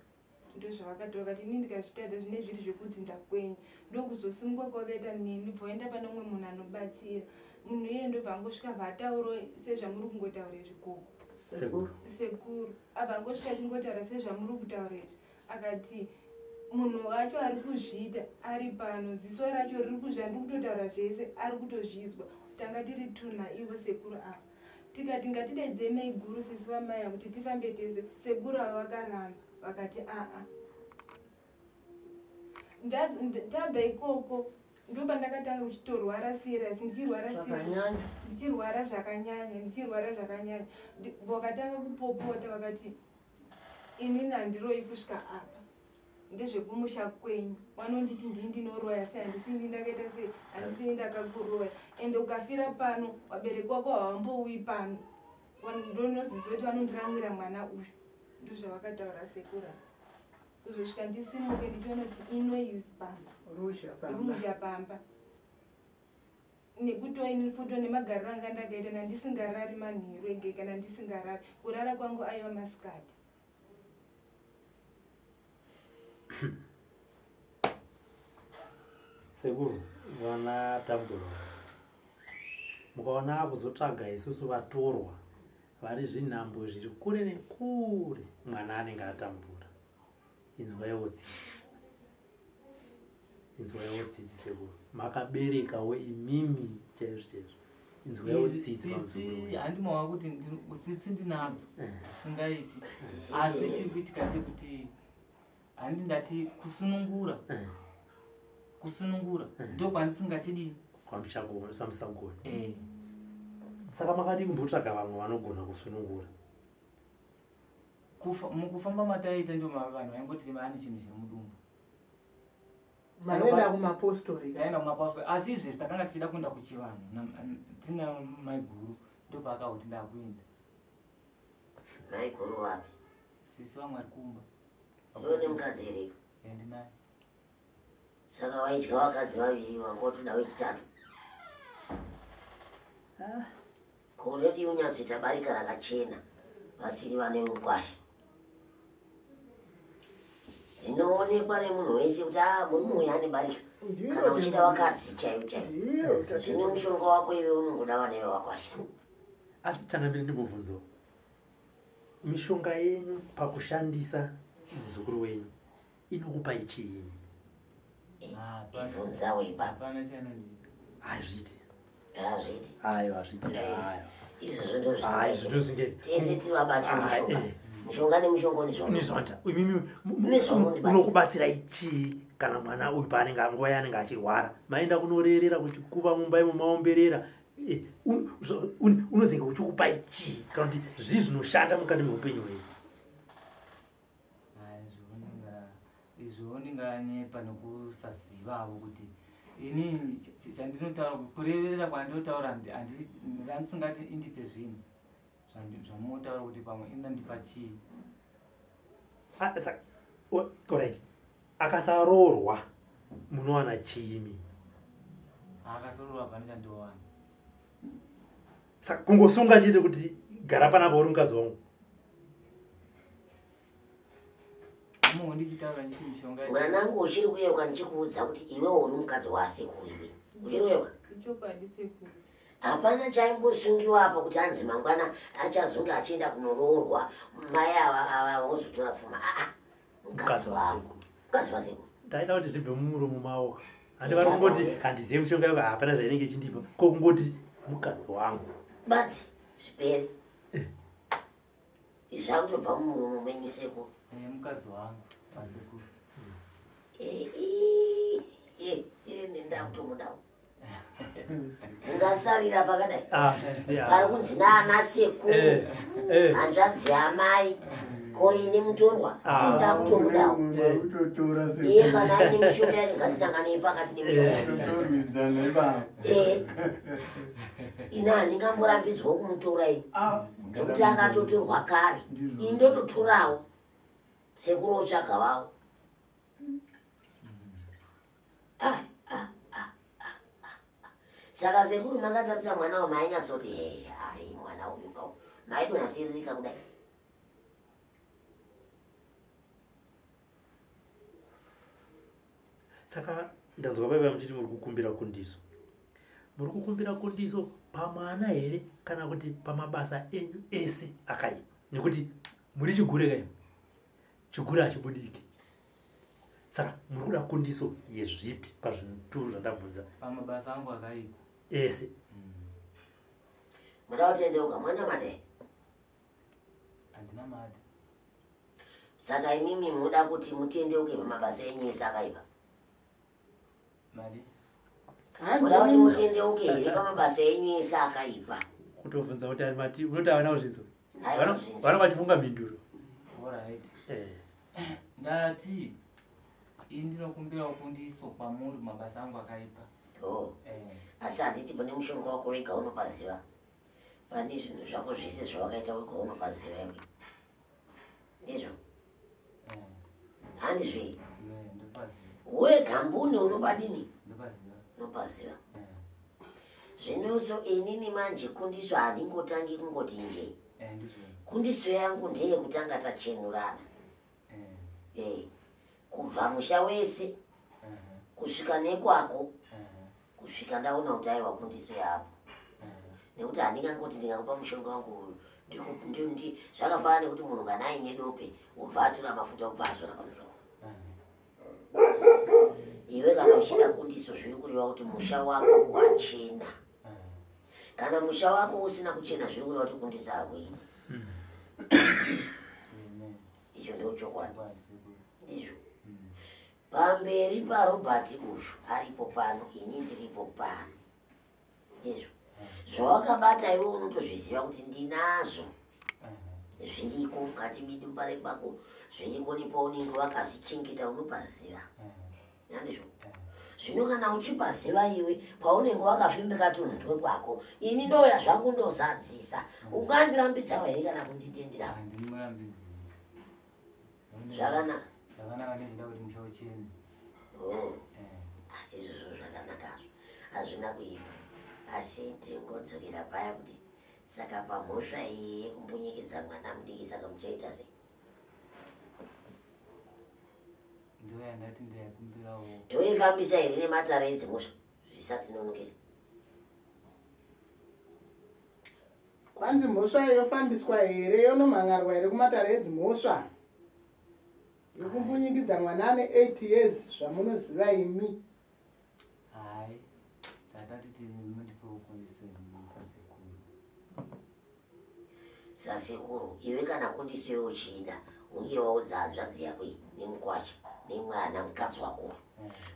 Ndozvavakataura, vakati, ini ndikazvitadza zvinenge zviri zvekudzinza kwenyu. Ndokuzosungwa kwakaita neni, bva waenda pane umwe munhu anobatsira. Munhu iyeye ndobva angosvika bva ataura sezvamuri kungotaura izvi, gogo. Sekuru. Sekuru abva angosvika achingotaura sezvamuri kutaura izvi, akati munhu wacho ari kuzviita ari pano, ziso racho riri kuzva, ndiri kutotaura zvese ari kutozvizwa. Tanga tiri tuna ivo sekuru ava. Tikati ngatidaidzei maiguru, sisi vamai, kuti tifambe tese. Sekuru ava vakaramba, vakati aa. Tabva ikoko ndopandakatanga kuchitorwara serious, ndichirwara serious. Zvakanyanya. Ndichirwara zvakanyanya, ndichirwara zvakanyanya. Vakatanga kupopota, vakati inini handiroyi kusvika apa, ndezvekumusha kwenyu. Vanonditi ndii ndinoroya, sei handisini ndakaita, sei handisini ndakakuroya. Ende ukafira pano, vabereki wako havambouyi pano. Ndonozviziva kuti vanondiramwira mwana uyu. Ndozvavakataura sekuru ava. Kuzosvika ndisimuke ndichiona kuti inoise pamba. Ruzha pamba. Ruzha pamba, nekuti ini futo nemagariro anga ndakaita, nandisingarari manheru ege, kana ndisingarari, kurara kwangu aiva masikati. Sekuru, vana tambura, mukaona akuzotsvaga isusu vatorwa vari zvinhambwe zviri kure nekure, mwana anenge atambura. Inzwaiwo tsitsi, inzwaiwo tsitsi sekuru. Makaberekawo imimi chaizvo chaizvo. Inzwaiwo tsitsi Tsitsi pamuzukuru wenyu. Handimava kuti tsitsi ndinadzo dzisingaiti, asi chiri kuitika chekuti handi ndati kusunungura, kusunungura ndo kwandisingachidii. Kwamusagoni. Eh. Saka makati kumbotsvaga vamwe vanogona kusunungura. Mukufamba mataiita ndo vanhu vaingoti ane chinhu chiri mudumbu. Maenda kumapostori. Taenda kumapostori asi izvezvi takanga tichida kuenda kuchivanhu tina maiguru ndopaakauti ndakuenda. Maiguru vapi? Sisi vamwe vari kumba. Iwe nemukadzi here? Ndinaye. Saka waidya vakadzi vaviri wanga watoda wechitatu. Ah. Ko unodii unyatsoita barika rakachena vasiri vane mukwasha. Zvinoonekwa nemunhu wese kuti ah murume uyu ane barika. Kana uchida vakadzi chaivo chaivo. Zvino mushonga wako iwe unongoda vane vevakwasha. Asi changamire ndimbobvunzo. Mishonga yenyu pakushandisa muzukuru wenyu inokupai chii? Ibvunzawo ipapo. Hapana chanondipa. Hazviiti. Hazviiti. Ayo hazviiti. Ayo. Izvozvo ndozvisingaiti. Ayo ndozvisingaiti. Tese tiri vabati vemushonga. Ah, eh. Mushonga nemushonga une zvaunondipa. Nezvawanda. Imimi Une zvaunondibatsira. unokubatsirai chii kana mwana uyu paanenge nguva yaanenge achirwara maenda kunorerera kuchikuva mumba imo maomberera Eh, unozenge uchikupai chii kana kuti zvii zvinoshanda mukati meupenyu hwenyu? Izvo ndinganyepa nekusazivawo kuti ini chandinotaura kureverera kwandinotaura handisingati indipe zvinhu zvamunotaura kuti pamwe inondipa chii. Ah, Alright, akasaroorwa munowana chiimi? Akasaroorwa hapana chandinowana. Saka kungosunga chete kuti gara panapa uri mukadzi wangu. Munhu ndichitaura ndichiti mishonga. Mwanangu uchiri kuyeuka ndichikuudza kuti iwe uri mukadzi wasekuru iwe. Uchiri kuyeuka? Ichokwadi sekuru. Hapana chaimbosungiwa apa kuti anzi mangwana achazonge achienda kunoroorwa mai ava ava vozotora pfuma. Aa, mukadzi wangu. Mukadzi wasekuru. Ndaida kuti zvibve mumuromo mavo. Handi vari kungoti handizive mishonga yako hapana zvainenge ichindipa. Ko kungoti mukadzi wangu. Badzi zvipere. Zvakutobva mumuromo menyu sekuru. Mukadzi wangu wasekuru. Ndakutomudawo. Ndingasarira pakadai. Ah, zvizi, ah. Pari kunzi naana sekuru. Hanzvadzi yamai. Ko ini mutorwa. Ah. Ndakutomudawo. Iye kana aine mishonga yake ngatisanganei pakati nemishonga. Totorwidzana ipapo. Ini handingamborambidzwa kumutora ini. Nekuti akatotorwa kare. Ini ndototorawo. Sekuru otsvaga vavo. Saka sekuru makatarisa mwana wa mainyatsoti hey, hai mwana uyu kau maidonasiririka kudai. Saka ndanzwa baba muchiti muri kukumbira kundiso. Muri kukumbira kundiso pamwana here kana kuti pamabasa enyu ese akaipa? Nekuti muri chigure kaimi. Chigure hachibudiki. Saka muri kuda kundiso yezvipi pazvinhu zvandabvunza? Pamabasa angu akaipa. Ese. Muda kutendeuka mwana mate. Handina mate. Saka imimi munoda kuti mutendeuke pamabasa enyu ese akaipa? Mari. Munoda kuti mutendeuke here pamabasa enyu ese akaipa? Kutobvunza kuti ari mati unoti havana kuzvinzwa. Haiwa kuzvinzwa. Vano vachifunga mhinduro. Alright. Ndati ini ndinokumbirawo kundiso kwamuri mabasa angu akaipa. Oh. Asi handiti pane mushonga wako wega unopaziva. Pane zvinhu zvako zvese zvawakaita wega unopaziva iwe. Ndizvo? Handizvo here? Wega mbune unopadini? Unopaziva. Zvinoso inini manje kundiso handingotangi kungoti nje. Kundiso yangu ndeyekutanga tachenurana. Kubva musha wese kusvika nekwako kusvika ndaona kuti aiwa kundiso yapo. Nekuti handingangoti ndingakupa mushonga wangu uyu. Zvakafanana nekuti munhu kana aine dope ubva atora mafuta ubva azora pamusoro. Iwe kana uchida kundiso zviri kureva kuti musha wako wachena. Kana musha wako usina kuchena zviri kureva kuti kundiso hakuidi. Icho ndo chokwadi. Ndizvo. Pamberi paRobert uyu aripo pano, ini ndiripo pano. Ndizvo zvawakabata iwe unotozviziva kuti ndinazvo zviriko mukati medumba rekwako zviriko nepaunenge wakazvichengeta unopaziva handizvo zvino kana uchipaziva iwe paunenge wakafimbika tunhu twekwako ini ndouya zvangu ndozadzisa ungandirambidzawo here kana kunditendera zvakanaka zvakanaka ndezvida kuti musha uchene oh. eh. ah, izvozvo zvakanakazvo hazvina kuipa asi tingodzokera paya kuti saka pamhosva iyi yekumbunyikidza mwana mudiki saka muchaita sei ndoyandati ndaikumbirawo toifambisa here nematare edzimhosva zvisatinonokera Kwanzi mhosva yofambiswa here yonomhan'arwa here kumatare edzimhosva yokumbunyikidza mwana ane 8 years zvamunoziva imi. Hai, tatati timundipewo kundiso sasekuru. Sasekuru, iwe kana kundiso yochida hunge waudza hanzvadzi yako iyi nemukwasha nemwana mukadzi wako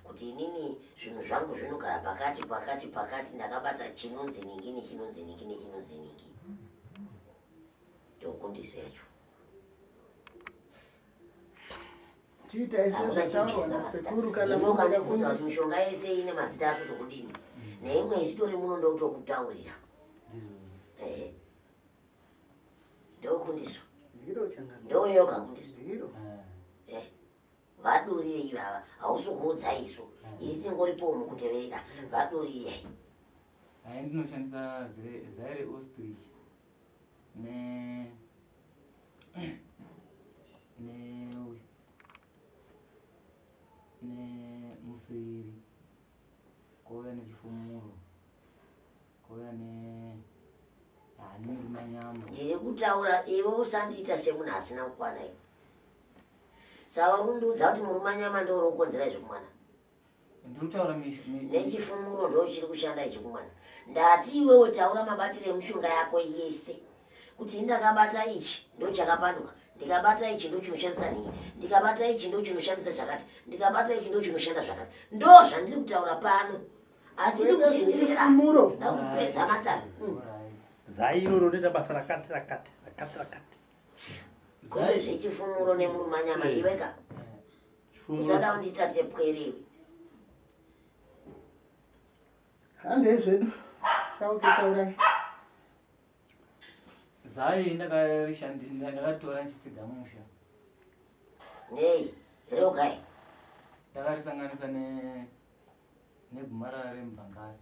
kuti inini zvinhu zvangu zvinogara pakati pakati pakati ndakabata chinonzi ningi nechinonzi ningi nechinonzi ningi ndokundiso yacho Tiita ise zvataurwa nasekuru kana ukandibvunza kuti mishonga yese ine mazita ako tokudini neimwe isitori muno ndokutokutaurira eh. ndokundiso ndoyoga kundiso eh. Vadurire ivava hausi kuudza isu isi tingoripo mukuteverera vadurire. Hai ndinoshandisa zai reostrich ne ne nemusiri kouya nechifumuro kouya ne nemirumanyambo. Ndiri kutaura iwe usandiita semunhu asina kukwana iwe. Saka uri kundiudza kuti murumanyama ndo uri kukonzera izvi kumwana? Ndiri kutaura nechifumuro ndo chiri kushanda ichi kumwana. Ndati iwewe taura mabatiro emishonga yako yese kuti ndakabata ichi ndo chakapanduka, ndikabata ichi ndo chinoshandisa nhingi, ndikabata ichi ndo chinoshandisa chakati, ndikabata ichi ndo chinoshanda zvakati. Ndo zvandiri kutaura pano. Hatidi kutenderera ndakupedza matare. Zai iroro rinoita basa rakati rakati rakati rakati. Kwete zvechifumuro nemurumanyama eh. iwe ka. Usada kundiita sepwere iwe. Handei zvedu. Chauke taurai. Zai ndakaritora ndichitsiga musha. Nei? Rogai. Ndakarisanganisa ne negumarara remubhangari.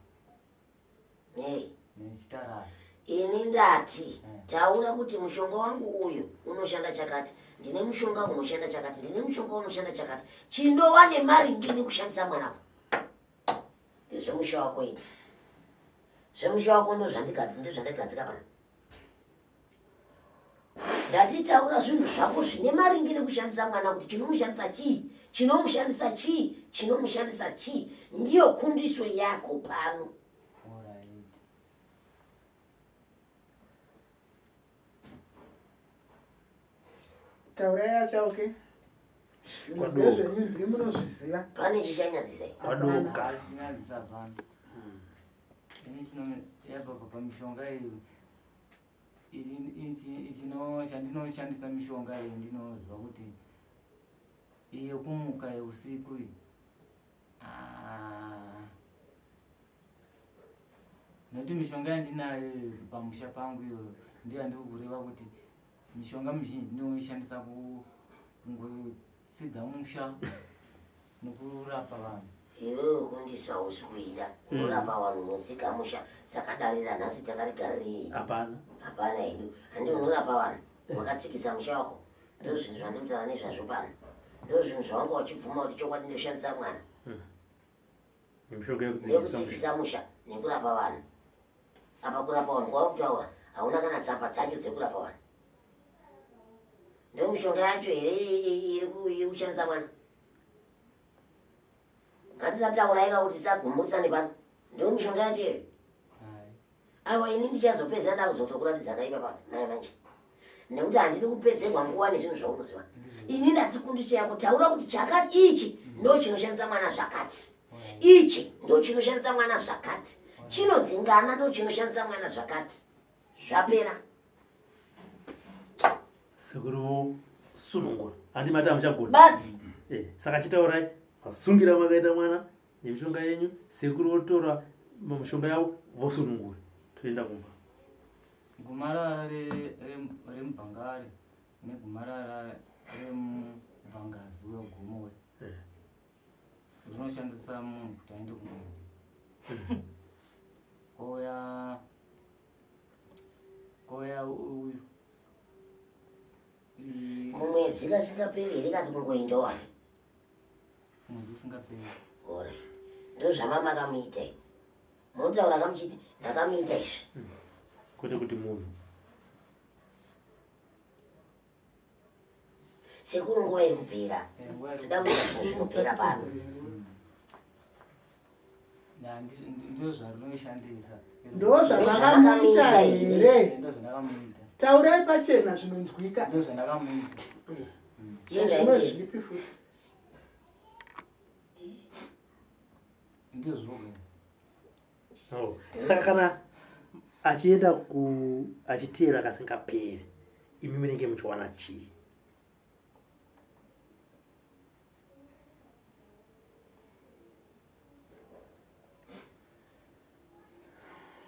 Nei? Nechitarara. Ini ndati eh. taura kuti mushonga wangu uyu unoshanda chakati, ndine mushonga unoshanda chakati, ndine mushonga unoshanda chakati. Chindowa nemaringe nekushandisa mwana wangu. Ndezvemusha wako ini. Zvemusha wako ndozvandigadzika, ndozvandigadzika pano. Ndati taura zvinhu zvako zvine maringe nekushandisa mwana kuti chinomushandisa chii, chinomushandisa chii, chinomushandisa chii. Ndiyo kundiso yako pano. Taurai yacho okay. Ndezvenyu ndimi munozviziva. Pane chichanyadzisa. Kwadoka. Chinyadzisa hapana. Ini chino yabva pamishonga iyi. Ichi chandinoshandisa mishonga iyi ndinoziva kuti iyi yekumuka yeusiku iyi. Ah. Nekuti mishonga yandinayo pamusha pangu iyoyo ndiyo yandiri kureva kuti mishonga mizhinji ndinoishandisa kungotsiga musha nekurapa vanhu. Iwewe kundisa hausi kuida unorapa vanhu unotsiga musha saka dare ranhasi takarigarirei? Hapana. Hapana hedu handi unorapa vanhu wakatsikisa musha wako ndozvinhu zvandiri kutaura nezvazvo pano ndozvinhu zvawanga uchibvuma kuti chokwadi ndoshandisa mwana. Mishonga yekutsikisa musha nekurapa vanhu. Apa kurapa vanhu kwauri kutaura hauna kana tsamba dzacho dzekurapa vanhu. Ndiyo mishonga yacho here iri kushandisa mwana? Ngatisataura ika kuti tisagumburisane pano. Ndiyo mishonga yacho here? Aiwa ini ndichazopedza ndakuzotokuratidza kaipa pano naye manje. Nekuti handidi kupedzerwa nguva nezvinhu zvaunoziva. Ini ndati kundiso yako taura kuti chakati ichi ndo chinoshandisa mwana zvakati. Ichi ndo chinoshandisa mwana zvakati. Chinodzingana ndo chinoshandisa mwana zvakati. Zvapera. Sekuru sunungura. Handi mati amuchagona. Badzi. Eh, saka chitaurai masungira makaita mwana nemishonga yenyu sekuru votora mishonga yavo vosunungura toenda kumba. Gumarara remubhangari negumarara remubhangazi wegomo we. Eh. Rinoshandisa munhu kuti aende kumwedzi. Kouya kouya uyu. Kumwedzi kasingaperi here kati kungoenda wani? Mwedzi usingaperi. Alright. Ndozvamamakamuita. Munotaura kamuchiti ndakamuita izvi. Kwete kuti munhu. Sekuru nguva iri kupera. Toda kuita zvinhu zvinopera pano. Ndozvarinoshandisa. Ndozvamakamuita here? Ndozvandakamuita. Taurai pachena zvinonzwika. Ndozvandakamuita. Zvimwe zvipi futi? Ndizvoga. Oh. Saka kana achienda ku achiteera kasingaperi imi munenge muchiwana chii?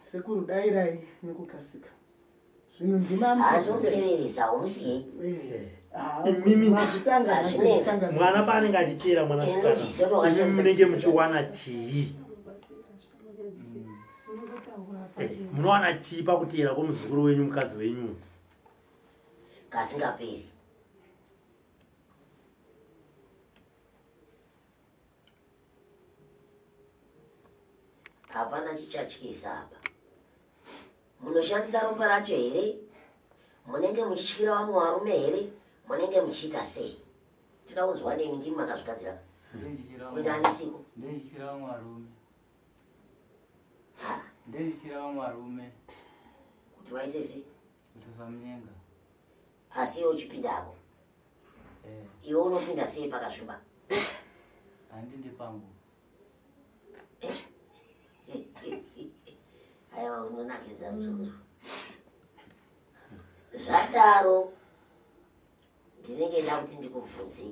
Sekuru dairai nekukasika. Zvinhu ndima Hazvinoteveresa umusiyei. Imimi Hazvinetsi. mwana paanenge achiteera mwanasikana imi munenge muchiwana chii? Munowana chii pakuteera kwomuzukuru wenyu mukadzi wenyu? Kasingaperi. Hapana chichatyisa apa. Munoshandisa ropa racho here? Munenge muchityira vamwe varume here? Munenge muchiita sei? Toda kunzwa nemi ndimi makazvigadzira. Kuita handisiko. Ndendichira vamwe varume. Ndendichira vamwe varume. Kuti vaite sei? Kuti vasamunyenga. Asi iwe uchipindako. Iwe unopinda sei pakasviba? Handindi pangu. Aiwa unonakidza muzukuru. Zvadaro ndinenge nda kuti ndikubvunze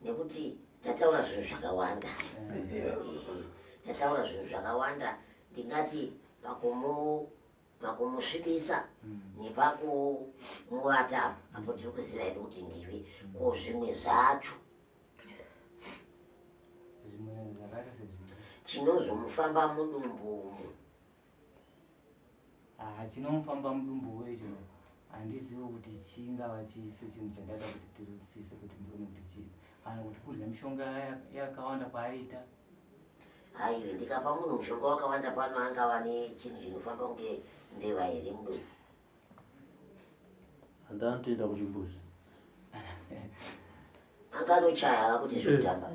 nekuti tataura zvinhu zvakawanda. Tataura zvinhu zvakawanda ndingati pakumusvibisa nepakumuvata apo tiri kuziva hedu kuti ndiwe ko zvimwe zvacho Zvimwe zvakaita sezvimwe. chinozomufamba mudumbu umu. Chinomufamba mudumbu wecho handizivi kuti chingava chii sechinhu chandaita kuti tirutsise kuti ndione kuti chii kana kuti kudya mishonga yakawanda kwaaita. Haiwe ndikapa munhu mushonga wakawanda pano angava nechinhu chinofamba kunge mbeva here mudumbu? Handanotoenda kuchimbuzi. Angatochaya kuti zvekutamba.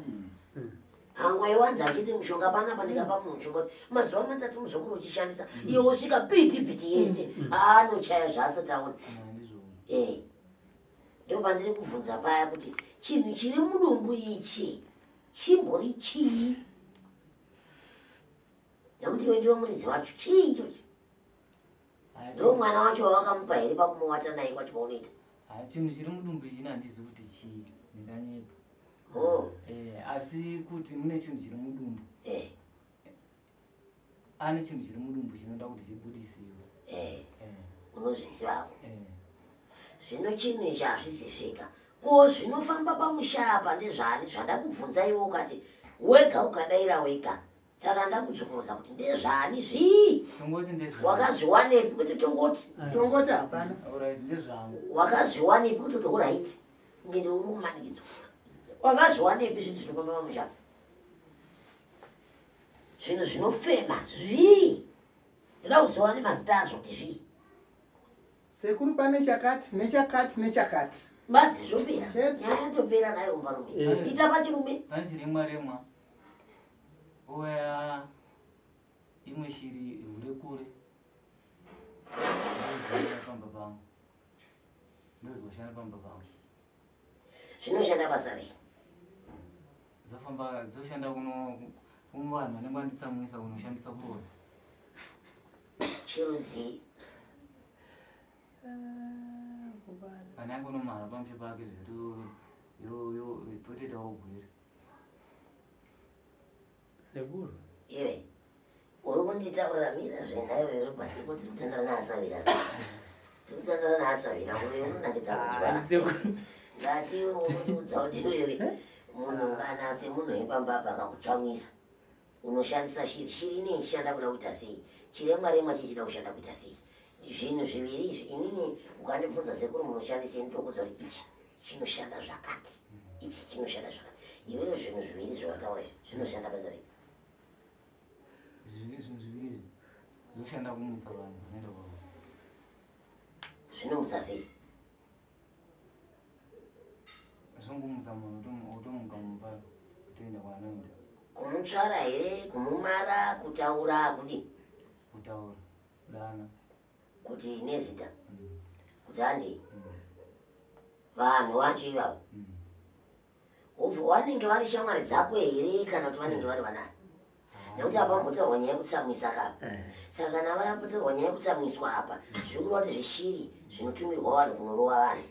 Angoiwanza achiti mushonga panapa ndikapa munhu mushonga mazuva matatu muzukuru uchishandisa iye wosvika piti piti yese anochaya zvaasati aona. Ndopandiri kubvunza paya kuti chinhu chiri mudumbu ichi chimbori chii? Nekuti iwe ndiwe muridzi wacho chii ichochi? Ndo mwana wacho wawakamupa here pakumuvata naye kwacho paunoita? Chinhu chiri mudumbu ichi handizivi kuti chii, ndinganyepa. Asi kuti mune chinhu chiri mudumbu. Ane chinhu chiri mudumbu chinoda kuti chibudisiwe. Unozviziva. Zvino chinhu ichi hazvisi zvega. Ko zvinofamba pamusha apa ndezvani zvandakubvunza iwe ukati wega ukadaira wega. Saka ndakudzokorodza kuti ndezvani zvii? Tongoti ndezvani. Wakazviwanepi kuti tongoti? Tongoti hapana. Alright, ndezvangu. Wakazviwanepi kuti kuti alright? Kunge ndiwe uri kumanikidzwa. Wakazviwanepi zvinhu zvinofamba pamusha? Zvinhu zvinofema zvii? Ndoda kuziva nemazita azvo kuti zvii. Sekuru pane chakati nechakati nechakati. Badzi zvopera. Nyaya yatopera nayo varume. Ita pachirume. Pane chirimwa remwa. Ouya imwe shiri hure kure. Ndozoshanda pamba pangu. Ndozoshanda pamba pangu. Zvinoshanda basa rei? Dzofamba dzoshanda kuno kuvanhu vanenge vanditsamwisa kunoshandisa kuroya. Chirudzii? Kana yange unomhara pamusha pake zvekuti potoitawo gwiri. Sekuru. Iwe uri kunditaurira mira zvenhaiwe Robert kuti tiri kutandara naasavira. Tiri kutandara naasavira uyu unonakidza Ah, kudya. sekuru. Ndati iwe unondiudza kuti iwewe munhu kana semunhu wepamba apa akakutsvamwisa unoshandisa shiri. Shiri inei ichishanda kuda kuita sei? Chiremwa remwa chichida kushanda kuita sei? Zvinhu zviviri izvi inini ukandibvunza sekuru munoshandisei ndinokuudza kuti ichi chinoshanda zvakati ichi chinoshanda zvakati. Iwewe zvinhu zviviri zvawataura izvi zvinoshanda basa rei? Zvinhu zviviri izvi zvinoshanda kumutsa vanhu vanoenda kwavo. Zvinomutsa sei? Zvongomutsa munhu otomuka mumba otoenda kwaanoenda. Kumutsvara here, kumumara, kutaura kudii? Kutaura, kudana. Kuti nezita kuti handei vanhu vacho ivavo vanenge vari shamwari dzako here kana kuti vanenge vari vanani? Nekuti apa pambotaurwa nyaya yekutsamwisa kapa. Saka kana vambotaurwa nyaya yekutsamwiswa apa, zviri kureva kuti zvishiri zvinotumirwa vanhu kunorova vanhu.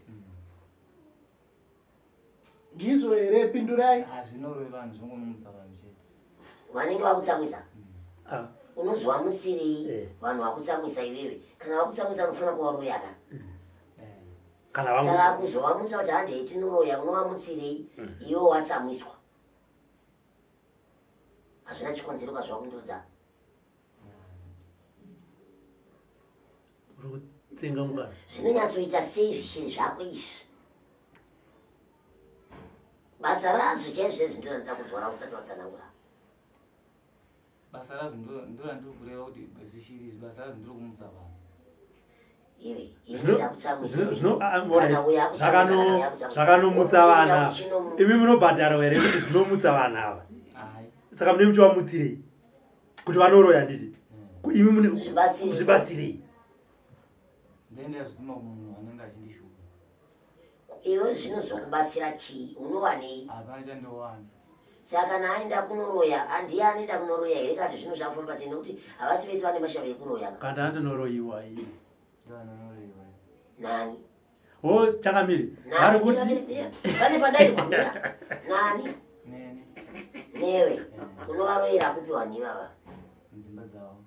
Ndizvo here? Pindurai. Hazvinorove vanhu, zvongomutsa vanhu chete. Vanenge vakutsamwisa. Ah. Unozovamutsirei Eh. vanhu vakutsamwisa iwewe? Kana vakutsamwisa unofanira kuvaroya ka. Kana vangu. Saka kuzovamutsa kuti handei tinoroya unovamutsirei iwe watsamwiswa. Hazvina chikonzero kazvakundiudza. Uri kutsenga mukana. Zvinonyatsoita sei zvishiri zvako izvi? Basa razvo chaizvo chaizvo ndiro randinoda kunzwa rausati watsanangura. Basa razvo ndo randiri kureva kuti zvishiri izvi basa razvo ndiro kumutsa vanhu. Iwe, iwe Zvino- ndakutsamwisa. zvino- zvino- ah, Kana alright. uyo akutsamwisa, kana uyo akutsamwisa. Zvakanomutsa Wokutumira vana. kuti chinomu- Imi munobhadharwa here kuti zvinomutsa vanhu ava? Hai. Saka mune muchivamutsirei kuti vanoroya handiti? Imi mune Zvibatsirei. zvibatsirei. Ndaenda zvituma kumunhu anenge achindishupa. Iwe zvinozokubatsira chii? Unowanei? Hapana chandowana. Saka kana aenda kunoroya, ndiye anoenda kunoroya here kana zvinhu zvakufamba sei? Nekuti havasi vese vane mashava ekuroya. Kana andinoroyiwa iye. Ndo anonoroyiwa. Nani? Ho changamire. Nani? Vari kuti Mira, mira, Pane padairwa mira. Nani? Neni. Newe. Unovaroyera kupi vanhu ivava? Mudzimba dzavo.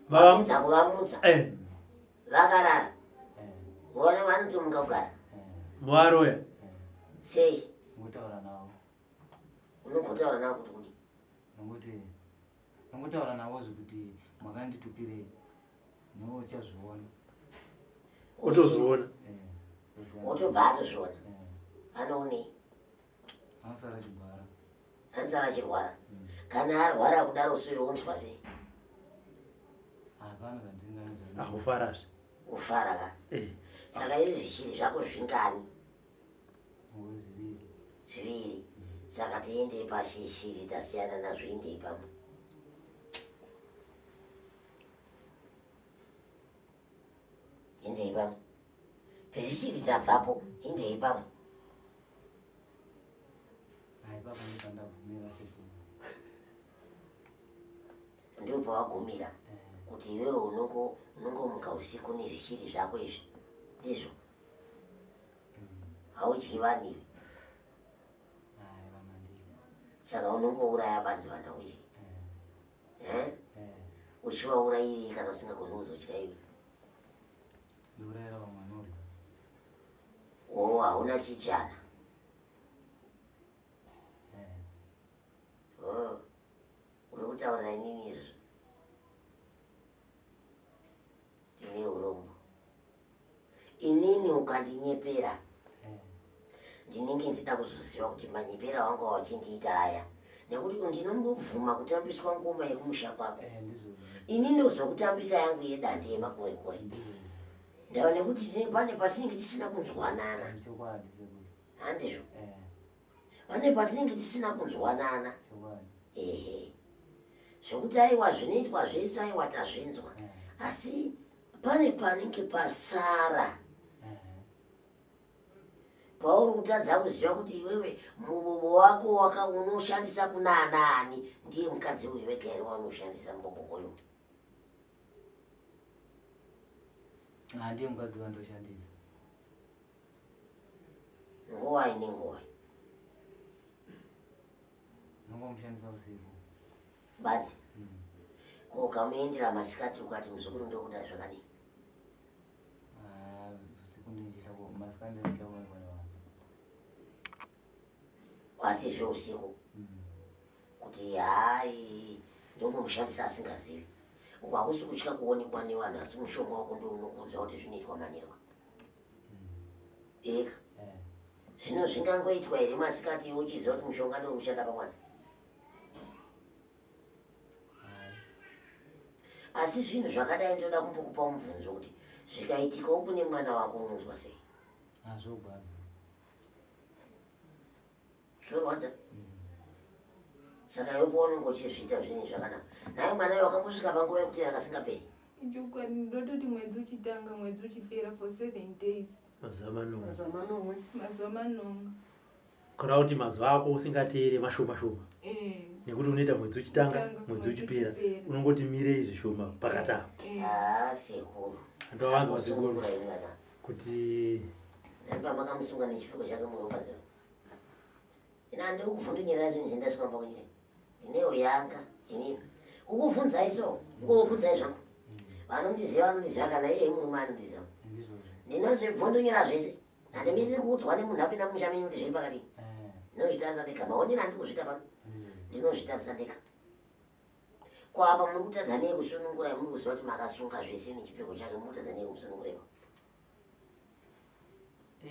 Vapedza kuvamutsa. Eh. Vakarara. Vona vanotomuka kugara. Varoya. Sei? Ngotaura navo. Unongotaura navo kuti kudii? Nongoti nongotaura navo zvekuti makanditukirei. Newe uchazviona. Otozviona. Otobva atozviona. Anoonei? Anosara achirwara. Anosara achirwara. Kana arwara kudaro so wonzwa sei? Hapana zvandinganzwa. Akufarazve. Ufara ka. Eh. Saka izvi zvishiri zvako zvingani? Ngori zviviri. Zviviri. Saka tiende pashishiri tasiyana nazvo indei pamwe. Indei pamwe. Pezvishiri tabvapo indei pamwe. Hai papa ndipandagumira sekuru. Ndipo pawagumira kuti iwewe unongomuka usiku nezvishiri zvako izvi. Ndizvo. Haudyi vanhu iwe. Hai vanhu handidi. Saka unongouraya badzi vanhu haudyi. Eh? Uchivaurayirei kana usingagoni kuzodya iwe? Ndourayira vamwe vanorya. Oh, hauna chijana. Oh, uri kutaurira inini izvo? Ndine urombo. Inini ukandinyepera, ndinenge ndida kuzoziva kuti manyepera wangu wachindiita aya. Nekuti ndinombobvuma kutambiswa ngoma yekumusha kwako. Ini ndozokutambisa yangu yedande yemakore kore. Ndava nekuti pane patinenge tisina kunzwanana. Chokwadi sekuru. Handizvo? Pane patinenge tisina kunzwanana. Chokwadi. Ehe. Zvokuti aiwa zvinoitwa zvese aiwa tazvinzwa. Asi pane panenge pasara. Pauri kutadza kuziva kuti iwewe mubobo wako waka unoshandisa kuna anaani, ndiye mukadzi uyu wega here waunoshandisa mubobo uyu? Handiye mukadzi wandoshandisa. Nguvai nenguvai? Nongomushandisa usiku. Badzi. Ko ukamuendera masikati ukati muzukuru ndokuda zvakadii? Ah, usiku ndindichitya ku masikati ndindichitya kuonekwa nevanhu. Asi zveusiku kuti hai ndongomushandisa asingazivi. Uku hakusi kutya kuonekwa nevanhu asi mushonga wako ndounokuudza kuti zvinoitwa manherwa. Eka. Zvino zvingangoitwa here masikati iwe uchiziva kuti mushonga ndouri kushanda pamwana? Asi zvinhu zvakadai ndinoda kumbokupa mubvunzo kuti zvikaitikawo kune mwana wako unonzwa sei? Hazvogwadza. Zvorwadza? Saka iwe paunenge uchizviita zvinhu zvakanaka. Naye mwana uyo wakambosvika panguva yekuteera kasingaperi. Ichokwadi ndototi mwedzi uchitanga mwedzi uchipera for 7 days. Mazuva manomwe. Mazuva manomwe. Mazuva manomwe. Kureva kuti mazuva ako usingateere mashoma shoma. Eh. Nekuti unoita mwedzi uchitanga, Uchitanga, mwedzi uchipera. uchipera. Unongoti mirei zvishoma pakati apa. Ah, sekuru. Ndowanzwa sekuru Sunungura imi vana. kuti Ndani pamakamusunga nechipfeko chake munopaziva. Ina handiri kuvhundunyira zvinhu zvendasvika mumba kwenyu. Ndinewo yanga inini. Kukuvhunzai so, kukuvhunzai zvangu. Vanondiziva vanondiziva kana iye murume anondiziva. Ndinozvibvundunyira zvese. Handimiriri kuudzwa nemunhu apinda mumusha menyu kuti zviri pakadii. Ndinozvitarisa ndega. Maonero andiri kuzviita pano. Ndinozvitarisa ndega. Ko apa muri kutadza nei kusunungura muri kuziva kuti makasunga zvese nechipfeko chake muri kutadza nei kumusunungura ipapo?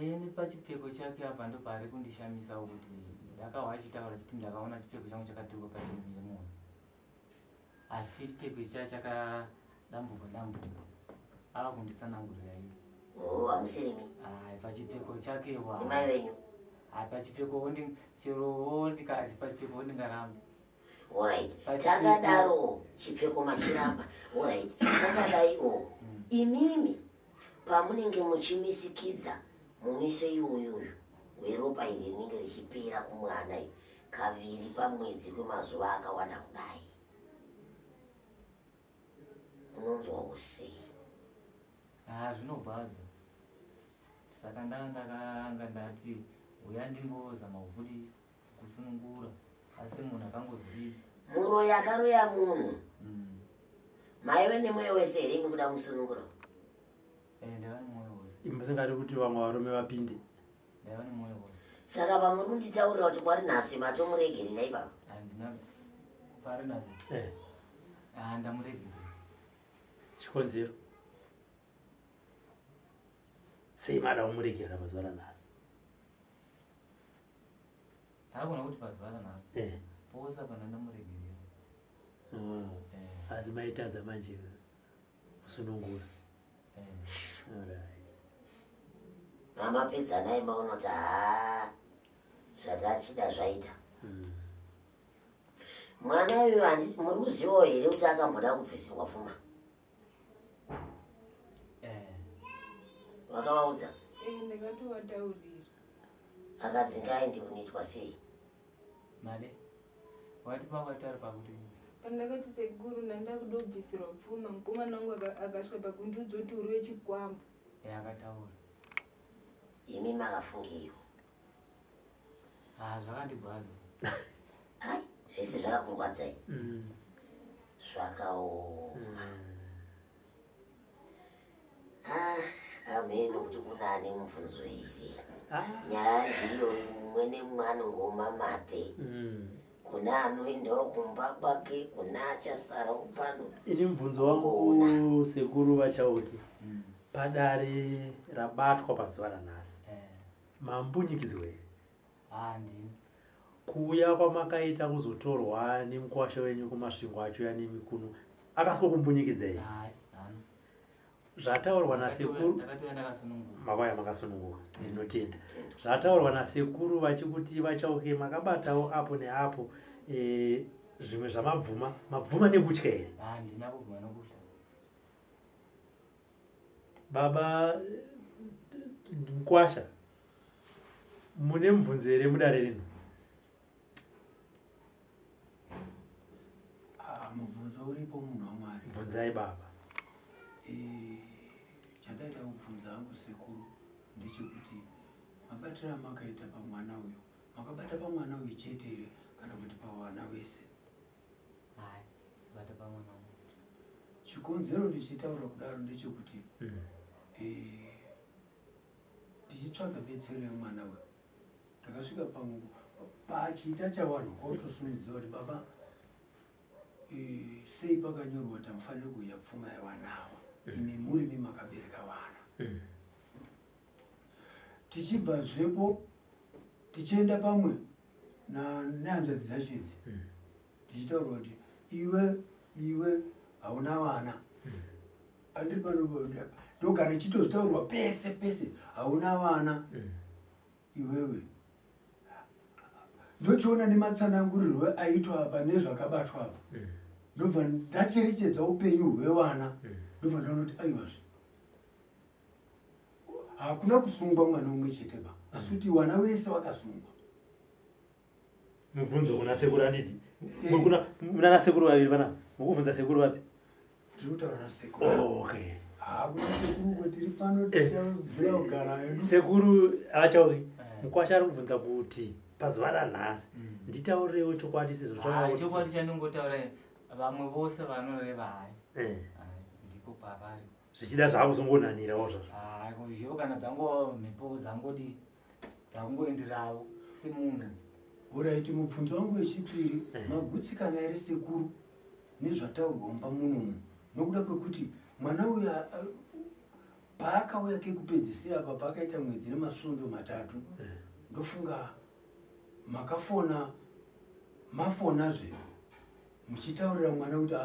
Ini pachipfeko chake apa ndopaari kundishamisawo kuti ndakahwa achitaura achiti ndakaona chipfeko changu chakaturikwa pachinhu nemunhu. Asi chipfeko chiya chakadambuka dambuka. Ava kunditsanangurira iye. Oh, hamusirimi. Hai, pachipfeko chake wa. Ndimai venyu. Hai, pachipfeko wondi chero wondika pachipfeko wondingaramba. Alright. Pachipfeko- Takadaro chipfeko machiramba. Alright. Takadai o. Imimi pamunenge muchimisikidza mumiso iwoyoyo weropa iri rinenge richipera kumwana iri kaviri pamwedzi kwemazuva akawanda kudai. Unonzwawo sei? Ah, zvinogwadza. Saka ndakanga ndati uya ndimbozama kuti kusunungura asi munhu akangozodii. Muroyi akaroya munhu. Maive nemwoyo wese here imi kuda kumusunungura? Eh, ndaiva nemwoyo wose. imi musingadi kuti vamwe varume vapinde. Ndaiva nemwoyo wose. Saka pamuri kunditaurira kuti kwari nhasi matomuregerera ipapa. Handina pari nhasi. Eh. Ah, ndamuregerera. Chikonzero. Sei mada kumuregerera pazuva ranhasi? Hakuna kuti pazuva ranhasi. Eh. Pose apa ndandamuregerera. Ah, Asi maitadza manje kusunungura. Alright. Mamapedza naye maona kuti haa zvatachida zvaita. Mwana uyu muri kuzivawo here kuti akamboda kubvisirwa pfuma? Vakavaudza Eh, ndakatovataurira. akati ngaende kunoitwa sei? Made. Wati pakatari pakuti Pandakati sekuru ndanda kuda kubvisirwa pfuma mukomana wangu akasvika pakundiudza kuti uri wechikwambo. eh akataura. Imi makafungeiwo. Ah, zvakandigwadza. Ai, zvese zvakakurwadzai. Zvakaoma. Ah, hameno kuti kunani mubvunzo here. Nyaya ndiyo mumwe nemumwe anongoma mate. Kune anoendawo kumba kwake, kune achasarawo pano. Ini mubvunzo wangu sekuru vaChauke. Padare rabatwa pazuva ranhasi. Mambunyikidzwa here? Handina. Kuuya kwamakaita kuzotorwa nemukwasha wenyu kumasvingo acho nemi kuno akasiko kumbunyikidza here? Hai, hana. Zvataurwa nasekuru Ndakatouya ndakasununguka. makwaya makasununguka ndinotenda. Zvataurwa nasekuru vachikuti vaChauke makabatawo apo neapo eh, zvimwe zvamabvuma mabvuma nekutya here? Handina kubvuma nokutya. Baba mukwasha mune mubvunzo here mudare rino? Ah, mubvunzo uripo munhu waMwari. Bvunzai baba. Chandai Chandingada kubvunza hangu sekuru ndechekuti mabatiro amakaita pamwana uyu makabata pamwana uyu chete here kana kuti pavana vese? Hai, bata pamwana uyu. Chikonzero ndichitaura kudaro ndechekuti tichitsvaga betsero yemwana uyu ndakasvika pamwe pachiita chavanhu kwautosundidziwa kuti baba sei pakanyorwa kuti hamufaniri kuuya pfuma yevana ava imi muri mi makabereka vana. Tichibva zvepo tichienda pamwe nehanzvadzi dzacho idzi tichitaura kuti iwe iwe hauna vana andiri pano ndogara ichitozvitaurwa pese pese hauna vana iwewe. Ndochiona nematsanangurirwo aitwa apa nezvakabatwa apa ndobva ndacherechedza upenyu hwevana ndobva ndaona kuti aiwazve hakuna kusungwa mwana umwe chete ba asi kuti vana vese vakasungwa. Mubvunzo kuna sekuru handiti muna sekuru vaviri pana mukubvunza sekuru vapi? Tiri kutaura nasekuru. Oh, okay. Hakuna sekuru uko tiri pano tichabvira kugara hedu. Sekuru avachauki mukwasha ari kubvunza kuti pazuva ranhasi nditaurirewo chokwadi sezvo Hai, chokwadi chandingotaura vamwe vose vanoreva hai. Hai, ndipo pavari. Zvichida zvakuzongonanirawo zvazvo. Hai, kuzvivo kana dzangova mhepo dzangoti dzakungoenderavo semunhu. Oraiti mubvunzo wangu wechipiri magutsikana here sekuru nezvataurwa mumba munomu nokuda kwekuti mwana uyu paakauya kekupedzisira apa paakaita mwedzi nemasvondo 3 ndofunga makafona mafonazve muchitaurira mwana kuti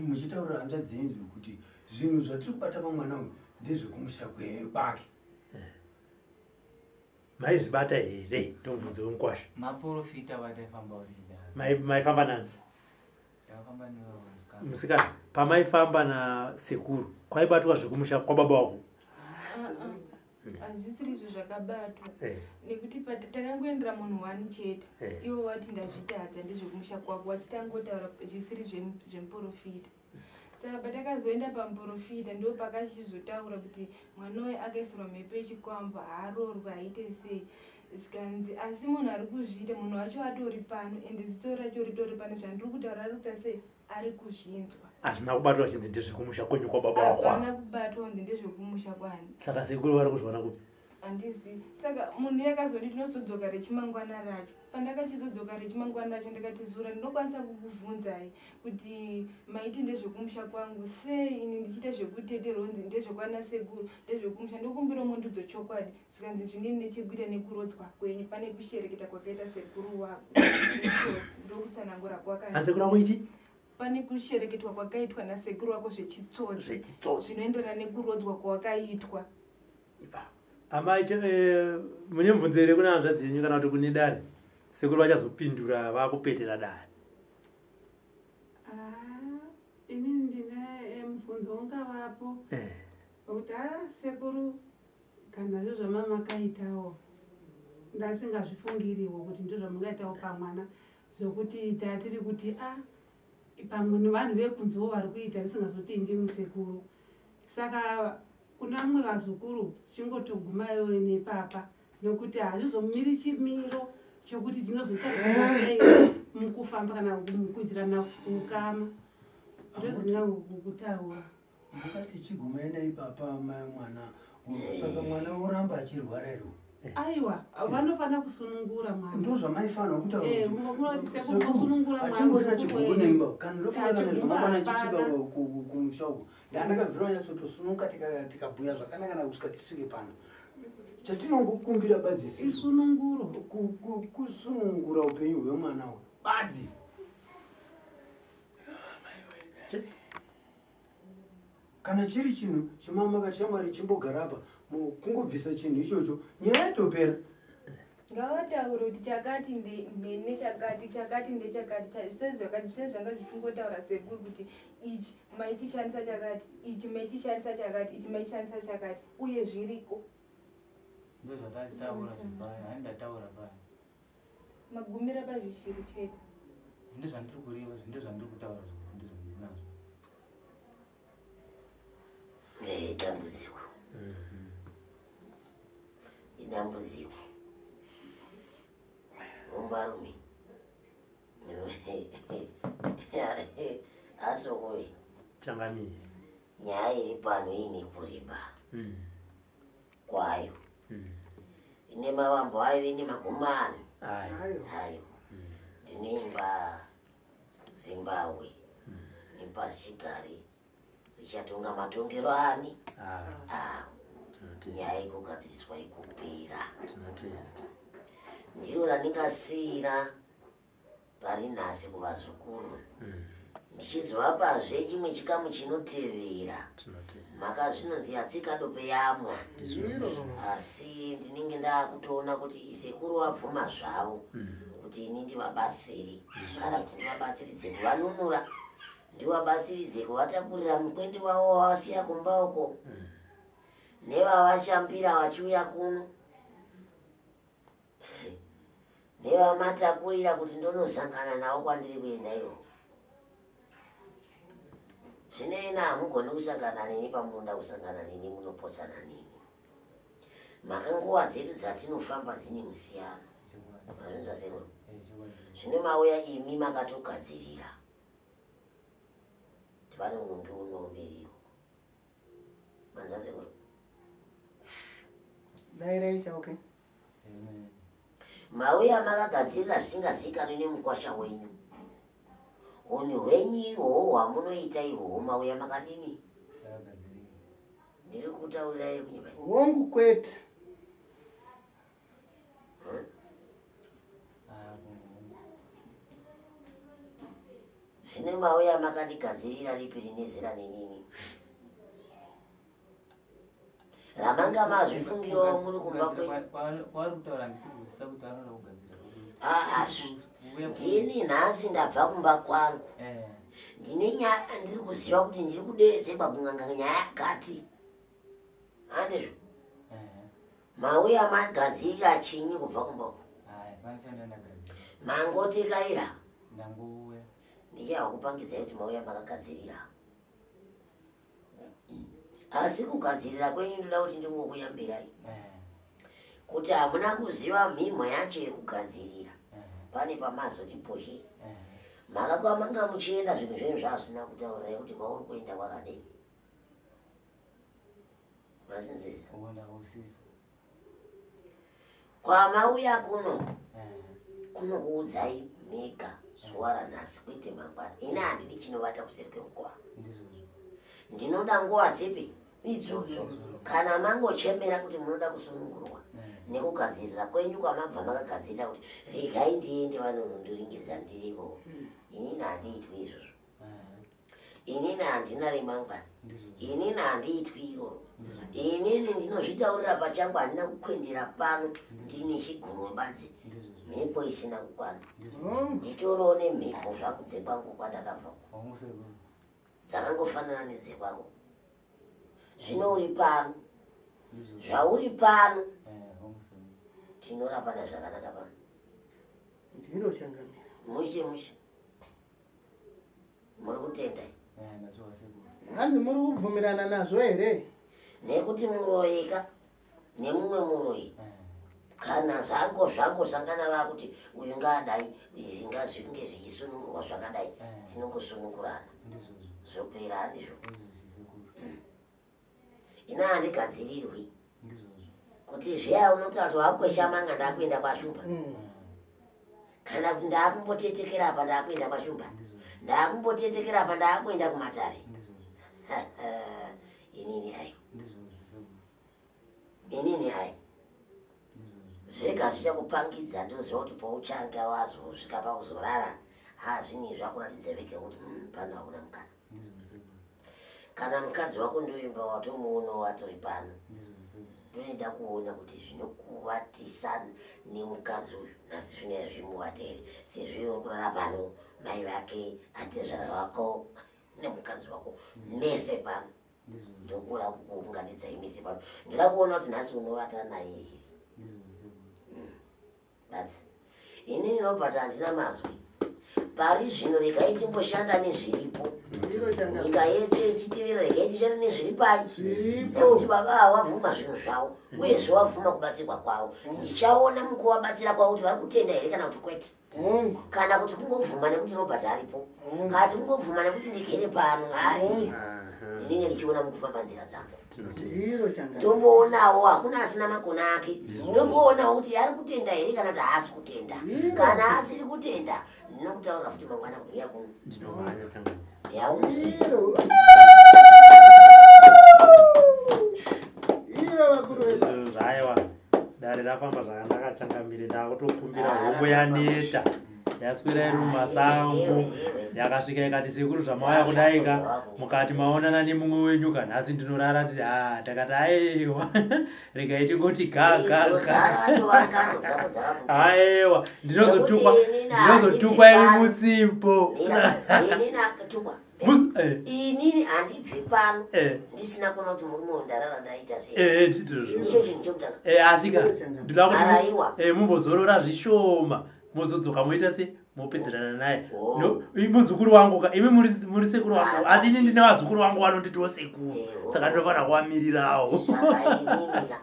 muchitaurira hanzvadzi yenyu kuti zvinhu zvatiri kubata pamwana uyu ndezvekumusha kwake. Maizvibata here ndomubvunzo wemukwasha? Maprofita vataifamba tichidaro. Maifamba nani? Takafamba nemusikana. Musikana, pamaifamba nasekuru kwaibatwa zvekumusha kwababa wako? Hazvisiri izvo zvakabatwa nekuti takangoendera munhu wani chete. Ivo vati ndazvitadza ndezvekumusha kwako vachitangotaura zvisiri zvemuprofita. Saka patakazoenda pamuprofita ndo pakachizotaura kuti mwana uyu akaisirwa mhepo yechikwambo haarorwi haite sei. Zvikanzi asi munhu ari kuzviita munhu wacho atori pano ende ziso racho ritori pano zvandiri kutaura ari kuita sei ari kuzvinzwa. Hazvina kubatwa chinzi ndezvekumusha kwenyu kwababa wako. Hapana kubatwa kunzi ndezvekumusha kwani. Saka sekuru vari kuzviona kupi? Handizivi. Saka munhu iye akazoti tinozodzoka rechimangwana racho. Pandakachizodzoka rechimangwana racho ndikati zura ndinokwanisa kukuvhunzai kuti maiti ndezvekumusha kwangu sei ini ndichiita zvekuteterwa kunzi ndezvekwana sekuru ndezvekumusha ndokumbira mundudzo chokwadi zvikanzi zvinini nechekuita nekurodzwa kwenyu pane kushereketa kwakaita sekuru wako ndokutsanangura kwaka. Sekuru wako ichi? Pane kushereketwa kwakaitwa nasekuru wako zvechitsotsi zvinoenderana nekurodzwa kwawakaitwa. Amai mune mubvunzo here kuna hanzvadzi yenyu kana kuti kune dare? Sekuru vachazopindura vakupetera dare. Inini ndine mubvunzo ungavapo wekuti sekuru kana zvo zvamamakaitawo ndasingazvifungiriwo kuti ndizvo zvamungaitawo pamwana zvokuti tatiri kuti pamwe nevanhu vekunzewo vari kuita ndisingazoti ndimi sekuru. Saka kuna vamwe vazukuru chingotogumayo nepapa nokuti hazvizomiri chimiro chokuti tinozotarisana sei mukufamba kana mukuitirana ukama. Ndozvandingakutaura. Mukati chigumai neipapa mai mwana saka mwana oramba achirwara here? Aiwa, vanofanira kusunungura mwana. Ndozvamaifanira kutaura. Munoti sekuru kusunungura mwana. Hatingorina chigumbu nemba. Kana ndofunga kana zvamangwana tichisvika kumusha uko. Ndandakabvira nyatsotosununguka tikabhuya zvakanaka na kusvika tisvike pano. Chatinongokumbira badzi isusu. Isununguro. Kusunungura upenyu hwemwana uyu. Badzi. Kana chiri chinhu chimama shamwari chimbogara apa kungobvisa chinhu ichocho nyaya yatopera. Ngavataure kuti chakati ndechakati chakati ndechakati sezvanga zvichingotaura sekuru kuti ichi maichishandisa chakati ichi maichishandisa chakati ichi maichishandisa chakati uye zviriko. Ndozvatataura zvipaya, handataura paya. Magumira pazvishiri chete. Ndozvandiri kureva, ndozvandiri kutaura, ndozvandinazvo. Eh, dambudziko idambudziko hombarume asokoi Changamire. Nyaya iri pano ine kureba kwayo ine mavambo ayo ine magumo ano Ayo. Ayo ndinoimba Zimbabwe nepasichigare richatonga matongero ani Aro. aro Tinotenda. nyaya ikugadziriswa ikupera Tinotenda. Ndiro randingasiyira pari nhasi kuvazukuru ndichizovapazve chimwe chikamu chinotevera mhaka zvinonzi yatsika dope yamwa asi ndinenge ndakutoona kuti isekuru vabvuma zvavo kuti ini ndivabatsiri kana kuti ndivabatsiridze kuvanunura ndivabatsiridze kuvatakurira mukwende wavo wavasiya kumba uko nevavachambira vachiuya kuno nevamatakurira kuti ndonosangana navo kwandiri kuenda ivo zvinei hamugoni kusangana neni pamunoda kusangana neni munopotsana neni mhaka nguva dzedu dzatinofamba dzine musiyano mazvinzwa sekuru zvino mauya imi makatogadzirira tivanonondiunomberiwo manzwa sekuru Dairai chauke. Mauya makagadzirira zvisingazivikanwi nemukwasha wenyu. Hunhu hwenyu ihwohwo hwamunoita ihwohwo mauya makadini? Ndiri kutaurirai kunyepa. Hongu kwete. Zvino mauya makandigadzirira ripi rine zera nenini? Ramanga mazvifungirawo muri kumba kwenyu. Kwavari kutaura handisi kuzwisisa kuti vanoda kugadzira. Ah, ndini nhasi ndabva kumba kwangu. Ndine nyaya ndiri kuziva kuti ndiri kudeedzegwa kun'anga nyaya yakati. Handizvo? Mauya magadzirira chinyi kubva kumba uko? Mangotekaira. Ndichakupangidzai kuti mauya makagadzirira. Asi kugadzirira kwenyu ndoda kuti ndingokuyambirai kuti hamuna kuziva mhimho yacho yekugadzirira. Pane pamazoti poshe. Mhaka kwamanga muchienda zvinhu zvenyu zvazvisina kutaurirai kuti kwauri kuenda kwakadini. Mazinzwisa? Kwamauya kuno kunokuudzai mega zuva ranhasi kwete mangwana. Ini handidi chinovata kuseri kwemukova. Ndinoda nguva dzipi idzodzo kana mangochemera kuti munoda kusunungurwa nekugadzirira kwenyu kwamabva makagadzirira kuti regai ndiende vanonondiringidza ndiriko. Inini handiitwi izvozvo. Inini handina remangwana. Inini handiitwi iroro. Inini ndinozvitaurira pachangu handina kukwendera pano ndine chigunwe badzi mhepo isina kukwana. Nditoriwo nemhepo zvangu dzekwangu kwandakabva dzakangofanana nedzekwako. Zvino uri pano zvauri pano tinorapana zvakanaka pano. Ndiro changamire. Mushe mushe. Muri kutenda? Hanzi muri kubvumirana nazvo here? Nekuti muroyeka nemumwe muroyi kana zvango zvangosangana vakuti uyu ngaadai izvi ngazvinge zvichisunungurwa zvakadai tinongosunungurana zvopera handizvo? Ina handigadzirirwi kuti zviya unoti wakwesha manga ndakuenda kwashumba kana kuti ndakumbotetekera apa ndakuenda kwashumba ndakumbotetekera apa ndakuenda kumatare. Inini hayo inini hayo zvega zvichakupangidza ndoziva kuti pauchange wazosvika pakuzorara ha zvinhu zvakuratidza vega kuti pano hakuna mukana. Kana mukadzi wako ndoimba watomuona watori pano ndoenda kuona kuti zvinokuvatisa nemukadzi uyu nhasi zvino yazvimuvata here sezvo iwe uri kurara pano mai vake atezvara wako nemukadzi wako mese pano ndokura kukuunganidzai mese pano ndoda kuona kuti nhasi unovata naye here. That's inini Robert handina mazwi pari zvino regai timboshanda nezviripo. Nyika yese ichitevera, regai tishande nezviri pai, nekuti baba ava vabvuma zvinhu zvavo uyezve wabvuma kubatsirwa kwavo. Ndichaona mukuvabatsira kwavo kuti vari kutenda here kana kuti kwete, kana kuti kungobvuma nekuti Robert aripo, kana kuti kungobvuma nekuti ndigere pano. Hai, ndinenge ndichiona mukufamba nzira dzangu, tomboonawo hakuna asina makona ake. Ndomboonawo kuti ari kutenda here kana kuti haasi kutenda. Kana asiri kutenda, ndinokutaurira futi mangwana kuti uya kuno. Aiwa, dare rafamba zvakanaka changamire. Ndakutokumbira hombo yaneta, yaswera iri mumasango, yakasvika ikati, "Sekuru, zvamauya kudaika mukati maonana nemumwe wenyu ka, nhasi ndinorara." Nditi ha, ndakati aiwa, regai tingoti ga ga ga. Aiwa, ndinozotukwa, ndinozotukwa iri mutsipo. Inini handibvi pano ndisina kuona kuti murume uyu ndarara ndaita sei. Ndicho chinhu chekutanga. Asi ka ndoda kuti mumbozorora zvishoma, mozodzoka moita se mopedzerana naye. No, muzukuru wangu ka, imi muri sekuru wangu, asi ini ndine vazukuru vangu vanonditiwo sekuru, saka ndinofanira kuvamirirawo. Saka inini ka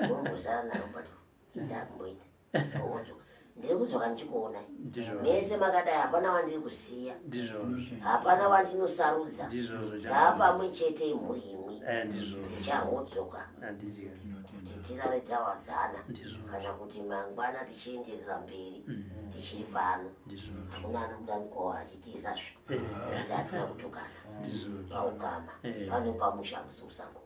mombosara naRobert, ndakumboita odzoka, ndiri kudzoka ndichikuonai mese makadai. Hapana wandiri kusiya, hapana wandinosarudza, taapamwe chete, imhuri imwe. Ndichahodzoka kuti tirare tawadzana, kana kuti mangwana tichienderera mberi tichiri pano. Hakuna anobuda mukowa achitizazve kuti hatina kutukana paukama pano pamusha, hamusi musango.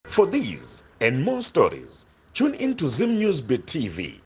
For these and more stories, tune in to Zim News Bit TV.